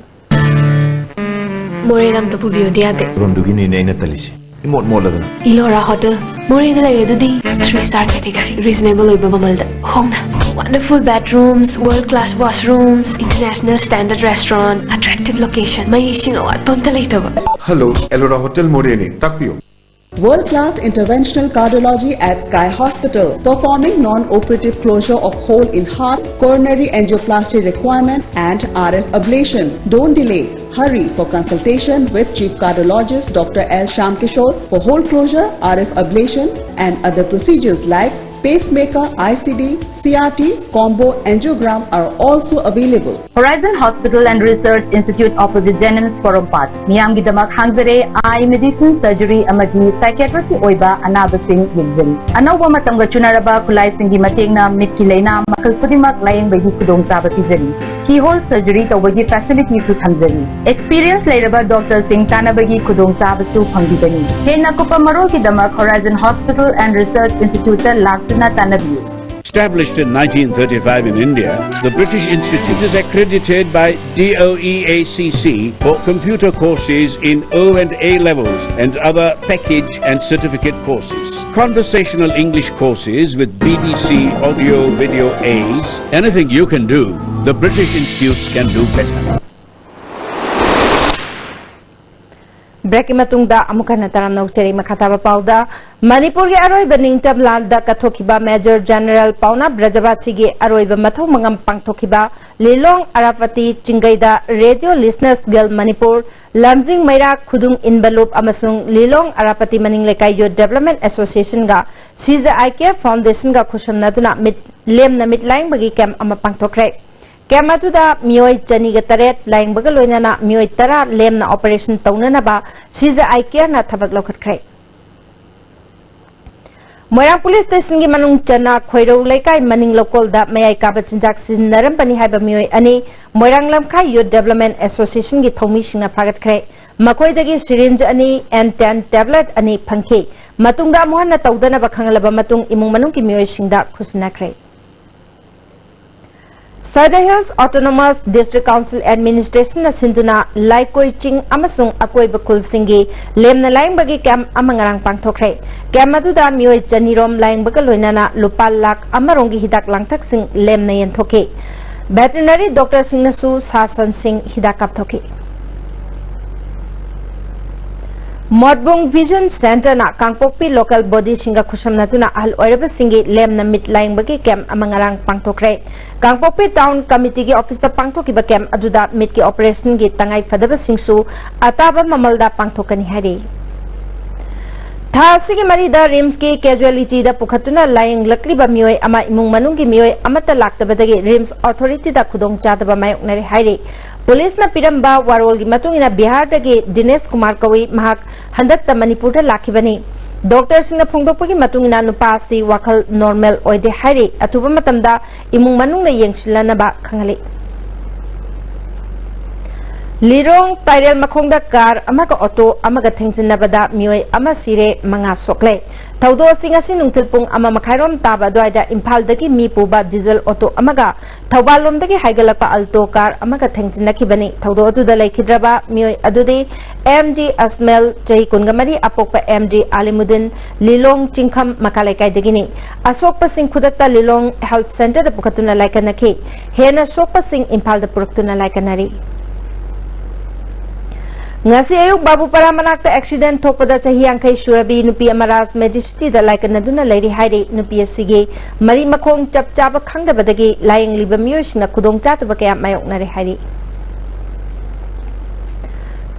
ꯃꯣꯔꯦꯗ ꯑꯝꯇ ꯄꯨꯕꯤꯌꯨꯗꯤ ꯌꯥꯗꯦ꯫ ꯃꯐꯝꯗꯨꯒꯤꯅꯤꯅꯦ ꯑꯩꯅ ꯇꯜꯂꯤꯁꯦ꯫ ꯏꯃꯣꯠ ꯃꯣꯠꯂꯗꯅ꯫ ꯏꯂꯣꯔꯥ ꯍꯣꯇꯦꯜ, ꯃꯣꯔꯦꯗ ꯂꯩꯔꯦ ꯑꯗꯨꯗꯤ꯫ Three star category, reasonable ꯑꯣꯏꯕ ꯃꯃꯜꯗ ꯍꯣꯡꯅ꯫ Wonderful bedrooms, world class washrooms, international standard restaurant, attractive location, ꯃꯩ ꯏꯁꯤꯡ ꯑꯋꯥꯠꯄ ꯑꯝꯇ ꯂꯩꯇꯕ꯫ Hello, Elora Hotel ꯃꯣꯔꯦꯅꯤ, ꯇꯥꯛꯄꯤꯌꯨ꯫ World class interventional cardiology at Sky Hospital, performing non-operative closure of hole in heart, coronary angioplasty requirement, and R F ablation. Don't delay. Hurry for consultation with Chief Cardiologist Doctor L Shyamkishore for hole closure, R F ablation, and other procedures like pacemaker, I C D, C R T, combo angiogram are also available. Horizon Hospital and Research Institute, opposite JNIMS, Porompat. ꯃꯤꯌꯥꯝꯒꯤꯗꯃꯛ ꯍꯥꯡꯖꯔꯦ I medicine, surgery ꯑꯃꯗꯤ ꯁꯥꯏꯀꯤꯌꯥꯇ꯭ꯔꯤꯛꯀꯤ ꯑꯣꯏꯕ ꯑꯅꯥꯕꯁꯤꯡ ꯌꯦꯡꯖꯔꯤ꯫ ꯑꯅꯧꯕ ꯃꯇꯝꯒ ꯆꯨꯅꯔꯕ ꯈꯨꯠꯂꯥꯏꯁꯤꯡꯒꯤ ꯃꯇꯦꯡꯅ ꯃꯤꯠꯀꯤ ꯂꯥꯏꯅꯥ ꯃꯈꯜ ꯈꯨꯗꯤꯡꯃꯛ ꯂꯥꯌꯦꯡꯕꯒꯤ ꯈꯨꯗꯣꯡꯆꯥꯕ ꯄꯤꯖꯔꯤ꯫ Keyhole surgery ꯇꯧꯕꯒꯤ facility ꯁꯨ ꯊꯝꯖꯔꯤ꯫ Experience ꯂꯩꯔꯕ doctor ꯁꯤꯡ ꯇꯥꯟꯅꯕꯒꯤ ꯈꯨꯗꯣꯡꯆꯥꯕꯁꯨ ꯐꯪꯕꯤꯒꯅꯤ꯫ ꯍꯦꯟꯅ ꯀꯨꯞꯄ ꯃꯔꯣꯜꯒꯤꯗꯃꯛ Horizon Hospital and Research Institute ꯇ ꯂꯥꯛꯇꯨꯅ ꯇꯥꯟꯅꯕꯤꯌꯨ꯫ Established in nineteen thirty-five in India, the British Institute is accredited by D O E A C C for computer courses in O and A levels and other package and certificate courses. Conversational English courses with B B C audio video aids. Anything you can do, the British Institutes can do better. Break ꯀꯤ ꯃꯇꯨꯡꯗ ꯑꯃꯨꯛ ꯍꯟꯅ ꯇꯔꯥꯝꯅ ꯑꯣꯛꯆꯔꯤ꯫ ꯃꯈꯥ ꯇꯥꯕ ꯄꯥꯎꯗ, ꯃꯅꯤꯄꯨꯔꯒꯤ ꯑꯔꯣꯏꯕ ꯅꯤꯡꯇꯝ ꯂꯥꯟꯗ ꯀꯠꯊꯣꯛꯈꯤꯕ Major General ꯄꯥꯎꯅꯥ ꯕ꯭ꯔꯖꯕꯥꯁꯤꯒꯤ ꯑꯔꯣꯏꯕ ꯃꯊꯧ ꯃꯉꯝ ꯄꯥꯡꯊꯣꯛꯈꯤꯕ ꯂꯤꯂꯣꯡ ꯑꯔꯥꯄꯇꯤ ꯆꯤꯡꯒꯩꯗ Radio Listeners Guild ꯃꯅꯤꯄꯨꯔ, ꯂꯝꯖꯤꯡ ꯃꯩꯔꯥ ꯈꯨꯗꯨꯡ ꯏꯟꯕ ꯂꯨꯞ ꯑꯃꯁꯨꯡ ꯂꯤꯂꯣꯡ ꯑꯔꯥꯄꯇꯤ ꯃꯅꯤꯡ ꯂꯩꯀꯥꯏ Youth Development Association ꯒ C J I Care Foundation ꯒ ꯈꯨꯠꯁꯝꯅꯗꯨꯅ ꯃꯤꯠ ꯂꯦꯝꯅ ꯃꯤꯠ ꯂꯥꯌꯦꯡꯕꯒꯤ camp ꯑꯃ ꯄꯥꯡꯊꯣꯛꯈ꯭ꯔꯦ꯫ Camp ꯑꯗꯨꯗ ꯃꯤꯑꯣꯏ ꯆꯅꯤꯒ ꯇꯔꯦꯠ ꯂꯥꯌꯦꯡꯕꯒ ꯂꯣꯏꯅꯅ ꯃꯤꯑꯣꯏ ꯇꯔꯥ ꯂꯦꯝꯅ operation ꯇꯧꯅꯅꯕ C J I Care ꯅ ꯊꯕꯛ ꯂꯧꯈꯠꯈ꯭ꯔꯦ꯫ ꯃꯣꯏꯔꯥꯡ Police Station ꯒꯤ ꯃꯅꯨꯡ ꯆꯟꯅ ꯈꯣꯏꯔꯧ ꯂꯩꯀꯥꯏ ꯃꯅꯤꯡ ꯂꯧꯀꯣꯜꯗ ꯃꯌꯥꯏ ꯀꯥꯕ ꯆꯤꯟꯖꯥꯛ ꯁꯤꯖꯤꯟꯅꯔꯝꯕꯅꯤ ꯍꯥꯏꯕ ꯃꯤꯑꯣꯏ ꯑꯅꯤ ꯃꯣꯏꯔꯥꯡ ꯂꯝꯈꯥꯏ Youth Development Association ꯒꯤ ꯊꯧꯃꯤꯁꯤꯡꯅ ꯐꯥꯒꯠꯈ꯭ꯔꯦ꯫ ꯃꯈꯣꯏꯗꯒꯤ syringe ꯑꯅꯤ, N ten tablet ꯑꯅꯤ ꯐꯪꯈꯤ꯫ ꯃꯇꯨꯡꯗ ꯑꯃꯨꯛ ꯍꯟꯅ ꯇꯧꯗꯅꯕ ꯈꯪꯍꯜꯂꯕ ꯃꯇꯨꯡ ꯏꯃꯨꯡ ꯃꯅꯨꯡꯒꯤ ꯃꯤꯑꯣꯏꯁꯤꯡꯗ ꯈꯨꯠꯁꯤꯟꯅꯈ꯭ꯔꯦ꯫ Sadar Hills Autonomous District Council Administration ꯅ ꯁꯤꯟꯗꯨꯅ ꯂꯥꯏꯀꯣꯏ ꯆꯤꯡ ꯑꯃꯁꯨꯡ ꯑꯀꯣꯏꯕ ꯈꯨꯜꯁꯤꯡꯒꯤ ꯂꯦꯝꯅ ꯂꯥꯌꯦꯡꯕꯒꯤ camp ꯑꯃ ꯉꯔꯥꯡ ꯄꯥꯡꯊꯣꯛꯈ꯭ꯔꯦ꯫ Camp ꯑꯗꯨꯗ ꯃꯤꯑꯣꯏ ꯆꯅꯤꯔꯣꯝ ꯂꯥꯌꯦꯡꯕꯒ ꯂꯣꯏꯅꯅ ꯂꯨꯄꯥ ꯂꯥꯈ ꯑꯃꯔꯣꯝꯒꯤ ꯍꯤꯗꯥꯛ ꯂꯥꯡꯊꯛꯁꯤꯡ ꯂꯦꯝꯅ ꯌꯦꯟꯊꯣꯛꯈꯤ꯫ Veterinary doctor ꯁꯤꯡꯅꯁꯨ ꯁꯥ ꯁꯟꯁꯤꯡ ꯍꯤꯗꯥꯛ ꯀꯥꯞꯊꯣꯛꯈꯤ꯫ ꯃꯣꯠꯕꯨꯡ Vision Centre ꯅ ꯀꯥꯡꯄꯣꯛꯄꯤ local body ꯁꯤꯡꯒ ꯈꯨꯠꯁꯝꯅꯗꯨꯅ ꯑꯍꯜ ꯑꯣꯏꯔꯕꯁꯤꯡꯒꯤ ꯂꯦꯝꯅ ꯃꯤꯠ ꯂꯥꯌꯦꯡꯕꯒꯤ camp ꯑꯃ ꯉꯔꯥꯡ ꯄꯥꯡꯊꯣꯛꯈ꯭ꯔꯦ꯫ ꯀꯥꯡꯄꯣꯛꯄꯤ Town Committee ꯒꯤ office ꯇ ꯄꯥꯡꯊꯣꯛꯈꯤꯕ camp ꯑꯗꯨꯗ ꯃꯤꯠꯀꯤ operation ꯒꯤ ꯇꯉꯥꯏ ꯐꯗꯕꯁꯤꯡꯁꯨ ꯑꯇꯥꯕ ꯃꯃꯜꯗ ꯄꯥꯡꯊꯣꯛꯀꯅꯤ ꯍꯥꯏꯔꯤ꯫ ꯊꯥ ꯑꯁꯤꯒꯤ ꯃꯔꯤꯗ RIMS ꯀꯤ casualty ꯗ ꯄꯨꯈꯠꯇꯨꯅ ꯂꯥꯌꯦꯡꯂꯛꯂꯤꯕ ꯃꯤꯑꯣꯏ ꯑꯃ ꯏꯃꯨꯡ ꯃꯅꯨꯡꯒꯤ ꯃꯤꯑꯣꯏ ꯑꯃꯠꯇ ꯂꯥꯛꯇꯕꯗꯒꯤ RIMS authority ꯗ ꯈꯨꯗꯣꯡꯆꯥꯗꯕ ꯃꯥꯌꯣꯛꯅꯔꯦ ꯍꯥꯏꯔꯤ꯫ Police ꯅ ꯄꯤꯔꯝꯕ ꯋꯥꯔꯣꯜꯒꯤ ꯃꯇꯨꯡ ꯏꯟꯅ ꯕꯤꯍꯥꯔꯗꯒꯤ ꯗꯤꯅꯦꯁ ꯀꯨꯃꯥꯔ ꯀꯧꯏ, ꯃꯍꯥꯛ ꯍꯟꯗꯛꯇ ꯃꯅꯤꯄꯨꯔꯗ ꯂꯥꯛꯈꯤꯕꯅꯤ꯫ Doctor ꯁꯤꯡꯅ ꯐꯣꯡꯗꯣꯛꯄꯒꯤ ꯃꯇꯨꯡ ꯏꯟꯅ ꯅꯨꯄꯥ ꯑꯁꯤ ꯋꯥꯈꯜ normal ꯑꯣꯏꯗꯦ ꯍꯥꯏꯔꯤ꯫ ꯑꯊꯨꯕ ꯃꯇꯝꯗ ꯏꯃꯨꯡ ꯃꯅꯨꯡꯅ ꯌꯦꯡꯁꯤꯜꯂꯅꯕ ꯈꯪꯍꯜꯂꯤ꯫ ꯂꯤꯂꯣꯡ ꯇꯥꯏꯔꯦꯜ ꯃꯈꯣꯡꯗ ꯀꯥꯔ ꯑꯃꯒ ꯑꯣꯇꯣ ꯑꯃꯒ ꯊꯦꯡꯖꯤꯟꯅꯕꯗ ꯃꯤꯑꯣꯏ ꯑꯃ ꯁꯤꯔꯦ, ꯃꯉꯥ ꯁꯣꯛꯂꯦ꯫ ꯊꯧꯗꯣꯛ ꯑꯁꯤ ꯉꯁꯤ ꯅꯨꯡꯊꯤꯜ ꯄꯨꯡ ꯑꯃ ꯃꯈꯥꯏꯔꯣꯝ ꯇꯥꯕ ꯑꯗꯨꯋꯥꯏꯗ ꯏꯝꯐꯥꯜꯗꯒꯤ ꯃꯤ ꯄꯨꯕ ꯗꯤꯖꯜ ꯑꯣꯇꯣ ꯑꯃꯒ ꯊꯧꯕꯥꯜ ꯂꯣꯝꯗꯒꯤ ꯍꯥꯏꯒꯠꯂꯛꯄ ꯑꯜꯇꯣ ꯀꯥꯔ ꯑꯃꯒ ꯊꯦꯡꯖꯤꯟꯅꯈꯤꯕꯅꯤ꯫ ꯊꯧꯗꯣꯛ ꯑꯗꯨꯗ ꯂꯩꯈꯤꯗ꯭ꯔꯕ ꯃꯤꯑꯣꯏ ꯑꯗꯨꯗꯤ ꯑꯦꯝ ꯗꯤ ꯑꯁꯃꯦꯜ, ꯆꯍꯤ ꯀꯨꯟꯒ ꯃꯔꯤ, ꯑꯄꯣꯛꯄ ꯑꯦꯝ ꯗꯤ ꯑꯥꯂꯤꯃꯨꯗꯤꯟ, ꯂꯤꯂꯣꯡ ꯆꯤꯡꯈꯝ ꯃꯈꯥ ꯂꯩꯀꯥꯏꯗꯒꯤꯅꯤ꯫ ꯑꯁꯣꯛꯄꯁꯤꯡ ꯈꯨꯗꯛꯇ ꯂꯤꯂꯣꯡ ꯍꯦꯜꯊ ꯁꯦꯟꯇꯔꯗ ꯄꯨꯈꯠꯇꯨꯅ ꯂꯥꯏꯀꯠꯅꯈꯤ꯫ ꯍꯦꯟꯅ ꯁꯣꯛꯄꯁꯤꯡ ꯏꯝꯐꯥꯜꯗ ꯄꯨꯔꯛꯇꯨꯅ ꯂꯥꯏꯀꯠꯅꯔꯤ꯫ ꯉꯁꯤ ꯑꯌꯨꯛ ꯕꯥꯕꯨꯄꯥꯔꯥ ꯃꯅꯥꯛꯇ ꯑꯦꯛꯁꯤꯗꯦꯟ ꯊꯣꯛꯄꯗ ꯆꯍꯤ ꯌꯥꯡꯈꯩ ꯁꯨꯔꯕꯤ ꯅꯨꯄꯤ ꯑꯃ ꯔꯥꯖ ꯃꯦꯗꯤꯁꯤꯇꯤꯗ ꯂꯥꯏꯀꯠꯅꯗꯨꯅ ꯂꯩꯔꯤ ꯍꯥꯏꯔꯤ꯫ ꯅꯨꯄꯤ ꯑꯁꯤꯒꯤ ꯃꯔꯤ ꯃꯈꯣꯡ ꯆꯞ ꯆꯥꯕ ꯈꯪꯗꯕꯗꯒꯤ ꯂꯥꯌꯦꯡꯂꯤꯕ ꯃꯤꯑꯣꯏꯁꯤꯡꯅ ꯈꯨꯗꯣꯡꯆꯥꯗꯕ ꯀꯌꯥ ꯃꯥꯌꯣꯛꯅꯔꯦ ꯍꯥꯏꯔꯤ꯫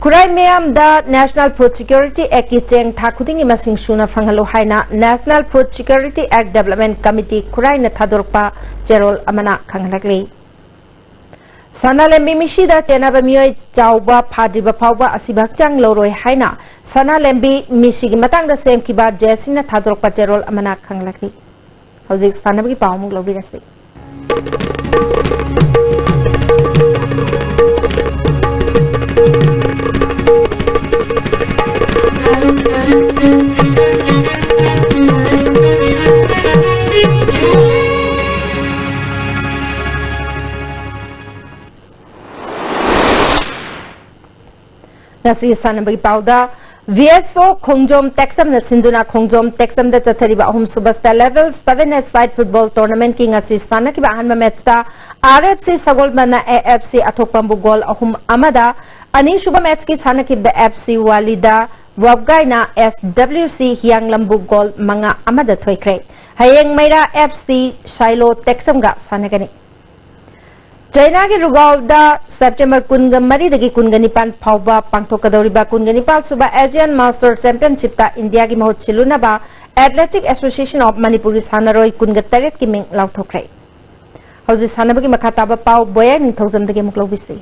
ꯈꯨꯔꯥꯏ ꯃꯤꯌꯥꯝꯗ National Food Security Act ꯀꯤ ꯆꯦꯡ ꯊꯥ ꯈꯨꯗꯤꯡꯒꯤ ꯃꯁꯤꯡ ꯁꯨꯅ ꯐꯪꯍꯜꯂꯨ ꯍꯥꯏꯅ National Food Security Act Development Committee ꯈꯨꯔꯥꯏꯅ ꯊꯥꯗꯣꯔꯛꯄ ꯆꯦꯔꯣꯜ ꯑꯃꯅ ꯈꯪꯍꯜꯂꯛꯂꯤ꯫ ꯁꯅꯥꯂꯦꯝꯕꯤ ꯃꯤꯁꯤꯗ ꯆꯦꯟꯅꯕ ꯃꯤꯑꯣꯏ ꯆꯥꯎꯕ ꯐꯥꯗ꯭ꯔꯤꯕ ꯐꯥꯎꯕ ꯑꯁꯤꯕ ꯍꯛꯆꯥꯡ ꯂꯧꯔꯣꯏ ꯍꯥꯏꯅ ꯁꯅꯥꯂꯦꯝꯕꯤ ꯃꯤꯁꯤꯒꯤ ꯃꯇꯥꯡꯗ ꯁꯦꯝꯈꯤꯕ ꯖꯦ ꯁꯤꯅ ꯊꯥꯗꯣꯔꯛꯄ ꯆꯦꯔꯣꯜ ꯑꯃꯅ ꯈꯪꯍꯜꯂꯛꯂꯤ꯫ ꯍꯧꯖꯤꯛ ꯁꯥꯟꯅꯕꯒꯤ ꯄꯥꯎ ꯑꯃꯨꯛ ꯂꯧꯕꯤꯔꯁꯤ꯫ ꯉꯁꯤ ꯁꯥꯟꯅꯕꯒꯤ ꯄꯥꯎꯗ, ꯚꯤ ꯑꯦꯁ ꯑꯣ ꯈꯣꯡꯖꯣꯝ ꯇꯦꯛꯆꯝꯅ ꯁꯤꯟꯗꯨꯅ ꯈꯣꯡꯖꯣꯝ ꯇꯦꯛꯆꯝꯗ ꯆꯠꯊꯔꯤꯕ ꯑꯍꯨꯝꯁꯨꯕ State Level Seven A Side Football Tournament ꯀꯤ ꯉꯁꯤ ꯁꯥꯟꯅꯈꯤꯕ ꯑꯍꯥꯟꯕ ꯃꯦꯠꯆꯇ R F C ꯁꯒꯣꯜꯕꯟꯅ A F C ꯑꯊꯣꯛꯄꯝꯕꯨ goal ꯑꯍꯨꯝ ꯑꯃꯗ, ꯑꯅꯤꯁꯨꯕ ꯃꯦꯠꯆꯀꯤ ꯁꯥꯟꯅꯈꯤꯕꯗ ꯑꯦꯐ ꯁꯤ ꯋꯥꯂꯤꯗ ꯋꯥꯞꯒꯥꯏꯅ ꯑꯦꯁ ꯗꯕ꯭ꯂꯤꯎ ꯁꯤ ꯍꯤꯌꯥꯡꯂꯝꯕꯨ ꯒꯣꯜ ꯃꯉꯥ ꯑꯃꯗ ꯊꯣꯏꯈ꯭ꯔꯦ꯫ ꯍꯌꯦꯡ ꯃꯩꯔꯥ ꯑꯦꯐ ꯁꯤ ꯁꯥꯏꯂꯣ ꯇꯦꯛꯆꯝꯒ ꯁꯥꯟꯅꯒꯅꯤ꯫ ꯆꯩꯅꯥꯒꯤ ꯔꯨꯒꯥꯎꯗ ꯁꯦꯞꯇꯦꯝꯕꯔ ꯀꯨꯟꯒ ꯃꯔꯤꯗꯒꯤ ꯀꯨꯟꯒ ꯅꯤꯄꯥꯟ ꯐꯥꯎꯕ ꯄꯥꯡꯊꯣꯛꯀꯗꯧꯔꯤꯕ ꯀꯨꯟꯒ ꯅꯤꯄꯥꯟ ꯁꯨꯕ Asian Master Championship ꯇ ꯏꯟꯗꯤꯌꯥꯒꯤ ꯃꯍꯨꯠ ꯁꯤꯜꯂꯨꯅꯕ Athletic Association of ꯃꯅꯤꯄꯨꯔꯒꯤ ꯁꯥꯟꯅꯔꯣꯏ ꯀꯨꯟꯒ ꯇꯔꯦꯠꯀꯤ ꯃꯤꯡ ꯂꯥꯎꯊꯣꯛꯈ꯭ꯔꯦ꯫ ꯍꯧꯖꯤꯛ ꯁꯥꯟꯅꯕꯒꯤ ꯃꯈꯥ ꯇꯥꯕ ꯄꯥꯎ ꯕꯣꯌꯥ ꯅꯤꯡꯊꯧꯖꯝꯗꯒꯤ ꯑꯃꯨꯛ ꯂꯧꯕꯤꯁꯤ꯫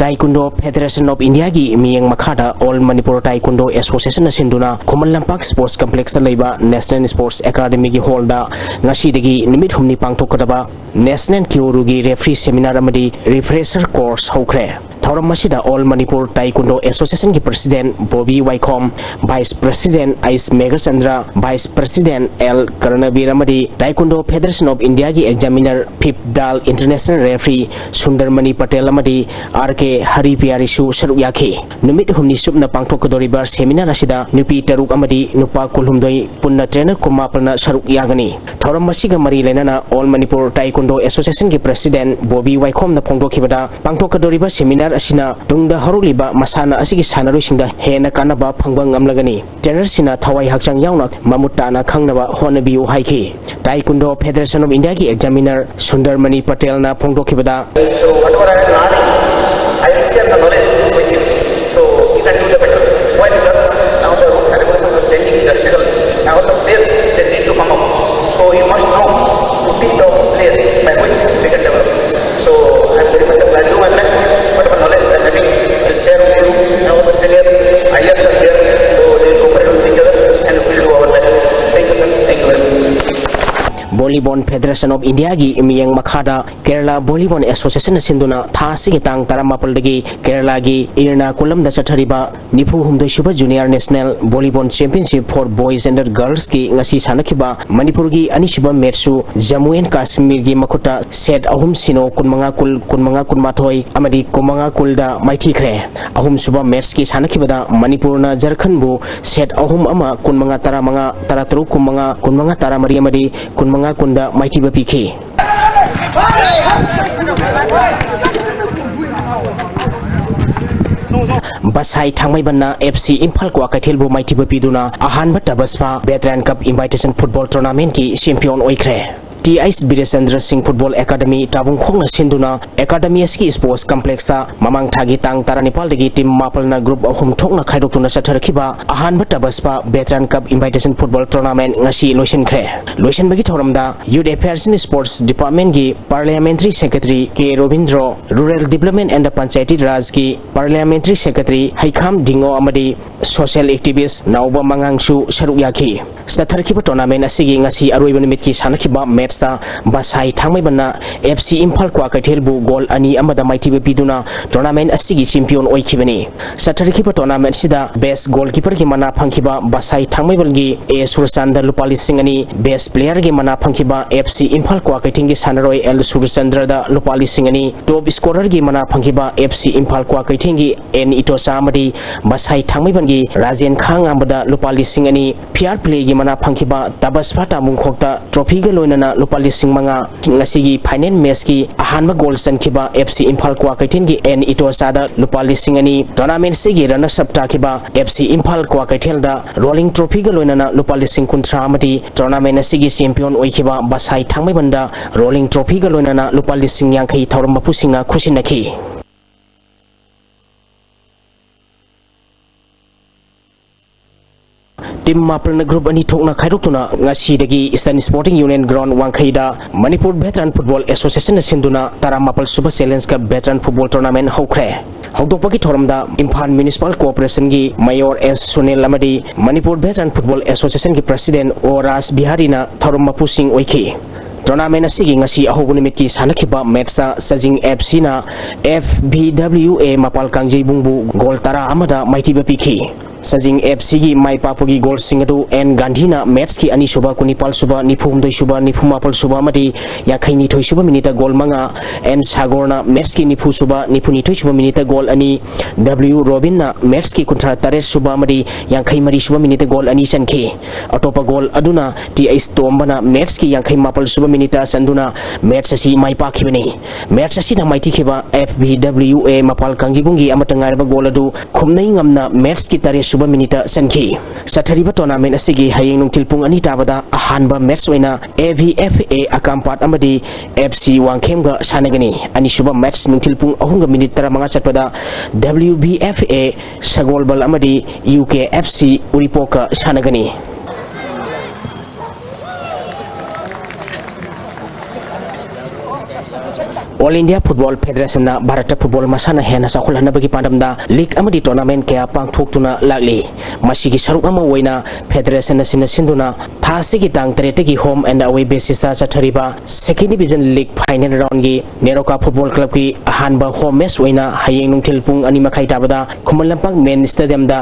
Taekwondo Federation of India ꯒꯤ ꯃꯤꯠꯌꯦꯡ ꯃꯈꯥꯗ All Manipur Taekwondo Association ꯅ ꯁꯤꯟꯗꯨꯅ ꯈꯨꯃꯟ ꯂꯝꯄꯥꯛ Sports Complex ꯇ ꯂꯩꯕ National Sports Academy ꯒꯤ hall ꯗ ꯉꯁꯤꯗꯒꯤ ꯅꯨꯃꯤꯠ ꯍꯨꯝꯅꯤ ꯄꯥꯡꯊꯣꯛꯀꯗꯕ National Kyorugi Referee Seminar ꯑꯃꯗꯤ Refresher Course ꯍꯧꯈ꯭ꯔꯦ꯫ ꯊꯧꯔꯝ ꯑꯁꯤꯗ All Manipur Taekwondo Association ꯒꯤ President ꯕꯣꯕꯤ ꯋꯥꯏꯈꯣꯝ, Vice President ꯑꯩꯁ ꯃꯦꯘꯆꯟꯗ꯭ꯔ, Vice President ꯑꯦꯜ ꯀꯔꯅꯕꯤꯔ ꯑꯃꯗꯤ Taekwondo Federation of India ꯒꯤ Examiner, ꯐꯤꯞ ꯗꯥꯜ International Referee ꯁꯨꯟꯗꯔꯃꯅꯤ ꯄꯇꯦꯜ ꯑꯃꯗꯤ ꯑꯥꯔ ꯀꯦ ꯍꯔꯤꯄꯤꯌꯥꯔꯤꯁꯨ ꯁꯔꯨꯛ ꯌꯥꯈꯤ꯫ ꯅꯨꯃꯤꯠ ꯍꯨꯝꯅꯤ ꯆꯨꯞꯅ ꯄꯥꯡꯊꯣꯛꯀꯗꯧꯔꯤꯕ seminar ꯑꯁꯤꯗ ꯅꯨꯄꯤ ꯇꯔꯨꯛ ꯑꯃꯗꯤ ꯅꯨꯄꯥ ꯀꯨꯟꯍꯨꯝꯗꯣꯏ, ꯄꯨꯟꯅ trainer ꯀꯨꯟꯃꯥꯄꯜꯅ ꯁꯔꯨꯛ ꯌꯥꯒꯅꯤ꯫ ꯊꯧꯔꯝ ꯑꯁꯤꯒ ꯃꯔꯤ ꯂꯩꯅꯅ All Manipur Taekwondo Association ꯒꯤ President ꯕꯣꯕꯤ ꯋꯥꯏꯈꯣꯝꯅ ꯐꯣꯡꯗꯣꯛꯈꯤꯕꯗ, ꯄꯥꯡꯊꯣꯛꯀꯗꯧꯔꯤꯕ seminar ꯑꯁꯤꯅ ꯇꯨꯡꯗ ꯍꯧꯔꯛꯂꯤꯕ ꯃꯁꯥꯟꯅ ꯑꯁꯤꯒꯤ ꯁꯥꯟꯅꯔꯣꯏꯁꯤꯡꯗ ꯍꯦꯟꯅ ꯀꯥꯟꯅꯕ ꯐꯪꯕ ꯉꯝꯂꯒꯅꯤ꯫ Trainer ꯁꯤꯡꯅ ꯊꯋꯥꯏ ꯍꯛꯆꯥꯡ ꯌꯥꯎꯅ ꯃꯃꯨꯠ ꯇꯥꯅ ꯈꯪꯅꯕ ꯍꯣꯠꯅꯕꯤꯌꯨ ꯍꯥꯏꯈꯤ꯫ Taekwondo Federation of India ꯒꯤ Examiner ꯁꯨꯟꯗꯔꯃꯅꯤ ꯄꯇꯦꯜꯅ ꯐꯣꯡꯗꯣꯛꯈꯤꯕꯗ, So whatever I am learning, I will share the knowledge with you. So you can do the better. Why? Because now the rules and regulations are changing drastically. Now the players, they need to come up. So you must know to teach the players by which they can develop. So I am very much, I will do my best. Whatever knowledge I am having, I will share with you. Now the players, I are here, so they will cooperate with each other and we will do our best. Thank you, sir. Thank you very much. Volleyball Federation of India ꯒꯤ ꯃꯤꯠꯌꯦꯡ ꯃꯈꯥꯗ Kerala Volleyball Association ꯅ ꯁꯤꯟꯗꯨꯅ ꯊꯥ ꯑꯁꯤꯒꯤ ꯇꯥꯡ ꯇꯔꯥꯃꯥꯄꯜꯗꯒꯤ ꯀꯦꯔꯂꯥꯒꯤ ꯏꯔꯅꯥꯀꯨꯂꯝꯗ ꯆꯠꯊꯔꯤꯕ ꯅꯤꯐꯨ ꯍꯨꯝꯗꯣꯏ ꯁꯨꯕ Junior National Volleyball Championship for Boys and Girls ꯀꯤ ꯉꯁꯤ ꯁꯥꯟꯅꯈꯤꯕ ꯃꯅꯤꯄꯨꯔꯒꯤ ꯑꯅꯤꯁꯨꯕ match ꯁꯨ ꯖꯝꯃꯨ ꯑꯦꯟ ꯀꯥꯁꯃꯤꯔꯒꯤ ꯃꯈꯨꯠꯇ set ꯑꯍꯨꯝ ꯁꯤꯅꯣ, ꯀꯨꯟꯃꯉꯥ ꯀꯨꯜ, ꯀꯨꯟꯃꯉꯥ ꯀꯨꯟꯃꯥꯊꯣꯏ ꯑꯃꯗꯤ ꯀꯨꯟꯃꯉꯥ ꯀꯨꯜꯗ ꯃꯥꯏꯊꯤꯈ꯭ꯔꯦ꯫ ꯑꯍꯨꯝꯁꯨꯕ match ꯀꯤ ꯁꯥꯟꯅꯈꯤꯕꯗ ꯃꯅꯤꯄꯨꯔꯅ ꯖꯔꯈꯟꯕꯨ set ꯑꯍꯨꯝ ꯑꯃ, ꯀꯨꯟꯃꯉꯥ ꯇꯔꯥꯃꯉꯥ, ꯇꯔꯥꯇꯔꯨꯛ ꯀꯨꯟꯃꯉꯥ, ꯀꯨꯟꯃꯉꯥ ꯇꯔꯥꯃꯔꯤ ꯑꯃꯗꯤ ꯀꯨꯟꯃꯉꯥ ꯀꯨꯟꯗ ꯃꯥꯏꯊꯤꯕ ꯄꯤꯈꯤ꯫ ꯕꯁꯥꯏ ꯊꯥꯡꯃꯩꯕꯟꯅ F C ꯏꯝꯐꯥꯜ ꯀ꯭ꯋꯥꯀꯩꯊꯦꯜꯕꯨ ꯃꯥꯏꯊꯤꯕ ꯄꯤꯗꯨꯅ ꯑꯍꯥꯟꯕ ꯇꯕꯁꯄꯥ Veteran Cup Invitation Football Tournament ꯀꯤ champion ꯑꯣꯏꯈ꯭ꯔꯦ꯫ ꯇꯤ ꯑꯩꯆ ꯕꯤꯔꯦꯆꯟꯗ꯭ꯔ ꯁꯤꯡ Football Academy ꯇꯥꯕꯨꯡꯈꯣꯛꯅ ꯁꯤꯟꯗꯨꯅ academy ꯑꯁꯤꯒꯤ sports complex ꯇ ꯃꯃꯥꯡ ꯊꯥꯒꯤ ꯇꯥꯡ ꯇꯔꯥꯅꯤꯄꯥꯜꯗꯒꯤ team ꯃꯥꯄꯜꯅ group ꯑꯍꯨꯝ ꯊꯣꯛꯅ ꯈꯥꯏꯗꯣꯛꯇꯨꯅ ꯆꯠꯊꯔꯛꯈꯤꯕ ꯑꯍꯥꯟꯕ ꯇꯕꯁꯄꯥ Veteran Cup Invitation Football Tournament ꯉꯁꯤ ꯂꯣꯏꯁꯤꯟꯈ꯭ꯔꯦ꯫ ꯂꯣꯏꯁꯤꯟꯕꯒꯤ ꯊꯧꯔꯝꯗ Youth Affairs and Sports Department ꯒꯤ Parliamentary Secretary K Robindro, Rural Development and Panchayati Raj ꯀꯤ Parliamentary Secretary ꯍꯩꯈꯥꯝ ꯗꯤꯡꯉꯣ ꯑꯃꯗꯤ social activist ꯅꯥꯎꯕ ꯃꯉꯥꯡꯁꯨ ꯁꯔꯨꯛ ꯌꯥꯈꯤ꯫ ꯆꯠꯊꯔꯛꯈꯤꯕ tournament ꯑꯁꯤꯒꯤ ꯉꯁꯤ ꯑꯔꯣꯏꯕ ꯅꯨꯃꯤꯠꯀꯤ ꯁꯥꯟꯅꯈꯤꯕ match ꯕꯁꯥꯏ ꯊꯥꯡꯃꯩꯕꯟꯅ F C Imphal ꯀ꯭ꯋꯥꯀꯩꯊꯦꯜꯕꯨ goal ꯑꯅꯤ ꯑꯃꯗ ꯃꯥꯏꯊꯤꯕ ꯄꯤꯗꯨꯅ ꯇꯣꯔꯅꯥꯃꯦꯟ ꯑꯁꯤꯒꯤ ꯆꯦꯝꯄꯤꯌꯟ ꯑꯣꯏꯈꯤꯕꯅꯤ꯫ ꯆꯠꯊꯔꯤꯕ ꯇꯣꯔꯅꯥꯃꯦꯟ ꯑꯁꯤꯗ ꯕꯦꯁ ꯒꯣꯜꯀꯤꯄꯔꯒꯤ ꯃꯅꯥ ꯐꯪꯈꯤꯕ ꯕꯁꯥꯏ ꯊꯥꯡꯃꯩꯕꯟꯒꯤ ꯑꯦ ꯁꯨꯔꯆꯥꯟꯗ ꯂꯨꯄꯥ ꯂꯤꯁꯤꯡ ꯑꯅꯤ, ꯕꯦꯁ ꯄ꯭ꯂꯦꯌꯔꯒꯤ ꯃꯅꯥ ꯐꯪꯈꯤꯕ ꯑꯦꯐ ꯁꯤ ꯏꯝꯐꯥꯜ ꯀ꯭ꯋꯥꯀꯩꯊꯦꯜꯒꯤ ꯁꯥꯟꯅꯔꯣꯏ ꯑꯦꯜ ꯁꯨꯔꯆꯟꯗ꯭ꯔꯗ ꯂꯨꯄꯥ ꯂꯤꯁꯤꯡ ꯑꯅꯤ, ꯇꯣꯞ ꯁ꯭ꯀꯣꯔꯔꯒꯤ ꯃꯅꯥ ꯐꯪꯈꯤꯕ ꯑꯦꯐ ꯁꯤ ꯏꯝꯐꯥꯜ ꯀ꯭ꯋꯥꯀꯩꯊꯦꯜꯒꯤ ꯑꯦꯟ ꯏꯇꯣꯆꯥ ꯑꯃꯗꯤ ꯕꯁꯥꯏ ꯊꯥꯡꯃꯩꯕꯟꯒꯤ ꯔꯥꯖꯦꯟ ꯈꯥꯉꯥꯝꯕꯗ ꯂꯨꯄꯥ ꯂꯤꯁꯤꯡ ꯑꯅꯤ, ꯐꯤꯌꯥꯔ ꯄ꯭ꯂꯦꯒꯤ ꯃꯅꯥ ꯐꯪꯈꯤꯕ ꯇꯕꯁꯐꯥ ꯇꯥꯃꯨꯡꯈꯣꯛꯇ ꯇ꯭ꯔꯣꯐꯤꯒ ꯂꯣꯏꯅꯅ ꯂꯨꯄꯥ ꯂꯤꯁꯤꯡ ꯃꯉꯥ, ꯉꯁꯤꯒꯤ ꯐꯥꯏꯅꯦꯜ ꯃꯦꯆꯀꯤ ꯑꯍꯥꯟꯕ goal ꯆꯟꯈꯤꯕ F C Imphal ꯀ꯭ꯋꯥꯀꯩꯊꯦꯜꯒꯤ and ꯏꯇꯣꯆꯥꯗ ꯂꯨꯄꯥ ꯂꯤꯁꯤꯡ ꯑꯅꯤ, ꯇꯣꯔꯅꯥꯃꯦꯟꯁꯤꯒꯤ ꯔꯅꯔꯁ ꯑꯞ ꯇꯥꯈꯤꯕ ꯑꯦꯐ ꯁꯤ ꯏꯝꯐꯥꯜ ꯀ꯭ꯋꯥꯀꯩꯊꯦꯜꯗ ꯔꯣꯂꯤꯡ ꯇ꯭ꯔꯣꯐꯤꯒ ꯂꯣꯏꯅꯅ ꯂꯨꯄꯥ ꯂꯤꯁꯤꯡ ꯀꯨꯟꯊ꯭ꯔꯥ ꯑꯃꯗꯤ ꯇꯣꯔꯅꯥꯃꯦꯟ ꯑꯁꯤꯒꯤ ꯆꯦꯝꯄꯤꯌꯟ ꯑꯣꯏꯈꯤꯕ ꯕꯁꯥꯏ ꯊꯥꯡꯃꯩꯕꯟꯗ ꯔꯣꯂꯤꯡ ꯇ꯭ꯔꯣꯐꯤꯒ ꯂꯣꯏꯅꯅ ꯂꯨꯄꯥ ꯂꯤꯁꯤꯡ ꯌꯥꯡꯈꯩ ꯊꯧꯔꯝ ꯃꯄꯨꯁꯤꯡꯅ ꯈꯨꯠꯁꯤꯟꯅꯈꯤ꯫ ꯇꯤꯝ ꯃꯥꯄꯜꯅ ꯒ꯭ꯔꯨꯞ ꯑꯅꯤ ꯊꯣꯛꯅ ꯈꯥꯏꯗꯣꯛꯇꯨꯅ ꯉꯁꯤꯗꯒꯤ ꯏꯁꯇꯔꯟ ꯁ꯭ꯄꯣꯔꯇꯤꯡ ꯌꯨꯅꯤꯌꯟ ꯒ꯭ꯔꯥꯎꯟ ꯋꯥꯡꯈꯩꯗ ꯃꯅꯤꯄꯨꯔ ꯚꯦꯇꯔꯟ ꯐꯨꯠꯕꯣꯜ ꯑꯦꯁꯣꯁꯤꯌꯦꯁꯟꯅ ꯁꯤꯟꯗꯨꯅ ꯇꯔꯥꯃꯥꯄꯜ ꯁꯨꯕ challenge cup veteran football tournament ꯍꯧꯈ꯭ꯔꯦ꯫ ꯍꯧꯗꯣꯛꯄꯒꯤ ꯊꯧꯔꯝꯗ ꯏꯝꯐꯥꯜ ꯃ꯭ꯌꯨꯅꯤꯁꯤꯄꯥꯜ ꯀꯣꯑꯣꯄꯔꯦꯁꯟꯒꯤ ꯃꯦꯌꯣꯔ ꯑꯦꯁ ꯁꯨꯅꯤꯜ ꯑꯃꯗꯤ ꯃꯅꯤꯄꯨꯔ ꯚꯦꯇꯔꯟ ꯐꯨꯠꯕꯣꯜ ꯑꯦꯁꯣꯁꯤꯌꯦꯁꯟꯒꯤ ꯄ꯭ꯔꯁꯤꯗꯦꯟ ꯑꯣ ꯔꯥꯖ ꯕꯤꯍꯥꯔꯤꯅ ꯊꯧꯔꯝ ꯃꯄꯨꯁꯤꯡ ꯑꯣꯏꯈꯤ꯫ ꯇꯣꯔꯅꯥꯃꯦꯟ ꯑꯁꯤꯒꯤ ꯉꯁꯤ ꯑꯍꯧꯕ ꯅꯨꯃꯤꯠꯀꯤ ꯁꯥꯟꯅꯈꯤꯕ ꯃꯦꯠꯁꯇ ꯆꯖꯤꯡ ꯑꯦꯐ ꯁꯤꯅ ꯑꯦꯐ ꯚꯤ ꯗꯕ꯭ꯂꯤꯎ ꯑꯦ ꯃꯄꯥꯜ ꯀꯥꯡꯖꯩꯕꯨꯡꯕꯨ ꯒꯣꯜ ꯇꯔꯥ ꯑꯃꯗ ꯃꯥꯏꯊꯤꯕ ꯄꯤꯈꯤ꯫ ꯆꯖꯤꯡ ꯑꯦꯐ ꯁꯤꯒꯤ ꯃꯥꯏ ꯄꯥꯛꯄꯒꯤ ꯒꯣꯜꯁꯤꯡ ꯑꯗꯨ ꯑꯦꯟ ꯒꯥꯟꯙꯤꯅ ꯃꯦꯠꯁꯀꯤ ꯑꯅꯤꯁꯨꯕ, ꯀꯨꯟꯅꯤꯄꯥꯜ ꯁꯨꯕ, ꯅꯤꯐꯨ ꯍꯨꯝꯗꯣꯏ ꯁꯨꯕ, ꯅꯤꯐꯨ ꯃꯥꯄꯜ ꯁꯨꯕ ꯑꯃꯗꯤ ꯌꯥꯡꯈꯩ ꯅꯤꯊꯣꯏ ꯁꯨꯕ ꯃꯤꯅꯤꯠꯇ ꯒꯣꯜ ꯃꯉꯥ, ꯑꯦꯟ ꯁꯥꯒꯣꯔꯅ ꯃꯦꯠꯁꯀꯤ ꯅꯤꯐꯨ ꯁꯨꯕ, ꯅꯤꯐꯨ ꯅꯤꯊꯣꯏ ꯁꯨꯕ ꯃꯤꯅꯤꯠꯇ ꯒꯣꯜ ꯑꯅꯤ, ꯗꯕ꯭ꯂꯤꯎ ꯔꯣꯕꯤꯟꯅ ꯃꯦꯠꯁꯀꯤ ꯀꯨꯟꯊ꯭ꯔꯥ ꯇꯔꯦꯠ ꯁꯨꯕ ꯑꯃꯗꯤ ꯌꯥꯡꯈꯩ ꯃꯔꯤ ꯁꯨꯕ ꯃꯤꯅꯤꯠꯇ ꯒꯣꯜ ꯑꯅꯤ ꯆꯟꯈꯤ꯫ ꯑꯇꯣꯞꯄ ꯒꯣꯜ ꯑꯗꯨꯅ ꯇꯤ ꯑꯩꯆ ꯇꯣꯝꯕꯅ ꯃꯦꯠꯁꯀꯤ ꯌꯥꯡꯈꯩ ꯃꯥꯄꯜ ꯁꯨꯕ ꯃꯤꯅꯤꯠꯇ ꯆꯟꯗꯨꯅ ꯃꯦꯠꯁ ꯑꯁꯤ ꯃꯥꯏ ꯄꯥꯛꯈꯤꯕꯅꯤ꯫ ꯃꯦꯠꯁ ꯑꯁꯤꯗ ꯃꯥꯏꯊꯤꯈꯤꯕ ꯑꯦꯐ ꯚꯤ ꯗꯕ꯭ꯂꯤꯎ ꯑꯦ ꯃꯄꯥꯜ ꯀꯥꯡꯖꯩꯕꯨꯡꯒꯤ ꯑꯃꯠꯇ ꯉꯥꯏꯔꯕ ꯒꯣꯜ ꯑꯗꯨ ꯈꯨꯝꯅꯩ ꯉꯝꯅ ꯃꯦꯠꯁꯀꯤ ꯇꯔꯦꯠ ꯁꯨꯕ ꯃꯤꯅꯤꯠꯇ ꯆꯟꯈꯤ꯫ ꯆꯠꯊꯔꯤꯕ ꯇꯣꯔꯅꯥꯃꯦꯟ ꯑꯁꯤꯒꯤ ꯍꯌꯦꯡ ꯅꯨꯡꯊꯤꯜ ꯄꯨꯡ ꯑꯅꯤ ꯇꯥꯕꯗ ꯑꯍꯥꯟꯕ ꯃꯦꯠꯁ ꯑꯣꯏꯅ ꯑꯦ ꯚꯤ ꯑꯦꯐ ꯑꯦ ꯑꯀꯥꯝꯄꯥꯠ ꯑꯃꯗꯤ ꯑꯦꯐ ꯁꯤ ꯋꯥꯡꯈꯦꯝꯒ ꯁꯥꯟꯅꯒꯅꯤ꯫ ꯑꯅꯤꯁꯨꯕ ꯃꯦꯠꯁ ꯅꯨꯡꯊꯤꯜ ꯄꯨꯡ ꯑꯍꯨꯝꯒ ꯃꯤꯅꯤꯠ ꯇꯔꯥꯃꯉꯥ ꯆꯠꯄꯗ ꯗꯕ꯭ꯂꯤꯎ ꯚꯤ ꯑꯦꯐ ꯑꯦ ꯁꯒꯣꯜꯕꯜ ꯑꯃꯗꯤ ꯌꯨ ꯀꯦ ꯑꯦꯐ ꯁꯤ ꯎꯔꯤꯄꯣꯛꯀ ꯁꯥꯟꯅꯒꯅꯤ꯫ ꯑꯣꯜ ꯏꯟꯗꯤꯌꯥ ꯐꯨꯠꯕꯣꯜ ꯐꯦꯗꯔꯦꯁꯟꯅ ꯚꯥꯔꯠꯇ ꯐꯨꯠꯕꯣꯜ ꯃꯁꯥꯟꯅ ꯍꯦꯟꯅ ꯆꯥꯎꯈꯠꯍꯟꯅꯕꯒꯤ ꯄꯥꯟꯗꯝꯗ ꯂꯤꯒ ꯑꯃꯗꯤ ꯇꯣꯔꯅꯥꯃꯦꯟ ꯀꯌꯥ ꯄꯥꯡꯊꯣꯛꯇꯨꯅ ꯂꯥꯛꯂꯤ꯫ ꯃꯁꯤꯒꯤ ꯁꯔꯨꯛ ꯑꯃ ꯑꯣꯏꯅ ꯐꯦꯗꯔꯦꯁꯟ ꯑꯁꯤꯅ ꯁꯤꯟꯗꯨꯅ ꯊꯥ ꯊꯥ ꯑꯁꯤꯒꯤ ꯇꯥꯡ ꯇꯔꯦꯠꯇꯒꯤ home and away basisꯇ ꯆꯠꯊꯔꯤꯕ Second Division League final roundꯒꯤ NEROCA Football Clubꯀꯤ ꯑꯍꯥꯟꯕ home match ꯑꯣꯏꯅ ꯍꯌꯦꯡ ꯅꯨꯡꯊꯤꯜ ꯄꯨꯡ ꯑꯅꯤ ꯃꯈꯥꯏ ꯇꯥꯕꯗ Khuman Lampak Main Stadiumꯗ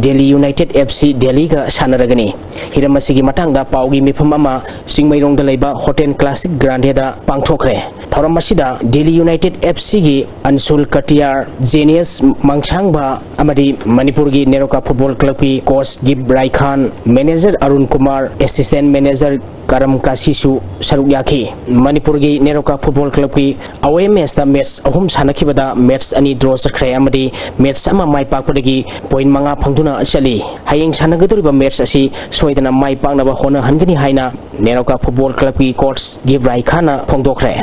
Delhi United FC Delhiꯒ ꯁꯥꯟꯅꯔꯒꯅꯤ꯫ ꯍꯤꯔꯝ ꯑꯁꯤꯒꯤ ꯃꯇꯥꯡꯗ ꯄꯥꯎꯒꯤ ꯃꯤꯐꯝ ꯑꯃ ꯆꯤꯡꯃꯩꯔꯣꯡꯗ ꯂꯩꯕ Hotel Classic Grandeꯗ ꯄꯥꯡꯊꯣꯛꯈ꯭ꯔꯦ꯫ ꯊꯧꯔꯝ ꯑꯁꯤꯗ Delhi United FCꯒꯤ ꯑꯟꯁꯨꯜ ꯀꯇꯤꯌꯥꯔ, ꯖꯦꯅꯤꯌꯁ ꯃꯥꯡꯁꯥꯡꯕ ꯑꯃꯗꯤ ꯃꯅꯤꯄꯨꯔꯒꯤ ꯅꯦꯔꯣꯀꯥ Football Clubꯀꯤ coach ꯒꯤꯞ ꯔꯥꯏꯈꯥꯟ, manager Arun Kumar, assistant manager ꯀꯔꯝ ꯀꯥꯁꯤꯁꯨ ꯁꯔꯨꯛ ꯌꯥꯈꯤ꯫ ꯃꯅꯤꯄꯨꯔꯒꯤ ꯅꯦꯔꯣꯀꯥ Football Clubꯀꯤ away matchꯇ match ꯑꯍꯨꯝ ꯁꯥꯟꯅꯈꯤꯕꯗ match ꯑꯅꯤ draw ꯆꯠꯈ꯭ꯔꯦ ꯑꯃꯗꯤ match ꯑꯃ ꯃꯥꯏ ꯄꯥꯛꯄꯗꯒꯤ point ꯃꯉꯥ ꯐꯪꯗꯨꯅ ꯆꯠꯂꯤ꯫ ꯍꯌꯦꯡ ꯁꯥꯟꯅꯒꯗꯧꯔꯤꯕ match ꯑꯁꯤ ꯁꯣꯏꯗꯅ ꯃꯥꯏ ꯄꯥꯛꯅꯕ ꯍꯣꯠꯅꯍꯟꯒꯅꯤ ꯍꯥꯏꯅ NEROCA Football Clubꯀꯤ coach gift ꯔꯥꯏꯈꯥꯟꯅ ꯐꯣꯡꯗꯣꯛꯈ꯭ꯔꯦ꯫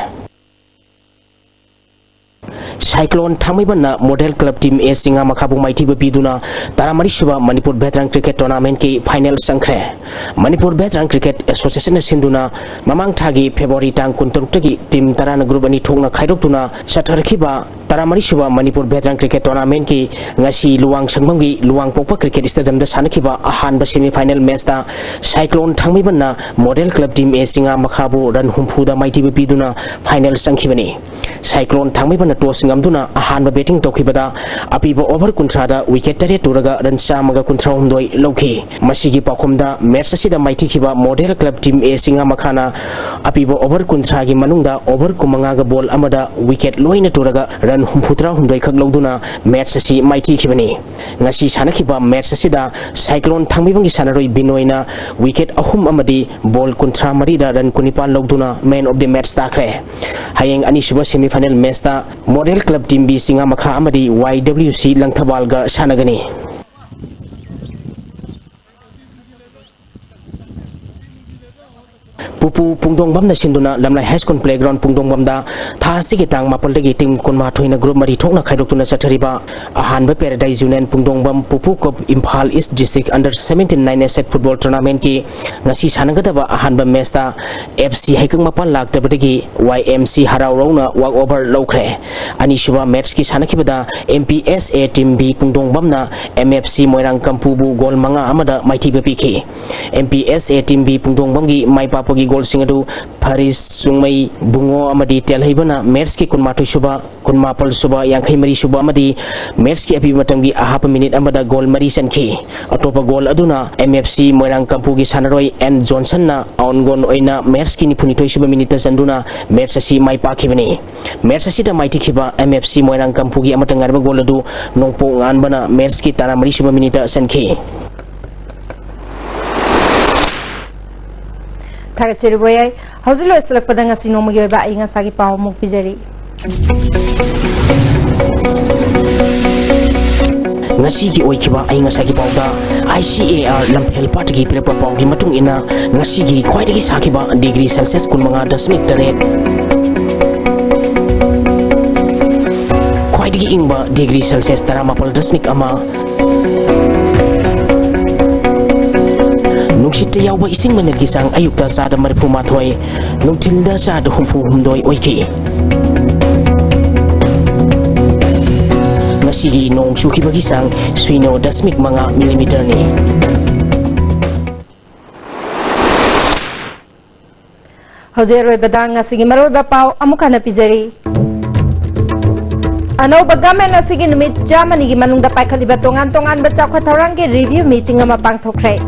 Cyclone ꯊꯥꯡꯃꯩꯕꯟꯅ Model Club Team A ꯆꯤꯉꯥ ꯃꯈꯥꯕꯨ ꯃꯥꯏꯊꯤꯕ ꯄꯤꯗꯨꯅ ꯇꯔꯥꯃꯔꯤ ꯁꯨꯕ ꯃꯅꯤꯄꯨꯔ Veteran Cricket Tournamentꯀꯤ final ꯆꯪꯈ꯭ꯔꯦ꯫ ꯃꯅꯤꯄꯨꯔ Veteran Cricket Associationꯅ ꯁꯤꯟꯗꯨꯅ ꯃꯃꯥꯡ ꯊꯥꯒꯤ February ꯇꯥꯡ ꯀꯨꯟꯇꯔꯨꯛꯇꯒꯤ team ꯇꯔꯥꯅ group ꯑꯅꯤ ꯊꯣꯛꯅ ꯈꯥꯏꯗꯣꯛꯇꯨꯅ ꯆꯠꯊꯔꯛꯈꯤꯕ ꯇꯔꯥꯃꯔꯤ ꯁꯨꯕ ꯃꯅꯤꯄꯨꯔ Veteran Cricket Tournamentꯀꯤ ꯉꯁꯤ ꯂꯨꯋꯥꯡ ꯁꯪꯕꯝꯒꯤ ꯂꯨꯋꯥꯡ ꯄꯣꯛꯄ Cricket Stadiumꯗ ꯁꯥꯟꯅꯈꯤꯕ ꯑꯍꯥꯟꯕ semi final matchꯇ Cyclone ꯊꯥꯡꯃꯩꯕꯟꯅ Model Club Team A ꯆꯤꯉꯥ ꯃꯈꯥꯕꯨ run ꯍꯨꯝꯐꯨꯗ ꯃꯥꯏꯊꯤꯕ ꯄꯤꯗꯨꯅ final ꯆꯪꯈꯤꯕꯅꯤ꯫ Cyclone ꯊꯥꯡꯃꯩꯕꯟꯅ toss ꯉꯝꯗꯨꯅ ꯑꯍꯥꯟꯕ batting ꯇꯧꯈꯤꯕꯗ ꯑꯄꯤꯕ over ꯀꯨꯟꯊ꯭ꯔꯥꯗ wicket ꯇꯔꯦꯠ ꯇꯨꯔꯒ run ꯆꯥꯝꯃꯒ ꯀꯨꯟꯊ꯭ꯔꯥ ꯍꯨꯝꯗꯣꯏ ꯂꯧꯈꯤ꯫ ꯃꯁꯤꯒꯤ ꯄꯥꯎꯈꯨꯝꯗ match ꯑꯁꯤꯗ ꯃꯥꯏꯊꯤꯈꯤꯕ Model Club Team A ꯆꯤꯉꯥ ꯃꯈꯥꯅ ꯑꯄꯤꯕ over ꯀꯨꯟꯊ꯭ꯔꯥꯒꯤ ꯃꯅꯨꯡꯗ over ꯀꯨꯟꯃꯉꯥꯒ ball ꯑꯃꯗ wicket ꯂꯣꯏꯅ ꯇꯨꯔꯒ run ꯍꯨꯝꯐꯨꯇꯔꯥ ꯍꯨꯝꯗꯣꯏ ꯈꯛ ꯂꯧꯗꯨꯅ match ꯑꯁꯤ ꯃꯥꯏꯊꯤꯈꯤꯕꯅꯤ꯫ ꯉꯁꯤ ꯁꯥꯟꯅꯈꯤꯕ match ꯑꯁꯤꯗ Cyclone ꯊꯥꯡꯃꯩꯕꯟꯒꯤ ꯁꯥꯟꯅꯔꯣꯏ ꯕꯤꯅꯣꯏꯅ wicket ꯑꯍꯨꯝ ꯑꯃꯗꯤ ball ꯀꯨꯟꯊ꯭ꯔꯥ ꯃꯔꯤꯗ run ꯀꯨꯟꯅꯤꯄꯥꯟ ꯂꯧꯗꯨꯅ man of the match ꯇꯥꯈ꯭ꯔꯦ꯫ ꯍꯌꯦꯡ ꯑꯅꯤꯁꯨꯕ semi final matchꯇ Model Club Team B ꯆꯤꯉꯥ ꯃꯈꯥ ꯑꯃꯗꯤ Y W C ꯂꯪꯊꯕꯥꯜꯒ ꯁꯥꯟꯅꯒꯅꯤ꯫ ꯄꯨꯄꯨ ꯄꯨꯡꯗꯣꯡꯕꯝꯅ ꯁꯤꯟꯗꯨꯅ ꯂꯝꯂꯥꯏ ꯍꯥꯏ ꯁ꯭ꯀꯨꯜ ꯄ꯭ꯂꯦꯒ꯭ꯔꯥꯎꯟ ꯄꯨꯡꯗꯣꯡꯕꯝꯗ ꯊꯥ ꯑꯁꯤꯒꯤ ꯇꯥꯡ ꯃꯥꯄꯜꯗꯒꯤ ꯇꯤꯝ ꯀꯨꯟꯃꯥꯊꯣꯏꯅ ꯒ꯭ꯔꯨꯞ ꯃꯔꯤ ꯊꯣꯛꯅ ꯈꯥꯏꯗꯣꯛꯇꯨꯅ ꯆꯠꯊꯔꯤꯕ ꯑꯍꯥꯟꯕ ꯄꯦꯔꯥꯗꯥꯏꯁ ꯌꯨꯅꯤꯌꯟ ꯄꯨꯡꯗꯣꯡꯕꯝ ꯄꯨꯄꯨ ꯀꯞ ꯏꯝꯐꯥꯜ ꯏꯁ ꯗꯤꯁꯇ꯭ꯔꯤꯛ ꯑꯟꯗꯔ ꯁꯚꯦꯟꯇꯤꯟ ꯅꯥꯏꯟ ꯑꯦ ꯁꯦꯠ ꯐꯨꯠꯕꯣꯜ ꯇꯣꯔꯅꯥꯃꯦꯟꯠꯀꯤ ꯉꯁꯤ ꯁꯥꯟꯅꯒꯗꯕ ꯑꯍꯥꯟꯕ ꯃꯦꯆꯇ ꯑꯦꯐ ꯁꯤ ꯍꯩꯀꯪ ꯃꯄꯥꯟ ꯂꯥꯛꯇꯕꯗꯒꯤ ꯋꯥꯏ ꯑꯦꯝ ꯁꯤ ꯍꯔꯥꯎ ꯍꯔꯥꯎꯅ ꯋꯥꯛ ꯑꯣꯚꯔ ꯂꯧꯈ꯭ꯔꯦ꯫ ꯑꯅꯤꯁꯨꯕ ꯃꯦꯆꯀꯤ ꯁꯥꯟꯅꯈꯤꯕꯗ M P S A team B ꯄꯨꯡꯗꯣꯡꯕꯝꯅ ꯑꯦꯝ ꯑꯦꯐ ꯁꯤ ꯃꯣꯏꯔꯥꯡ ꯀꯝꯄꯨꯕꯨ ꯒꯣꯜ ꯃꯉꯥ ꯑꯃꯗ ꯃꯥꯏꯊꯤꯕ ꯄꯤꯈꯤ꯫ M P S A team B ꯄꯨꯡꯗꯣꯡꯕꯝꯒꯤ ꯃꯥꯏ ꯄꯥꯛꯄꯒꯤ ꯒꯣꯜꯁꯤꯡ ꯑꯗꯨ ꯐꯔꯤꯁ ꯆꯨꯡꯃꯩ ꯕꯨꯡꯉꯣ ꯑꯃꯗꯤ ꯇꯦꯜꯍꯩꯕꯅ ꯃꯦꯆꯀꯤ ꯀꯨꯟꯃꯥꯊꯣꯏ ꯁꯨꯕ, ꯀꯨꯟꯃꯥꯄꯜ ꯁꯨꯕ, ꯌꯥꯡꯈꯩ ꯃꯔꯤ ꯁꯨꯕ ꯑꯃꯗꯤ ꯃꯦꯆꯀꯤ ꯑꯄꯤꯕ ꯃꯇꯝꯒꯤ ꯑꯍꯥꯞꯄ ꯃꯤꯅꯤꯠ ꯑꯃꯗ ꯒꯣꯜ ꯃꯔꯤ ꯆꯟꯈꯤ꯫ ꯑꯇꯣꯞꯄ ꯒꯣꯜ ꯑꯗꯨꯅ ꯑꯦꯝ ꯑꯦꯐ ꯁꯤ ꯃꯣꯏꯔꯥꯡ ꯀꯝꯄꯨꯒꯤ ꯁꯥꯟꯅꯔꯣꯏ ꯑꯦꯟ ꯖꯣꯟꯁꯟꯅ ꯑꯣꯟ ꯒꯣꯜ ꯑꯣꯏꯅ ꯃꯦꯆꯀꯤ ꯅꯤꯐꯨꯅꯤꯊꯣꯏ ꯁꯨꯕ ꯃꯤꯅꯤꯠꯇ ꯆꯟꯗꯨꯅ ꯃꯦꯆ ꯑꯁꯤ ꯃꯥꯏ ꯄꯥꯛꯈꯤꯕꯅꯤ꯫ ꯃꯦꯆ ꯑꯁꯤꯗ ꯃꯥꯏꯊꯤꯈꯤꯕ ꯑꯦꯝ ꯑꯦꯐ ꯁꯤ ꯃꯣꯏꯔꯥꯡ ꯀꯝꯄꯨꯒꯤ ꯑꯃꯠꯇ ꯉꯥꯏꯔꯕ ꯒꯣꯜ ꯑꯗꯨ ꯅꯣꯡꯄꯣꯛ ꯉꯥꯟꯕꯅ ꯃꯦꯆꯀꯤ ꯇꯔꯥꯃꯔꯤ ꯁꯨꯕ ꯃꯤꯅꯤꯠꯇ ꯆꯟꯈꯤ꯫ ꯊꯥꯒꯠꯆꯔꯤ ꯕꯣꯌꯥꯏ꯫ ꯍꯧꯖꯤꯛ ꯂꯣꯏꯁꯤꯜꯂꯛꯄꯗ ꯉꯁꯤ ꯅꯣꯡꯃꯒꯤ ꯑꯣꯏꯕ ꯑꯏꯪ ꯑꯁꯥꯒꯤ ꯄꯥꯎ ꯑꯃꯨꯛ ꯄꯤꯖꯔꯤ꯫ ꯉꯁꯤꯒꯤ ꯑꯣꯏꯈꯤꯕ ꯑꯏꯪ ꯑꯁꯥꯒꯤ ꯄꯥꯎꯗ ꯑꯥꯏ ꯁꯤ ꯑꯦ ꯑꯥꯔ ꯂꯝꯐꯦꯜ ꯄꯥꯠꯇꯒꯤ ꯄꯤꯔꯛꯄ ꯄꯥꯎꯒꯤ ꯃꯇꯨꯡ ꯏꯟꯅ ꯉꯁꯤꯒꯤ ꯈ꯭ꯋꯥꯏꯗꯒꯤ ꯁꯥꯈꯤꯕ ꯗꯤꯒ꯭ꯔꯤ ꯁꯦꯜꯁꯤꯌꯁ ꯀꯨꯟꯃꯉꯥ ꯗꯁꯃꯤꯛ ꯇꯔꯦꯠ, ꯈ꯭ꯋꯥꯏꯗꯒꯤ ꯏꯪꯕ ꯗꯤꯒ꯭ꯔꯤ ꯁꯦꯜꯁꯤꯌꯁ ꯇꯔꯥꯃꯥꯄꯜ ꯗꯁꯃꯤꯛ ꯑꯃ, ꯅꯨꯡꯁꯤꯠꯇ ꯌꯥꯎꯕ ꯏꯁꯤꯡ ꯃꯅꯤꯜꯒꯤ ꯆꯥꯡ ꯑꯌꯨꯛꯇ ꯆꯥꯗ ꯃꯔꯤꯐꯨ ꯃꯥꯊꯣꯏ, ꯅꯨꯡꯊꯤꯜꯗ ꯆꯥꯗ ꯍꯨꯝꯐꯨ ꯍꯨꯝꯗꯣꯏ ꯑꯣꯏꯈꯤ꯫ ꯉꯁꯤꯒꯤ ꯅꯣꯡ ꯆꯨꯈꯤꯕꯒꯤ ꯆꯥꯡ ꯁꯤꯅꯣ ꯗꯁꯃꯤꯛ ꯃꯉꯥ ꯃꯤꯂꯤꯃꯤꯇꯔꯅꯤ꯫ ꯍꯧꯖꯤꯛ ꯑꯔꯣꯏꯕꯗ ꯉꯁꯤꯒꯤ ꯃꯔꯨꯑꯣꯏꯕ ꯄꯥꯎ ꯑꯃꯨꯛ ꯍꯟꯅ ꯄꯤꯖꯔꯤ꯫ ꯑꯅꯧꯕ ꯒꯚꯔꯟꯃꯦꯟꯠ ꯑꯁꯤꯒꯤ ꯅꯨꯃꯤꯠ ꯆꯥꯝꯃꯅꯤꯒꯤ ꯃꯅꯨꯡꯗ ꯄꯥꯏꯈꯠꯂꯤꯕ ꯇꯣꯉꯥꯟ ꯇꯣꯉꯥꯟꯕ ꯆꯥꯎꯈꯠ ꯊꯧꯔꯥꯡꯒꯤ ꯔꯤꯚꯤꯌꯨ ꯃꯤꯇꯤꯡ ꯑꯃ ꯄꯥꯡꯊꯣꯛꯈ꯭ꯔꯦ꯫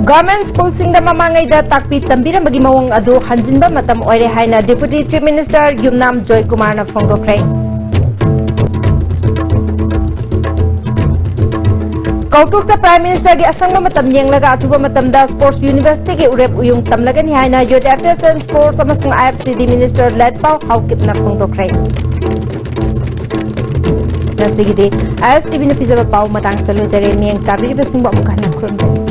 ꯒꯚꯔꯟꯃꯦꯟꯠ ꯁ꯭ꯀꯨꯜꯁꯤꯡꯗ ꯃꯃꯥꯡꯉꯩꯗ ꯇꯥꯛꯄꯤ ꯇꯝꯕꯤꯔꯝꯕꯒꯤ ꯃꯑꯣꯡ ꯑꯗꯨ ꯍꯟꯖꯤꯟꯕ ꯃꯇꯝ ꯑꯣꯏꯔꯦ ꯍꯥꯏꯅ ꯗꯤꯄꯨꯇꯤ ꯆꯤꯐ ꯃꯤꯅꯤꯁꯇꯔ ꯌꯨꯝꯅꯥꯝ ꯖꯣꯏꯀꯨꯃꯥꯔꯅ ꯐꯣꯡꯗꯣꯛꯈ꯭ꯔꯦ꯫ ꯀꯧꯇ꯭ꯔꯨꯛꯇ ꯄ꯭ꯔꯥꯏꯝ ꯃꯤꯅꯤꯁꯇꯔꯒꯤ ꯑꯁꯪꯕ ꯃꯇꯝ ꯌꯦꯡꯂꯒ ꯑꯊꯨꯕ ꯃꯇꯝꯗ ꯁ꯭ꯄꯣꯔꯠꯁ ꯌꯨꯅꯤꯚꯔꯁꯤꯇꯤꯒꯤ ꯎꯔꯦꯞ ꯎꯌꯨꯡ ꯇꯝꯂꯒꯅꯤ ꯍꯥꯏꯅ ꯌꯨꯠ ꯑꯦꯐꯤꯌꯔꯁ ꯑꯦꯟ ꯁ꯭ꯄꯣꯔꯠꯁ ꯑꯃꯁꯨꯡ ꯑꯥꯏ ꯑꯦꯐ ꯁꯤ ꯗꯤ ꯃꯤꯅꯤꯁꯇꯔ ꯂꯦꯠꯄꯥꯎ ꯍꯥꯎꯀꯤꯞꯅ ꯐꯣꯡꯗꯣꯛꯈ꯭ꯔꯦ꯫ ꯉꯁꯤꯒꯤꯗꯤ ꯑꯥꯏ ꯑꯦꯁ ꯇꯤ ꯚꯤꯅ ꯄꯤꯖꯕ ꯄꯥꯎ ꯃꯇꯥꯡꯁꯤꯗ ꯂꯣꯏꯖꯔꯦ꯫ ꯃꯤꯠꯌꯦꯡ ꯇꯥꯕꯤꯔꯤꯕꯁꯤꯡꯕꯨ ꯑꯃꯨꯛ ꯍꯟꯅ ꯈꯨꯔꯨꯝꯖꯔꯤ꯫